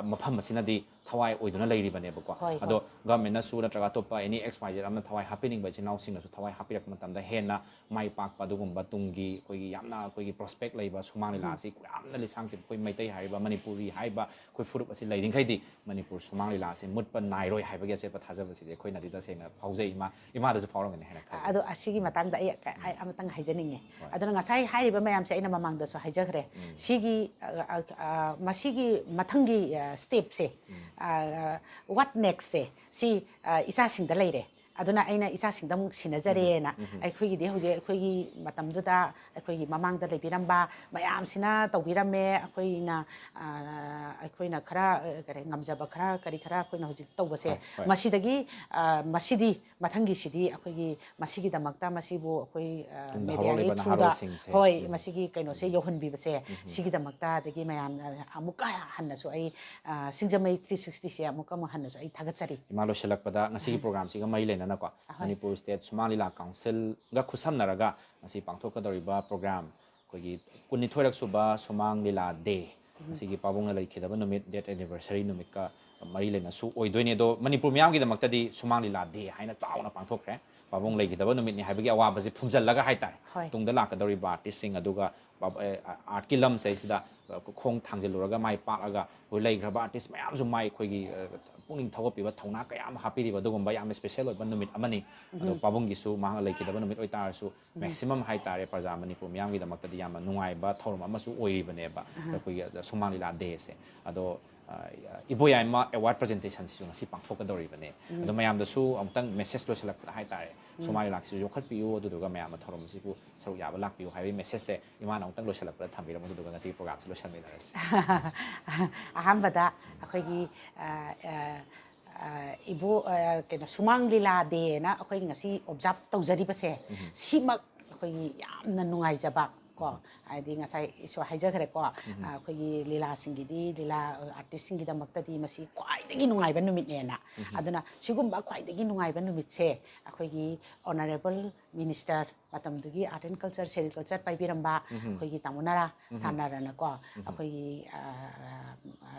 ꯃꯐꯝ ꯑꯁꯤꯅꯗꯤ ꯊꯋꯥꯏ ꯑꯣꯏꯗꯨꯅ ꯂꯩꯔꯤꯕꯅꯦꯕꯀꯣ꯫ ꯍꯣꯏ, ꯍꯣꯏ꯫ ꯑꯗꯣ ꯒꯚꯔꯟꯃꯦꯟꯠꯅꯁꯨ ꯅꯠꯇ꯭ꯔꯒ ꯑꯇꯣꯞꯄ ꯑꯦꯅꯤ ꯑꯦꯛꯁ ꯋꯥꯏ ꯖꯦꯠ ꯑꯃꯅ ꯊꯋꯥꯏ ꯍꯥꯞꯄꯤꯅꯤꯡꯕ ꯏꯆꯤꯟ ꯏꯅꯥꯎꯁꯤꯡꯅꯁꯨ ꯊꯋꯥꯏ ꯍꯥꯞꯄꯤꯔꯛꯄ ꯃꯇꯝꯗ ꯍꯦꯟꯅ ꯃꯥꯏ ꯄꯥꯛꯄ ꯑꯗꯨꯒꯨꯝꯕ ꯇꯨꯡꯒꯤ ꯑꯩꯈꯣꯏꯒꯤ ꯌꯥꯝꯅ ꯑꯩꯈꯣꯏꯒꯤ ꯄ꯭ꯔꯣꯁꯄꯦꯛ ꯂꯩꯕ ꯁꯨꯃꯥꯡ ꯂꯤꯂꯥ ꯑꯁꯤ ꯌꯥꯝꯅ ꯂꯤꯁꯥꯡ ꯆꯤꯟ ꯑꯩꯈꯣꯏ ꯃꯩꯇꯩ ꯍꯥꯏꯔꯤꯕ ꯃꯅꯤꯄꯨꯔꯤ ꯍꯥꯏꯔꯤꯕ ꯑꯩꯈꯣꯏ ꯐꯨꯔꯨꯞ ꯑꯁꯤ ꯂꯩꯔꯤꯈꯩꯗꯤ ꯃꯅꯤꯄꯨꯔ ꯁꯨꯃꯥꯡ ꯂꯤꯂꯥ ꯑꯁꯤ ꯃꯨꯠꯄ ꯅꯥꯏꯔꯣꯏ ꯍꯥꯏꯕꯒꯤ ꯑꯆꯦꯠꯄ ꯊꯥꯖꯕꯁꯤꯗꯤ ꯑꯩꯈꯣꯏꯅꯗꯤ ꯇꯁꯦꯡꯅ ꯐꯥꯎꯖꯩ꯫ ꯏꯃꯥ ꯏꯃꯥꯗꯁꯨ ꯐꯥꯎꯔꯝꯒꯅꯤ ꯍꯥꯏꯅ ꯈꯜꯂꯤ꯫ ꯑꯗꯣ ꯑꯁꯤꯒꯤ ꯃꯇꯥꯡꯗ ꯑꯩ ꯑꯩ ꯑꯃꯇꯪ ꯍꯥꯏꯖꯅꯤꯡꯉꯦ꯫ ꯍꯣꯏ꯫ ꯑꯗꯨꯅ ꯉꯁꯥꯏ ꯍꯥꯏꯔꯤꯕ ꯃꯌꯥꯝꯁꯦ ꯑꯩꯅ ꯃꯃꯥꯡꯗꯁꯨ ꯍꯥꯏꯖꯈ꯭ꯔꯦ꯫ ꯁꯤꯒꯤ ꯑ, ꯑ, ꯑ, ꯃꯁꯤꯒꯤ ꯃꯊꯪꯒꯤ ꯁ꯭ꯇꯦꯞꯁꯦ, what next ꯁꯦ, ꯁꯤ ꯑ, ꯏꯆꯥꯁꯤꯡꯗ ꯂꯩꯔꯦ꯫ ꯑꯗꯨꯅ ꯑꯩꯅ ꯏꯆꯥꯁꯤꯡꯗ ꯑꯃꯨꯛ ꯁꯤꯟꯅꯖꯔꯦꯅ꯫ ꯑꯩꯈꯣꯏꯒꯤꯗꯤ ꯍꯧꯖꯤꯛ ꯑꯩꯈꯣꯏꯒꯤ ꯃꯇꯝꯗꯨꯗ ꯑꯩꯈꯣꯏꯒꯤ ꯃꯃꯥꯡꯗ ꯂꯩꯕꯤꯔꯝꯕ ꯃꯌꯥꯝꯁꯤꯅ ꯇꯧꯕꯤꯔꯝꯃꯦ꯫ ꯑꯩꯈꯣꯏꯅ ꯑ, ꯑꯩꯈꯣꯏꯅ ꯈꯔ ꯑ, ꯀꯔꯤ, ꯉꯝꯖꯕ ꯈꯔ ꯀꯔꯤ ꯈꯔ ꯑꯩꯈꯣꯏꯅ ꯍꯧꯖꯤꯛ ꯇꯧꯕꯁꯦ, ꯍꯣꯏ, ꯍꯣꯏ꯫ ꯃꯁꯤꯗꯒꯤ ꯑ, ꯃꯁꯤꯗꯤ ꯃꯊꯪꯒꯤꯁꯤꯗꯤ ꯑꯩꯈꯣꯏꯒꯤ ꯃꯁꯤꯒꯤꯗꯃꯛꯇ ꯃꯁꯤꯕꯨ ꯑꯩꯈꯣꯏ ꯑ, ꯇꯨꯡꯗ ꯃꯦꯗꯤꯌꯥꯒꯤ ꯍꯧꯔꯛꯂꯤꯕ ꯊ꯭ꯔꯨꯗ, ꯅꯍꯥꯔꯣꯜꯁꯤꯡꯁꯦ꯫ ꯍꯣꯏ, ꯎꯝ꯫ ꯃꯁꯤꯒꯤ ꯀꯩꯅꯣꯁꯦ ꯌꯧꯍꯟꯕꯤꯕꯁꯦ, ꯁꯤꯒꯤꯗꯃꯛꯇ ꯑꯗꯒꯤ ꯃꯌꯥꯝ ꯑ, ꯑꯃꯨꯛꯀ ꯍꯟꯅꯁꯨ ꯑꯩ ꯑ, ꯁꯤꯡꯖꯃꯩ ꯊ꯭ꯔꯤ ꯁꯤꯛꯁꯇꯤꯁꯦ ꯑꯃꯨꯛꯀ ꯑꯃꯨꯛ ꯍꯟꯅꯁꯨ ꯑꯩ ꯊꯥꯒꯠꯆꯔꯤ꯫ ꯏꯃꯥ, ꯂꯣꯏꯁꯤꯜꯂꯛꯄꯗ ꯉꯁꯤꯒꯤ ꯄ꯭ꯔꯣꯒ꯭ꯔꯥꯝꯁꯤꯒ ꯃꯔꯤ ꯂꯩꯅꯅꯀꯣ, ꯑꯍꯣꯏ꯫ ꯃꯅꯤꯄꯨꯔ ꯁ꯭ꯇꯦꯠ ꯁꯨꯃꯥꯡ ꯂꯤꯂꯥ ꯀꯥꯎꯟꯁꯤꯜꯒ ꯈꯨꯠꯁꯝꯅꯔꯒ ꯉꯁꯤ ꯄꯥꯡꯊꯣꯛꯀꯗꯧꯔꯤꯕ ꯄ꯭ꯔꯣꯒ꯭ꯔꯥꯝ ꯑꯩꯈꯣꯏꯒꯤ ꯀꯨꯟꯅꯤꯊꯣꯏꯔꯛ ꯁꯨꯕ ꯁꯨꯃꯥꯡ ꯂꯤꯂꯥ ꯗꯦ, ꯉꯁꯤꯒꯤ ꯄꯥꯕꯨꯡꯅ ꯂꯩꯈꯤꯗꯕ ꯅꯨꯃꯤꯠ, ꯗꯦꯠ ꯑꯦꯅꯤꯚꯔꯁꯔꯤ ꯅꯨꯃꯤꯠꯀ ꯃꯔꯤ ꯂꯩꯅꯁꯨ ꯑꯣꯏꯗꯣꯏꯅꯦ꯫ ꯑꯗꯣ ꯃꯅꯤꯄꯨꯔ ꯃꯤꯌꯥꯝꯒꯤꯗꯃꯛꯇꯗꯤ ꯁꯨꯃꯥꯡ ꯂꯤꯂꯥ ꯗꯦ ꯍꯥꯏꯅ ꯆꯥꯎꯅ ꯄꯥꯡꯊꯣꯛꯈ꯭ꯔꯦ꯫ ꯄꯥꯕꯨꯡ ꯂꯩꯈꯤꯗꯕ ꯅꯨꯃꯤꯠꯅꯤ ꯍꯥꯏꯕꯒꯤ ꯑꯋꯥꯕꯁꯦ ꯐꯨꯝꯖꯜꯂꯒ ꯍꯥꯏꯇꯥꯔꯦ, ꯍꯣꯏ꯫ ꯇꯨꯡꯗ ꯂꯥꯛꯀꯗꯧꯔꯤꯕ ꯑꯥꯔꯇꯤꯁꯁꯤꯡ ꯑꯗꯨꯒ ꯄꯥꯕ-, ꯑꯦ, ꯑꯥꯔꯠꯀꯤ ꯂꯝꯁꯦ ꯁꯤꯗ ꯈꯣꯡ ꯊꯥꯡꯖꯤꯜꯂꯨꯔꯒ ꯃꯥꯏ ꯄꯥꯛꯑꯒ ꯑꯩꯈꯣꯏ ꯂꯩꯈ꯭ꯔꯕ ꯑꯥꯔꯇꯤꯁ ꯃꯌꯥꯝꯁꯨ ꯃꯥꯏ ꯑꯩꯈꯣꯏꯒꯤ, ꯑ, ꯄꯨꯛꯅꯤꯡ ꯊꯧꯒꯠꯄꯤꯕ ꯊꯧꯅꯥ ꯀꯌꯥ ꯑꯃ ꯍꯥꯞꯄꯤꯔꯤꯕ ꯑꯗꯨꯒꯨꯝꯕ ꯌꯥꯝꯅ ꯁ꯭ꯄꯦꯁꯦꯜ ꯑꯣꯏꯕ ꯅꯨꯃꯤꯠ ꯑꯃꯅꯤ꯫ ꯑꯗꯣ ꯄꯥꯕꯨꯡꯒꯤꯁꯨ ꯃꯍꯥꯛꯅ ꯂꯩꯈꯤꯗꯕ ꯅꯨꯃꯤꯠ ꯑꯣꯏꯇꯥꯔꯁꯨ, ꯃꯦꯛꯁꯤꯃꯝ ꯍꯥꯏꯇꯥꯔꯦ, ꯄ꯭ꯔꯖꯥ ꯃꯅꯤꯄꯨꯔ ꯃꯤꯌꯥꯝꯒꯤꯗꯃꯛꯇꯗꯤ ꯌꯥꯝꯅ ꯅꯨꯡꯉꯥꯏꯕ ꯊꯧꯔꯝ ꯑꯃꯁꯨ ꯑꯣꯏꯔꯤꯕꯅꯦꯕ ꯑꯩꯈꯣꯏꯒꯤ ꯁꯨꯃꯥꯡ ꯂꯤꯂꯥ ꯗꯦꯁꯦ꯫ ꯑꯗꯣ, ꯑ, ꯏꯕꯣꯌꯥꯏꯃ ꯑꯦꯋꯥꯔꯗ ꯄ꯭ꯔꯖꯦꯟꯇꯦꯁꯟꯁꯤꯁꯨ ꯉꯁꯤ ꯄꯥꯡꯊꯣꯛꯀꯗꯧꯔꯤꯕꯅꯦ꯫ ꯑꯗꯣ ꯃꯌꯥꯝꯗꯁꯨ ꯑꯃꯨꯛꯇꯪ ꯃꯦꯁꯦꯖ ꯂꯣꯏꯁꯤꯜꯂꯛꯄꯗ ꯍꯥꯏꯇꯥꯔꯦ, ꯁꯨꯃꯥꯡ ꯂꯤꯂꯥꯁꯤꯁꯨ ꯌꯣꯛꯈꯠꯄꯤꯌꯨ, ꯑꯗꯨꯗꯨꯒ ꯃꯌꯥꯝꯅ ꯊꯧꯔꯝꯁꯤꯕꯨ ꯁꯔꯨꯛ ꯌꯥꯕ ꯂꯥꯛꯄꯤꯌꯨ ꯍꯥꯏꯕꯒꯤ ꯃꯦꯁꯦꯖꯁꯦ ꯏꯃꯥꯅ ꯑꯃꯨꯛꯇꯪ ꯂꯣꯏꯁꯤꯜꯂꯛꯄꯗ ꯊꯝꯕꯤꯔꯝꯃꯣ, ꯑꯗꯨꯗꯨꯒ ꯉꯁꯤꯒꯤ ꯄ꯭ꯔꯣꯒ꯭ꯔꯥꯝꯁꯦ ꯂꯣꯏꯁꯤꯟꯃꯤꯟꯅꯔꯁꯤ꯫ ꯑꯍꯥꯟꯕꯗ ꯑꯩꯈꯣꯏꯒꯤ ꯑ, ꯑ, ꯑ, ꯏꯕꯣ-, ꯑ, ꯀꯩꯅꯣ, ꯁꯨꯃꯥꯡ ꯂꯤꯂꯥ ꯗꯦꯅ ꯑꯩꯈꯣꯏ ꯉꯁꯤ ꯑꯣꯕꯖꯥꯔꯕ ꯇꯧꯖꯔꯤꯕꯁꯦ, ꯁꯤꯃꯛ ꯑꯩꯈꯣꯏꯒꯤ ꯌꯥꯝꯅ ꯅꯨꯡꯉꯥꯏꯖꯕ ꯀꯣ, ꯍꯥꯏꯗꯤ ꯉꯁꯥꯏꯁꯨ ꯍꯥꯏꯖꯈ꯭ꯔꯦꯀꯣ, ꯑ, ꯑꯩꯈꯣꯏꯒꯤ ꯂꯤꯂꯥꯁꯤꯡꯒꯤꯗꯤ, ꯂꯤꯂꯥ ꯑꯥꯔꯇꯤꯁꯁꯤꯡꯒꯤꯗꯃꯛꯇꯗꯤ ꯃꯁꯤ ꯈ꯭ꯋꯥꯏꯗꯒꯤ ꯅꯨꯡꯉꯥꯏꯕ ꯅꯨꯃꯤꯠꯅꯦꯅ꯫ ꯑꯗꯨꯅ ꯁꯤꯒꯨꯝꯕ ꯈ꯭ꯋꯥꯏꯗꯒꯤ ꯅꯨꯡꯉꯥꯏꯕ ꯅꯨꯃꯤꯠꯁꯦ ꯑꯩꯈꯣꯏꯒꯤ ꯑꯣꯅꯔꯦꯕꯜ ꯃꯤꯅꯤꯁꯇꯔ, ꯃꯇꯝꯗꯨꯒꯤ ꯑꯥꯔꯠ ꯑꯦꯟ ꯀꯜꯆꯔ, ꯁꯦꯔꯤꯀꯜꯆꯔ ꯄꯥꯏꯕꯤꯔꯝꯕ ꯑꯩꯈꯣꯏꯒꯤ ꯇꯥꯃꯣ ꯅꯔꯥ ꯁꯥꯟꯅꯔꯅꯀꯣ, ꯑꯩꯈꯣꯏꯒꯤ ꯑ, ꯑ,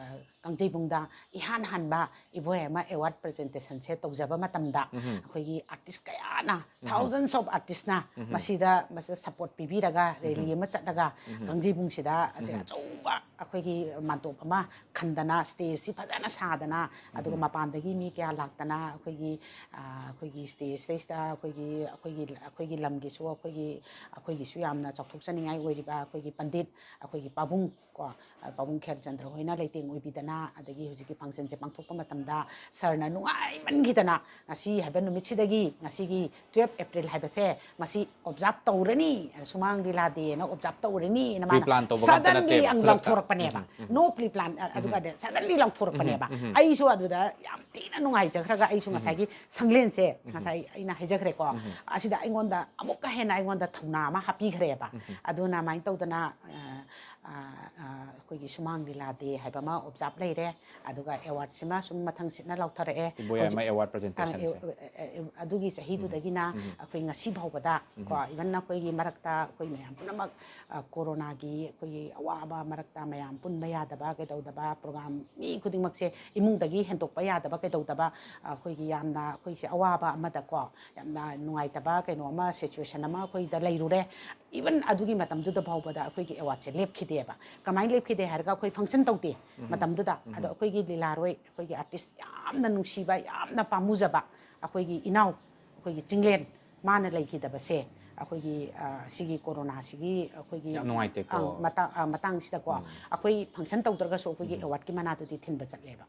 ꯀꯥꯡꯖꯩꯕꯨꯡꯗ ꯏꯍꯥꯟ ꯍꯥꯟꯕ ꯏꯕꯣꯌꯥꯏꯃ ꯑꯦꯋꯥꯔꯗ ꯄ꯭ꯔꯖꯦꯟꯇꯦꯁꯟꯁꯦ ꯇꯧꯖꯕ ꯃꯇꯝꯗ ꯑꯩꯈꯣꯏꯒꯤ ꯑꯥꯔꯇꯤꯁ ꯀꯌꯥꯅ, thousands of artistꯅ ꯃꯁꯤꯗ, ꯃꯁꯤꯗ ꯁꯄꯣꯔꯠ ꯄꯤꯕꯤꯔꯒ ꯔꯦꯂꯤ ꯑꯃ ꯆꯠꯂꯒ ꯀꯥꯡꯖꯩꯕꯨꯡꯁꯤꯗ ꯑꯁꯤ ꯑꯆꯧꯕ ꯑꯩꯈꯣꯏꯒꯤ ꯃꯥꯟꯇꯣꯞ ꯑꯃ ꯈꯟꯗꯅ, ꯁ꯭ꯇꯦꯖꯁꯤ ꯐꯖꯅ ꯁꯥꯗꯅ, ꯑꯗꯨꯒ ꯃꯄꯥꯟꯗꯒꯤ ꯃꯤ ꯀꯌꯥ ꯂꯥꯛꯇꯅ ꯑꯩꯈꯣꯏꯒꯤ, ꯑ, ꯑꯩꯈꯣꯏꯒꯤ ꯁ꯭ꯇꯦꯖꯁꯤꯗꯩꯁꯤꯗ ꯑꯩꯈꯣꯏꯒꯤ, ꯑꯩꯈꯣꯏꯒꯤ, ꯑꯩꯈꯣꯏꯒꯤ ꯂꯝꯒꯤꯁꯨ, ꯑꯩꯈꯣꯏꯒꯤ, ꯑꯩꯈꯣꯏꯒꯤꯁꯨ ꯌꯥꯝꯅ ꯆꯥꯎꯊꯣꯛꯆꯅꯤꯡꯉꯥꯏ ꯑꯣꯏꯔꯤꯕ ꯑꯩꯈꯣꯏꯒꯤ ꯄꯟꯗꯤꯠ, ꯑꯩꯈꯣꯏꯒꯤ ꯄꯥꯕꯨꯡ ꯀꯣ, ꯑ, ꯄꯥꯕꯨꯡ ꯈꯦꯜꯆꯟꯗ꯭ꯔ ꯍꯣꯏꯅ ꯂꯩꯇꯦꯡ ꯑꯣꯏꯕꯤꯗꯅ, ꯑꯗꯒꯤ ꯍꯧꯖꯤꯛꯀꯤ ꯐꯪꯁꯟꯁꯦ ꯄꯥꯡꯊꯣꯛꯄ ꯃꯇꯝꯗ ꯁꯥꯔꯅ ꯅꯨꯡꯉꯥꯏꯃꯟꯈꯤꯗꯅ, ꯉꯁꯤ ꯍꯥꯏꯕ ꯅꯨꯃꯤꯠꯁꯤꯗꯒꯤ, ꯉꯁꯤꯒꯤ twelve April ꯍꯥꯏꯕꯁꯦ, ꯃꯁꯤ ꯑꯣꯕꯖꯥꯔꯕ ꯇꯧꯔꯅꯤ, ꯁꯨꯃꯥꯡ ꯂꯤꯂꯥ ꯗꯦꯅ ꯑꯣꯕꯖꯥꯔꯕ ꯇꯧꯔꯅꯤꯅ ꯃꯥꯅ pre-plan ꯇꯧꯕ ꯉꯥꯛꯇ suddenly ꯅꯠꯇꯦꯕ, ꯌꯥꯝ ꯈꯨꯗꯛꯇ꯫ ꯂꯥꯎꯊꯣꯔꯛꯄꯅꯦꯕ꯫ ꯎꯝ, ꯎꯝ, ꯎꯝ꯫ No pre-plan, ꯑ, ꯑꯗꯨꯒ suddenly ꯂꯥꯎꯊꯣꯔꯛꯄꯅꯦꯕ꯫ ꯎꯝ, ꯎꯝ, ꯎꯝ꯫ ꯑꯩꯁꯨ ꯑꯗꯨꯗ ꯌꯥꯝ ꯊꯤꯅ ꯅꯨꯡꯉꯥꯏꯖꯈ꯭ꯔꯒ, ꯑꯩꯁꯨ ꯉꯁꯥꯏꯒꯤ ꯁꯪꯂꯦꯟꯁꯦ, ꯉꯁꯥꯏ ꯑꯩꯅ ꯍꯥꯏꯖꯈ꯭ꯔꯦꯀꯣ, ꯑꯁꯤꯗ ꯑꯩꯉꯣꯟꯗ ꯑꯃꯨꯛꯀ ꯍꯦꯟꯅ ꯑꯩꯉꯣꯟꯗ ꯊꯧꯅꯥ ꯑꯃ ꯍꯥꯞꯄꯤꯈ꯭ꯔꯦꯕ꯫ ꯑꯗꯨꯅ ꯑꯗꯨꯃꯥꯏꯅ ꯇꯧꯗꯅ, ꯑ, ꯑ, ꯑ, ꯑꯩꯈꯣꯏꯒꯤ ꯁꯨꯃꯥꯡ ꯂꯤꯂꯥ ꯗꯦ ꯍꯥꯏꯕ ꯑꯃ ꯑꯣꯕꯖꯥꯔꯕ ꯂꯩꯔꯦ, ꯑꯗꯨꯒ ꯑꯦꯋꯥꯔꯗꯁꯤꯃ ꯁꯨꯝ ꯃꯊꯪ ꯁꯤꯠꯅ ꯂꯥꯎꯊꯔꯛꯑꯦ꯫ ꯏꯕꯣꯌꯥꯏꯃ ꯍꯧꯖꯤꯛ ꯑꯦꯋꯥꯔꯗ ꯄ꯭ꯔꯖꯦꯟꯇꯦꯁꯟꯁꯦ꯫ ꯑ, ꯑ, ꯑ, ꯑ, ꯑꯗꯨꯒꯤ ꯆꯍꯤꯗꯨꯗꯒꯤꯅ ꯑꯩꯈꯣꯏ ꯉꯁꯤ ꯐꯥꯎꯕꯗ ꯀꯣ, even ꯑꯩꯈꯣꯏꯒꯤ ꯃꯔꯛꯇ ꯑꯩꯈꯣꯏ ꯃꯌꯥꯝ ꯄꯨꯝꯅꯃꯛ, ꯑ, ꯀꯣꯔꯣꯅꯥꯒꯤ ꯑꯩꯈꯣꯏꯒꯤ ꯑꯋꯥꯕ ꯃꯔꯛꯇ ꯃꯌꯥꯝ ꯄꯨꯟꯕ ꯌꯥꯗꯕ ꯀꯩꯗꯧꯗꯕ, ꯄ꯭ꯔꯣꯒ꯭ꯔꯥꯝ ꯃꯤ ꯈꯨꯗꯤꯡꯃꯛꯁꯦ ꯏꯃꯨꯡꯗꯒꯤ ꯍꯦꯟꯗꯣꯛꯄ ꯌꯥꯗꯕ ꯀꯩꯗꯧꯗꯕ, ꯑꯩꯈꯣꯏꯒꯤ ꯌꯥꯝꯅ ꯑꯩꯈꯣꯏꯁꯦ ꯑꯋꯥꯕ ꯑꯃꯗꯀꯣ, ꯌꯥꯝꯅ ꯅꯨꯡꯉꯥꯏꯇꯕ ꯀꯩꯅꯣ ꯑꯃ, ꯁꯤꯆꯨꯋꯦꯁꯟ ꯑꯃ ꯑꯩꯈꯣꯏꯗ ꯂꯩꯔꯨꯔꯦ꯫ Even ꯑꯗꯨꯒꯤ ꯃꯇꯝꯗꯨꯗ ꯐꯥꯎꯕꯗ ꯑꯩꯈꯣꯏꯒꯤ ꯑꯦꯋꯥꯔꯗꯁꯦ ꯂꯦꯞꯈꯤꯗꯦꯕ꯫ ꯀꯃꯥꯏꯅ ꯂꯦꯞꯈꯤꯗꯦ ꯍꯥꯏꯔꯒ, ꯑꯩꯈꯣꯏ ꯐꯪꯁꯟ ꯇꯧꯗꯦ ꯃꯇꯝꯗꯨꯗ꯫ ꯑꯗꯣ ꯑꯩꯈꯣꯏꯒꯤ ꯂꯤꯂꯥꯔꯣꯏ, ꯑꯩꯈꯣꯏꯒꯤ ꯑꯥꯔꯇꯤꯁ ꯌꯥꯝꯅ ꯅꯨꯡꯁꯤꯕ, ꯌꯥꯝꯅ ꯄꯥꯝꯃꯨꯖꯕ ꯑꯩꯈꯣꯏꯒꯤ ꯏꯅꯥꯎ, ꯑꯩꯈꯣꯏꯒꯤ ꯆꯤꯡꯂꯦꯟ, ꯃꯥꯅ ꯂꯩꯈꯤꯗꯕꯁꯦ ꯑꯩꯈꯣꯏꯒꯤ, ꯑ, ꯁꯤꯒꯤ ꯀꯣꯔꯣꯅꯥꯁꯤꯒꯤ ꯑꯩꯈꯣꯏꯒꯤ, ꯌꯥꯝ ꯅꯨꯡꯉꯥꯏꯇꯦꯀꯣ꯫ ꯑ, ꯃꯇꯥꯡ, ꯑ, ꯃꯇꯥꯡꯁꯤꯗꯀꯣ, ꯑꯩꯈꯣꯏ ꯐꯪꯁꯟ ꯇꯧꯗ꯭ꯔꯒꯁꯨ ꯑꯩꯈꯣꯏꯒꯤ ꯑꯦꯋꯥꯔꯗꯀꯤ ꯃꯅꯥꯗꯨꯗꯤ ꯊꯤꯟꯕ ꯆꯠꯂꯦꯕ꯫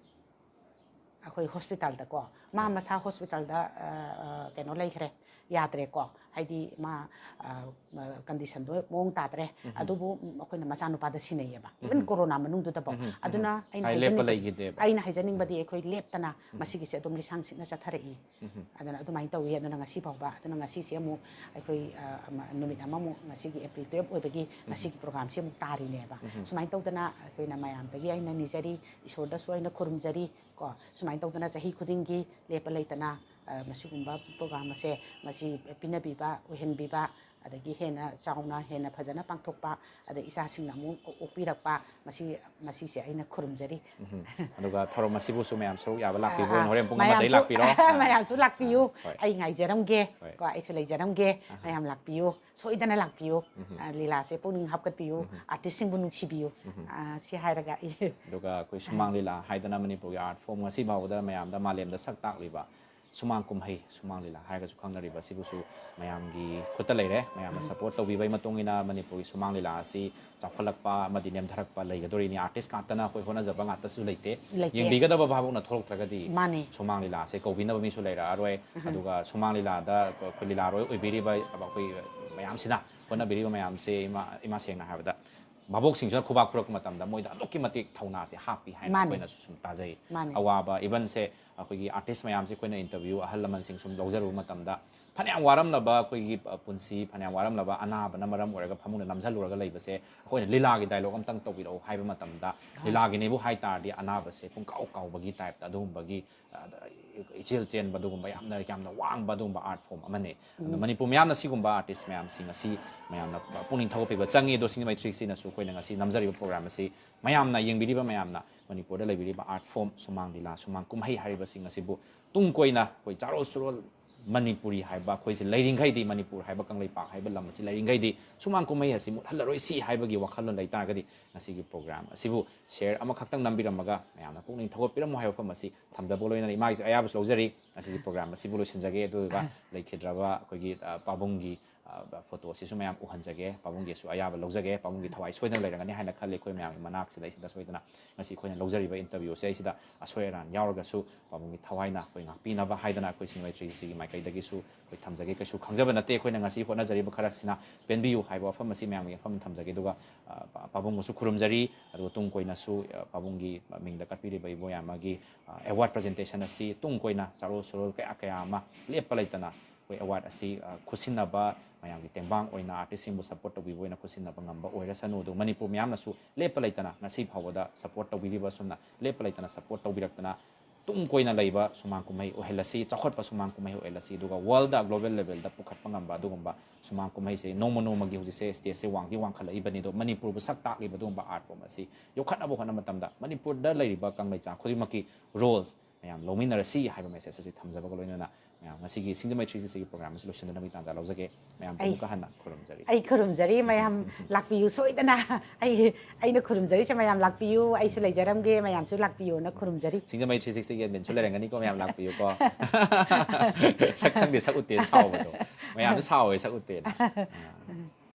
ꯑꯩꯈꯣꯏ ꯍꯣꯁꯄꯤꯇꯥꯜꯗꯀꯣ, ꯃꯥ ꯃꯁꯥ ꯍꯣꯁꯄꯤꯇꯥꯜꯗ, ꯑ, ꯑ, ꯀꯩꯅꯣ ꯂꯩꯈ꯭ꯔꯦ, ꯌꯥꯗ꯭ꯔꯦꯀꯣ, ꯍꯥꯏꯗꯤ ꯃꯥ, ꯑ, ꯑ, ꯀꯟꯗꯤꯁꯟꯗꯣ ꯃꯑꯣꯡ ꯇꯥꯗ꯭ꯔꯦ꯫ ꯑꯗꯨꯕꯨ, ꯎꯝ, ꯑꯩꯈꯣꯏꯅ ꯃꯆꯥꯅꯨꯄꯥꯗ ꯁꯤꯟꯅꯩꯌꯦꯕ, even ꯀꯣꯔꯣꯅꯥ ꯃꯅꯨꯡꯗꯨꯗꯐꯥꯎ꯫ ꯑꯗꯨꯅ ꯑꯩꯅ ꯍꯥꯏ ꯂꯦꯞꯄ ꯍꯥꯏꯖꯅꯤꯡꯕꯗꯤ, ꯂꯩꯈꯤꯗꯦꯕ꯫ ꯑꯩꯅ ꯍꯥꯏꯖꯅꯤꯡꯕꯗꯤ ꯑꯩꯈꯣꯏ ꯂꯦꯞꯇꯅ ꯃꯁꯤꯒꯤꯁꯦ ꯑꯗꯨꯝ ꯂꯤꯁꯥꯡ ꯁꯤꯠꯅ ꯆꯠꯊꯔꯛꯏ꯫ ꯑꯗꯨꯅ ꯑꯗꯨꯃꯥꯏꯅ ꯇꯧꯏ꯫ ꯑꯗꯨꯅ ꯉꯁꯤ ꯐꯥꯎꯕ, ꯑꯗꯨꯅ ꯉꯁꯤꯁꯦ ꯑꯃꯨꯛ ꯑꯩꯈꯣꯏ, ꯑ, ꯑꯃ, ꯅꯨꯃꯤꯠ ꯑꯃꯃꯨꯛ, ꯉꯁꯤꯒꯤ April twelve ꯑꯣꯏꯕꯒꯤ ꯉꯁꯤꯒꯤ ꯄ꯭ꯔꯣꯒ꯭ꯔꯥꯝꯁꯦ ꯑꯃꯨꯛ ꯇꯥꯔꯤꯅꯦꯕ꯫ ꯁꯨꯃꯥꯏꯅ ꯇꯧꯗꯅ ꯑꯩꯈꯣꯏꯅ ꯃꯌꯥꯝꯗꯒꯤ ꯑꯩꯅ ꯅꯤꯖꯔꯤ, ꯏꯁꯣꯔꯗꯁꯨ ꯑꯩꯅ ꯈꯨꯔꯨꯝꯖꯔꯤ ꯀꯣ꯫ ꯁꯨꯃꯥꯏꯅ ꯇꯧꯗꯅ ꯆꯍꯤ ꯈꯨꯗꯤꯡꯒꯤ ꯂꯦꯞꯄ ꯂꯩꯇꯅ ꯑ, ꯃꯁꯤꯒꯨꯝꯕ ꯄ꯭ꯔꯣꯒ꯭ꯔꯥꯝ ꯑꯁꯦ ꯃꯁꯤ ꯄꯤꯅꯕꯤꯕ, ꯑꯣꯏꯍꯟꯕꯤꯕ, ꯑꯗꯒꯤ ꯍꯦꯟꯅ ꯆꯥꯎꯅ, ꯍꯦꯟꯅ ꯐꯖꯅ ꯄꯥꯡꯊꯣꯛꯄ, ꯑꯗꯩ ꯏꯆꯥꯁꯤꯡꯅ ꯑꯃꯨꯛ ꯑꯣꯛꯄꯤꯔꯛꯄ, ꯃꯁꯤ, ꯃꯁꯤꯁꯦ ꯑꯩꯅ ꯈꯨꯔꯨꯝꯖꯔꯤ꯫ ꯑꯗꯨꯒ ꯊꯧꯔꯝ ꯑꯁꯤꯕꯨꯁꯨ ꯃꯌꯥꯝ ꯁꯔꯨꯛ ꯌꯥꯕ ꯂꯥꯛꯄꯤꯕ ꯑꯣꯏꯅ ꯍꯣꯔꯦꯟ ꯄꯨꯡ ꯑꯃꯗꯩ ꯂꯥꯛꯄꯤꯔꯣ꯫ ꯃꯌꯥꯝꯁꯨ ꯂꯥꯛꯄꯤꯌꯨ꯫ ꯑꯩ ꯉꯥꯏꯖꯔꯝꯒꯦ꯫ ꯀꯣ, ꯑꯩꯁꯨ ꯂꯩꯖꯔꯝꯒꯦ꯫ ꯃꯌꯥꯝ ꯂꯥꯛꯄꯤꯌꯨ꯫ ꯁꯣꯏꯗꯅ ꯂꯥꯛꯄꯤꯌꯨ꯫ ꯑ, ꯂꯤꯂꯥꯁꯦ ꯄꯨꯛꯅꯤꯡ ꯍꯥꯞꯀꯠꯄꯤꯌꯨ꯫ ꯑꯥꯔꯇꯤꯁꯁꯤꯡꯕꯨ ꯅꯨꯡꯁꯤꯕꯤꯌꯨ꯫ ꯑ, ꯁꯤ ꯍꯥꯏꯔꯒ ꯑꯩ ꯑꯗꯨꯒ ꯑꯩꯈꯣꯏ ꯁꯨꯃꯥꯡ ꯂꯤꯂꯥ ꯍꯥꯏꯗꯅ ꯃꯅꯤꯄꯨꯔꯒꯤ ꯑꯥꯔꯠ ꯐꯣꯝ ꯉꯁꯤ ꯐꯥꯎꯕꯗ ꯃꯌꯥꯝꯗ, ꯃꯥꯂꯦꯝꯗ ꯁꯛ ꯇꯥꯛꯂꯤꯕ ꯁꯨꯃꯥꯡ ꯀꯨꯝꯍꯩ, ꯁꯨꯃꯥꯡ ꯂꯤꯂꯥ ꯍꯥꯏꯔꯒꯁꯨ ꯈꯪꯅꯔꯤꯕ ꯑꯁꯤꯕꯨꯁꯨ ꯃꯌꯥꯝꯒꯤ ꯈꯨꯠꯇ ꯂꯩꯔꯦ꯫ ꯃꯌꯥꯝꯅ ꯁꯄꯣꯔꯠ ꯇꯧꯕꯤꯕꯒꯤ ꯃꯇꯨꯡ ꯏꯟꯅ ꯃꯅꯤꯄꯨꯔꯒꯤ ꯁꯨꯃꯥꯡ ꯂꯤꯂꯥ ꯑꯁꯤ ꯆꯥꯎꯈꯠꯂꯛꯄ ꯑꯃꯗꯤ ꯅꯦꯝꯊꯔꯛꯄ ꯂꯩꯒꯗꯣꯔꯤꯅꯤ꯫ ꯑꯥꯔꯇꯤꯁ ꯉꯥꯛꯇꯅ ꯑꯩꯈꯣꯏ ꯍꯣꯠꯅꯖꯕ ꯉꯥꯛꯇꯁꯨ ꯂꯩꯇꯦ꯫ ꯂꯩꯇꯦ꯫ ꯌꯦꯡꯕꯤꯒꯗꯕ ꯚꯥꯕꯣꯛꯅ ꯊꯣꯛꯂꯛꯇ꯭ꯔꯒꯗꯤ ꯃꯥꯅꯦ꯫ ꯁꯨꯃꯥꯡ ꯂꯤꯂꯥꯁꯦ ꯀꯧꯕꯤꯅꯕ ꯃꯤꯁꯨ ꯂꯩꯔꯛꯑꯔꯣꯏ꯫ ꯑꯗꯨꯒ ꯁꯨꯃꯥꯡ ꯂꯤꯂꯥꯗ ꯑꯩꯈꯣꯏ ꯂꯤꯂꯥꯔꯣꯏ ꯑꯣꯏꯕꯤꯔꯤꯕ ꯑꯩꯈꯣꯏ ꯃꯌꯥꯝꯁꯤꯅ, ꯍꯣꯠꯅꯕꯤꯔꯤꯕ ꯃꯌꯥꯝꯁꯦ, ꯏꯃꯥ, ꯏꯃꯥ ꯁꯦꯡꯅ ꯍꯥꯏꯔꯕꯗ ꯚꯥꯕꯣꯛꯁꯤꯡꯁꯤꯅ ꯈꯨꯕꯥꯛ ꯈꯨꯔꯛꯄ ꯃꯇꯝꯗ ꯃꯣꯏꯗ ꯑꯗꯨꯛꯀꯤ ꯃꯇꯤꯛ ꯊꯧꯅꯥꯁꯦ ꯍꯥꯞꯄꯤ ꯍꯥꯏꯅ ꯃꯥꯅꯦ꯫ ꯑꯩꯈꯣꯏꯅꯁꯨ ꯁꯨꯝ ꯇꯥꯖꯩ꯫ ꯃꯥꯅꯦ꯫ ꯑꯋꯥꯕ, ꯏꯚꯟꯁꯦ ꯑꯩꯈꯣꯏꯒꯤ ꯑꯥꯔꯇꯤꯁ ꯃꯌꯥꯝꯁꯦ ꯑꯩꯈꯣꯏꯅ ꯏꯟꯇꯔꯚ꯭ꯌꯨ, ꯑꯍꯜ ꯂꯃꯟꯁꯤꯡ ꯁꯨꯝ ꯂꯧꯖꯔꯨꯕ ꯃꯇꯝꯗ, ꯐꯅꯌꯥꯝ ꯋꯥꯔꯝꯂꯕ ꯑꯩꯈꯣꯏꯒꯤ, ꯑ, ꯄꯨꯟꯁꯤ, ꯐꯅꯌꯥꯝ ꯋꯥꯔꯝꯂꯕ ꯑꯅꯥꯕꯅ ꯃꯔꯝ ꯑꯣꯏꯔꯒ ꯐꯃꯨꯡꯗ ꯅꯝꯁꯤꯜꯂꯨꯔꯒ ꯂꯩꯕꯁꯦ, ꯑꯩꯈꯣꯏꯅ ꯂꯤꯂꯥꯒꯤ ꯗꯥꯏꯂꯣꯛ ꯑꯝꯇꯪ ꯇꯧꯕꯤꯔꯛꯎ ꯍꯥꯏꯕ ꯃꯇꯝꯗ, ꯂꯤꯂꯥꯒꯤꯅꯦꯕꯨ ꯍꯥꯏ ꯇꯥꯔꯗꯤ ꯑꯅꯥꯕꯁꯦ ꯄꯨꯡꯀꯥꯎ ꯀꯥꯎꯕꯒꯤ ꯇꯥꯏꯞꯇ ꯑꯗꯨꯒꯨꯝꯕꯒꯤ, ꯑ, ꯏꯆꯦꯜ ꯆꯦꯟꯕ, ꯑꯗꯨꯒꯨꯝꯕ ꯌꯥꯝꯅ, ꯌꯥꯝꯅ ꯋꯥꯡꯕ ꯑꯗꯨꯒꯨꯝꯕ ꯑꯥꯔꯠ ꯐꯣꯝ ꯑꯃꯅꯤ꯫ ꯑꯗꯨꯅ ꯃꯅꯤꯄꯨꯔ ꯃꯤꯌꯥꯝꯅ ꯁꯤꯒꯨꯝꯕ ꯑꯥꯔꯇꯤꯁ ꯃꯌꯥꯝꯁꯤꯡ ꯑꯁꯤ ꯃꯌꯥꯝꯅ ꯄꯨꯛꯅꯤꯡ ꯊꯧꯒꯠꯄꯤꯕ ꯆꯪꯉꯤ꯫ ꯑꯗꯣ ꯁꯤꯡꯖꯃꯩ ꯊ꯭ꯔꯤ ꯁꯤꯛꯁꯇꯤꯅꯁꯨ ꯑꯩꯈꯣꯏꯅ ꯉꯁꯤ ꯅꯝꯖꯔꯤꯕ ꯄ꯭ꯔꯣꯒ꯭ꯔꯥꯝ ꯑꯁꯤ ꯃꯌꯥꯝꯅ ꯌꯦꯡꯕꯤꯔꯤꯕ ꯃꯌꯥꯝꯅ ꯃꯅꯤꯄꯨꯔꯗ ꯂꯩꯕꯤꯔꯤꯕ ꯑꯥꯔꯠ ꯐꯣꯝ, ꯁꯨꯃꯥꯡ ꯂꯤꯂꯥ, ꯁꯨꯃꯥꯡ ꯀꯨꯝꯍꯩ ꯍꯥꯏꯔꯤꯕꯁꯤꯡ ꯑꯁꯤꯕꯨ ꯇꯨꯡ ꯀꯣꯏꯅ ꯑꯩꯈꯣꯏ ꯆꯥꯔꯣꯜ ꯁꯨꯔꯣꯜ ꯃꯅꯤꯄꯨꯔꯤ ꯍꯥꯏꯕ ꯑꯩꯈꯣꯏꯁꯦ ꯂꯩꯔꯤꯡꯈꯩꯗꯤ, ꯃꯅꯤꯄꯨꯔ ꯍꯥꯏꯕ ꯀꯪꯂꯩꯄꯥꯛ ꯍꯥꯏꯕ ꯂꯝ ꯑꯁꯤ ꯂꯩꯔꯤꯡꯈꯩꯗꯤ ꯁꯨꯃꯥꯡ ꯀꯨꯝꯍꯩ ꯑꯁꯤ ꯃꯨꯠꯍꯜꯂꯔꯣꯏꯁꯤ ꯍꯥꯏꯕꯒꯤ ꯋꯥꯈꯜꯂꯣꯟ ꯂꯩꯇꯥꯔꯒꯗꯤ ꯉꯁꯤꯒꯤ ꯄ꯭ꯔꯣꯒ꯭ꯔꯥꯝ ꯑꯁꯤꯕꯨ ꯁꯤꯌꯔ ꯑꯃꯈꯛꯇꯪ ꯅꯝꯕꯤꯔꯝꯃꯒ ꯃꯌꯥꯝꯅ ꯄꯨꯛꯅꯤꯡ ꯊꯧꯒꯠꯄꯤꯔꯝꯃꯣ ꯍꯥꯏꯕ ꯋꯥꯐꯝ ꯑꯁꯤ ꯊꯝꯖꯕꯒ ꯂꯣꯏꯅꯅ ꯏꯃꯥꯒꯤꯁꯨ ꯑꯌꯥꯕꯁꯨ ꯂꯧꯖꯔꯤ꯫ ꯉꯁꯤꯒꯤ ꯄ꯭ꯔꯣꯒ꯭ꯔꯥꯝ ꯑꯁꯤꯕꯨ ꯂꯣꯏꯁꯤꯟꯖꯒꯦ꯫ ꯑꯗꯨꯒ ꯂꯩꯈꯤꯗ꯭ꯔꯕ ꯑꯩꯈꯣꯏꯒꯤ, ꯑ, ꯄꯥꯕꯨꯡꯒꯤ, ꯑ, ꯐꯣꯇꯣ ꯑꯁꯤꯁꯨ ꯃꯌꯥꯝ ꯎꯍꯟꯖꯒꯦ, ꯄꯥꯕꯨꯡꯒꯤꯁꯨ ꯑꯌꯥꯕ ꯂꯧꯖꯒꯦ꯫ ꯄꯥꯕꯨꯡꯒꯤ ꯊꯋꯥꯏ ꯁꯣꯏꯗꯅ ꯂꯩꯔꯝꯒꯅꯤ ꯍꯥꯏꯅ ꯈꯜꯂꯤ꯫ ꯑꯩꯈꯣꯏ ꯃꯌꯥꯝꯒꯤ ꯃꯅꯥꯛꯁꯤꯗ, ꯑꯩꯁꯤꯗ ꯁꯣꯏꯗꯅ ꯉꯁꯤ ꯑꯩꯈꯣꯏꯅ ꯂꯧꯖꯔꯤꯕ ꯏꯟꯇꯔꯚ꯭ꯌꯨꯁꯦ, ꯑꯩꯁꯤꯗ ꯑꯁꯣꯏ ꯑꯔꯥꯟ ꯌꯥꯎꯔꯒꯁꯨ ꯄꯥꯕꯨꯡꯒꯤ ꯊꯋꯥꯏꯅ ꯑꯩꯈꯣꯏ ꯉꯥꯛꯄꯤꯅꯕ ꯍꯥꯏꯗꯅ ꯑꯩꯈꯣꯏ ꯁꯤꯡꯖꯃꯩ ꯊ꯭ꯔꯤ ꯁꯤꯛꯁꯇꯤꯒꯤ ꯃꯥꯏꯀꯩꯗꯒꯤꯁꯨ ꯑꯩꯈꯣꯏ ꯊꯝꯖꯒꯦ꯫ ꯀꯩꯁꯨ ꯈꯪꯖꯕ ꯅꯠꯇꯦ, ꯑꯩꯈꯣꯏꯅ ꯉꯁꯤ ꯍꯣꯠꯅꯖꯔꯤꯕ ꯈꯔꯁꯤꯅ ꯄꯦꯟꯕꯤꯌꯨ ꯍꯥꯏꯕ ꯋꯥꯐꯝ ꯑꯁꯤ ꯃꯌꯥꯝꯒꯤ ꯃꯐꯝꯗ ꯊꯝꯖꯒꯦ꯫ ꯑꯗꯨꯒ, ꯑ, ꯄꯥ-, ꯄꯥꯕꯨꯡꯕꯨꯁꯨ ꯈꯨꯔꯨꯝꯖꯔꯤ꯫ ꯑꯗꯨꯒ ꯇꯨꯡ ꯀꯣꯏꯅꯁꯨ, ꯑ, ꯄꯥꯕꯨꯡꯒꯤ ꯃꯤꯡꯗ ꯀꯠꯄꯤꯔꯤꯕ ꯏꯕꯣꯌꯥꯃꯒꯤ, ꯑ, ꯑꯦꯋꯥꯔꯗ ꯄ꯭ꯔꯖꯦꯟꯇꯦꯁꯟ ꯑꯁꯤ ꯇꯨꯡ ꯀꯣꯏꯅ ꯆꯥꯔꯣꯜ ꯁꯨꯔꯣꯜ ꯀꯌꯥ ꯀꯌꯥ ꯑꯃ ꯂꯦꯞꯄ ꯂꯩꯇꯅ ꯑꯩꯈꯣꯏ ꯑꯦꯋꯥꯔꯗ ꯑꯁꯤ, ꯑ, ꯈꯨꯠꯁꯤꯟꯅꯕ, ꯃꯌꯥꯝꯒꯤ ꯇꯦꯡꯕꯥꯡ ꯑꯣꯏꯅ ꯑꯥꯔꯇꯤꯁꯁꯤꯡꯕꯨ ꯁꯄꯣꯔꯠ ꯇꯧꯕꯤꯕ ꯑꯣꯏꯅ ꯈꯨꯠꯁꯤꯟꯅꯕ ꯉꯝꯕ ꯑꯣꯏꯔꯁꯅꯨ꯫ ꯑꯗꯨꯒ ꯃꯅꯤꯄꯨꯔ ꯃꯤꯌꯥꯝꯅꯁꯨ ꯂꯦꯞꯄ ꯂꯩꯇꯅ ꯉꯁꯤ ꯐꯥꯎꯕꯗ ꯁꯄꯣꯔꯠ ꯇꯧꯕꯤꯔꯤꯕ, ꯑꯁꯨꯝꯅ ꯂꯦꯞꯄ ꯂꯩꯇꯅ ꯁꯄꯣꯔꯠ ꯇꯧꯕꯤꯔꯛꯇꯅ ꯇꯨꯡ ꯀꯣꯏꯅ ꯂꯩꯕ ꯁꯨꯃꯥꯡ ꯀꯨꯝꯍꯩ ꯑꯣꯏꯍꯜꯂꯁꯤ, ꯆꯥꯎꯈꯠꯄ ꯁꯨꯃꯥꯡ ꯀꯨꯝꯍꯩ ꯑꯣꯏꯍꯜꯂꯁꯤ, ꯑꯗꯨꯒ ꯋꯥꯔꯜꯗ ꯒ꯭ꯂꯣꯕꯦꯜ ꯂꯦꯚꯦꯜꯗ ꯄꯨꯈꯠꯄ ꯉꯝꯕ ꯑꯗꯨꯒꯨꯝꯕ ꯁꯨꯃꯥꯡ ꯀꯨꯝꯍꯩꯁꯦ ꯅꯣꯡꯃ ꯅꯣꯡꯃꯒꯤ ꯍꯧꯖꯤꯛꯁꯦ ꯁ꯭ꯇꯦꯖꯁꯦ ꯋꯥꯡꯗꯤ ꯋꯥꯡꯈꯠꯂꯛꯏꯕꯅꯤ, ꯑꯗꯣ ꯃꯅꯤꯄꯨꯔꯕꯨ ꯁꯛ ꯇꯥꯛꯂꯤꯕ ꯑꯗꯨꯒꯨꯝꯕ ꯑꯥꯔꯠ ꯐꯣꯔꯝ ꯑꯁꯤ ꯌꯣꯛꯈꯠꯅꯕ ꯍꯣꯠꯅꯕ ꯃꯇꯝꯗ ꯃꯅꯤꯄꯨꯔꯗ ꯂꯩꯔꯤꯕ ꯀꯪꯂꯩꯆꯥ ꯈꯨꯗꯤꯡꯃꯛꯀꯤ ꯔꯣꯜꯁ ꯃꯌꯥꯝ ꯂꯧꯃꯤꯟꯅꯔꯁꯤ ꯍꯥꯏꯕ ꯃꯦꯁꯦꯖ ꯑꯁꯤ ꯊꯝꯖꯕꯒ ꯂꯣꯏꯅꯅ ꯃꯌꯥꯝ ꯉꯁꯤꯒꯤ ꯁꯤꯡꯖꯃꯩ ꯊ꯭ꯔꯤ ꯁꯤꯛꯁꯇꯤꯒꯤ ꯄ꯭ꯔꯣꯒ꯭ꯔꯥꯝ ꯑꯁꯤ ꯂꯣꯏꯁꯤꯟꯅꯅꯕꯒꯤ ꯇꯥꯟꯖꯥ ꯂꯧꯖꯒꯦ꯫ ꯃꯌꯥꯝ ꯑꯩ ꯑꯃꯨꯛꯀ ꯍꯟꯅ ꯈꯨꯔꯨꯝꯖꯔꯤ꯫ ꯑꯩ ꯈꯨꯔꯨꯝꯖꯔꯤ, ꯃꯌꯥꯝ ꯂꯥꯛꯄꯤꯌꯨ ꯁꯣꯏꯗꯅ꯫ ꯑꯩ, ꯑꯩꯅ ꯈꯨꯔꯨꯝꯖꯔꯤꯁꯦ ꯃꯌꯥꯝ ꯂꯥꯛꯄꯤꯌꯨ, ꯑꯩꯁꯨ ꯂꯩꯖꯔꯝꯒꯦ, ꯃꯌꯥꯝꯁꯨ ꯂꯥꯛꯄꯤꯌꯨꯅ ꯈꯨꯔꯨꯝꯖꯔꯤ꯫ ꯁꯤꯡꯖꯃꯩ ꯊ꯭ꯔꯤ ꯁꯤꯛꯁꯇꯤꯒꯤ ꯑꯦꯗꯃꯤꯟꯁꯨ ꯂꯩꯔꯝꯒꯅꯤꯀꯣ, ꯃꯌꯥꯝ ꯂꯥꯛꯄꯤꯌꯨꯀꯣ꯫ ꯁꯛ ꯈꯪꯗꯦ, ꯁꯛ ꯎꯠꯇꯦꯅ ꯁꯥꯎꯕꯗꯣ꯫ ꯃꯌꯥꯝꯅ ꯁꯥꯎꯋꯦ, ꯁꯛ ꯎꯠꯇꯦꯅ꯫ ꯑꯥ꯫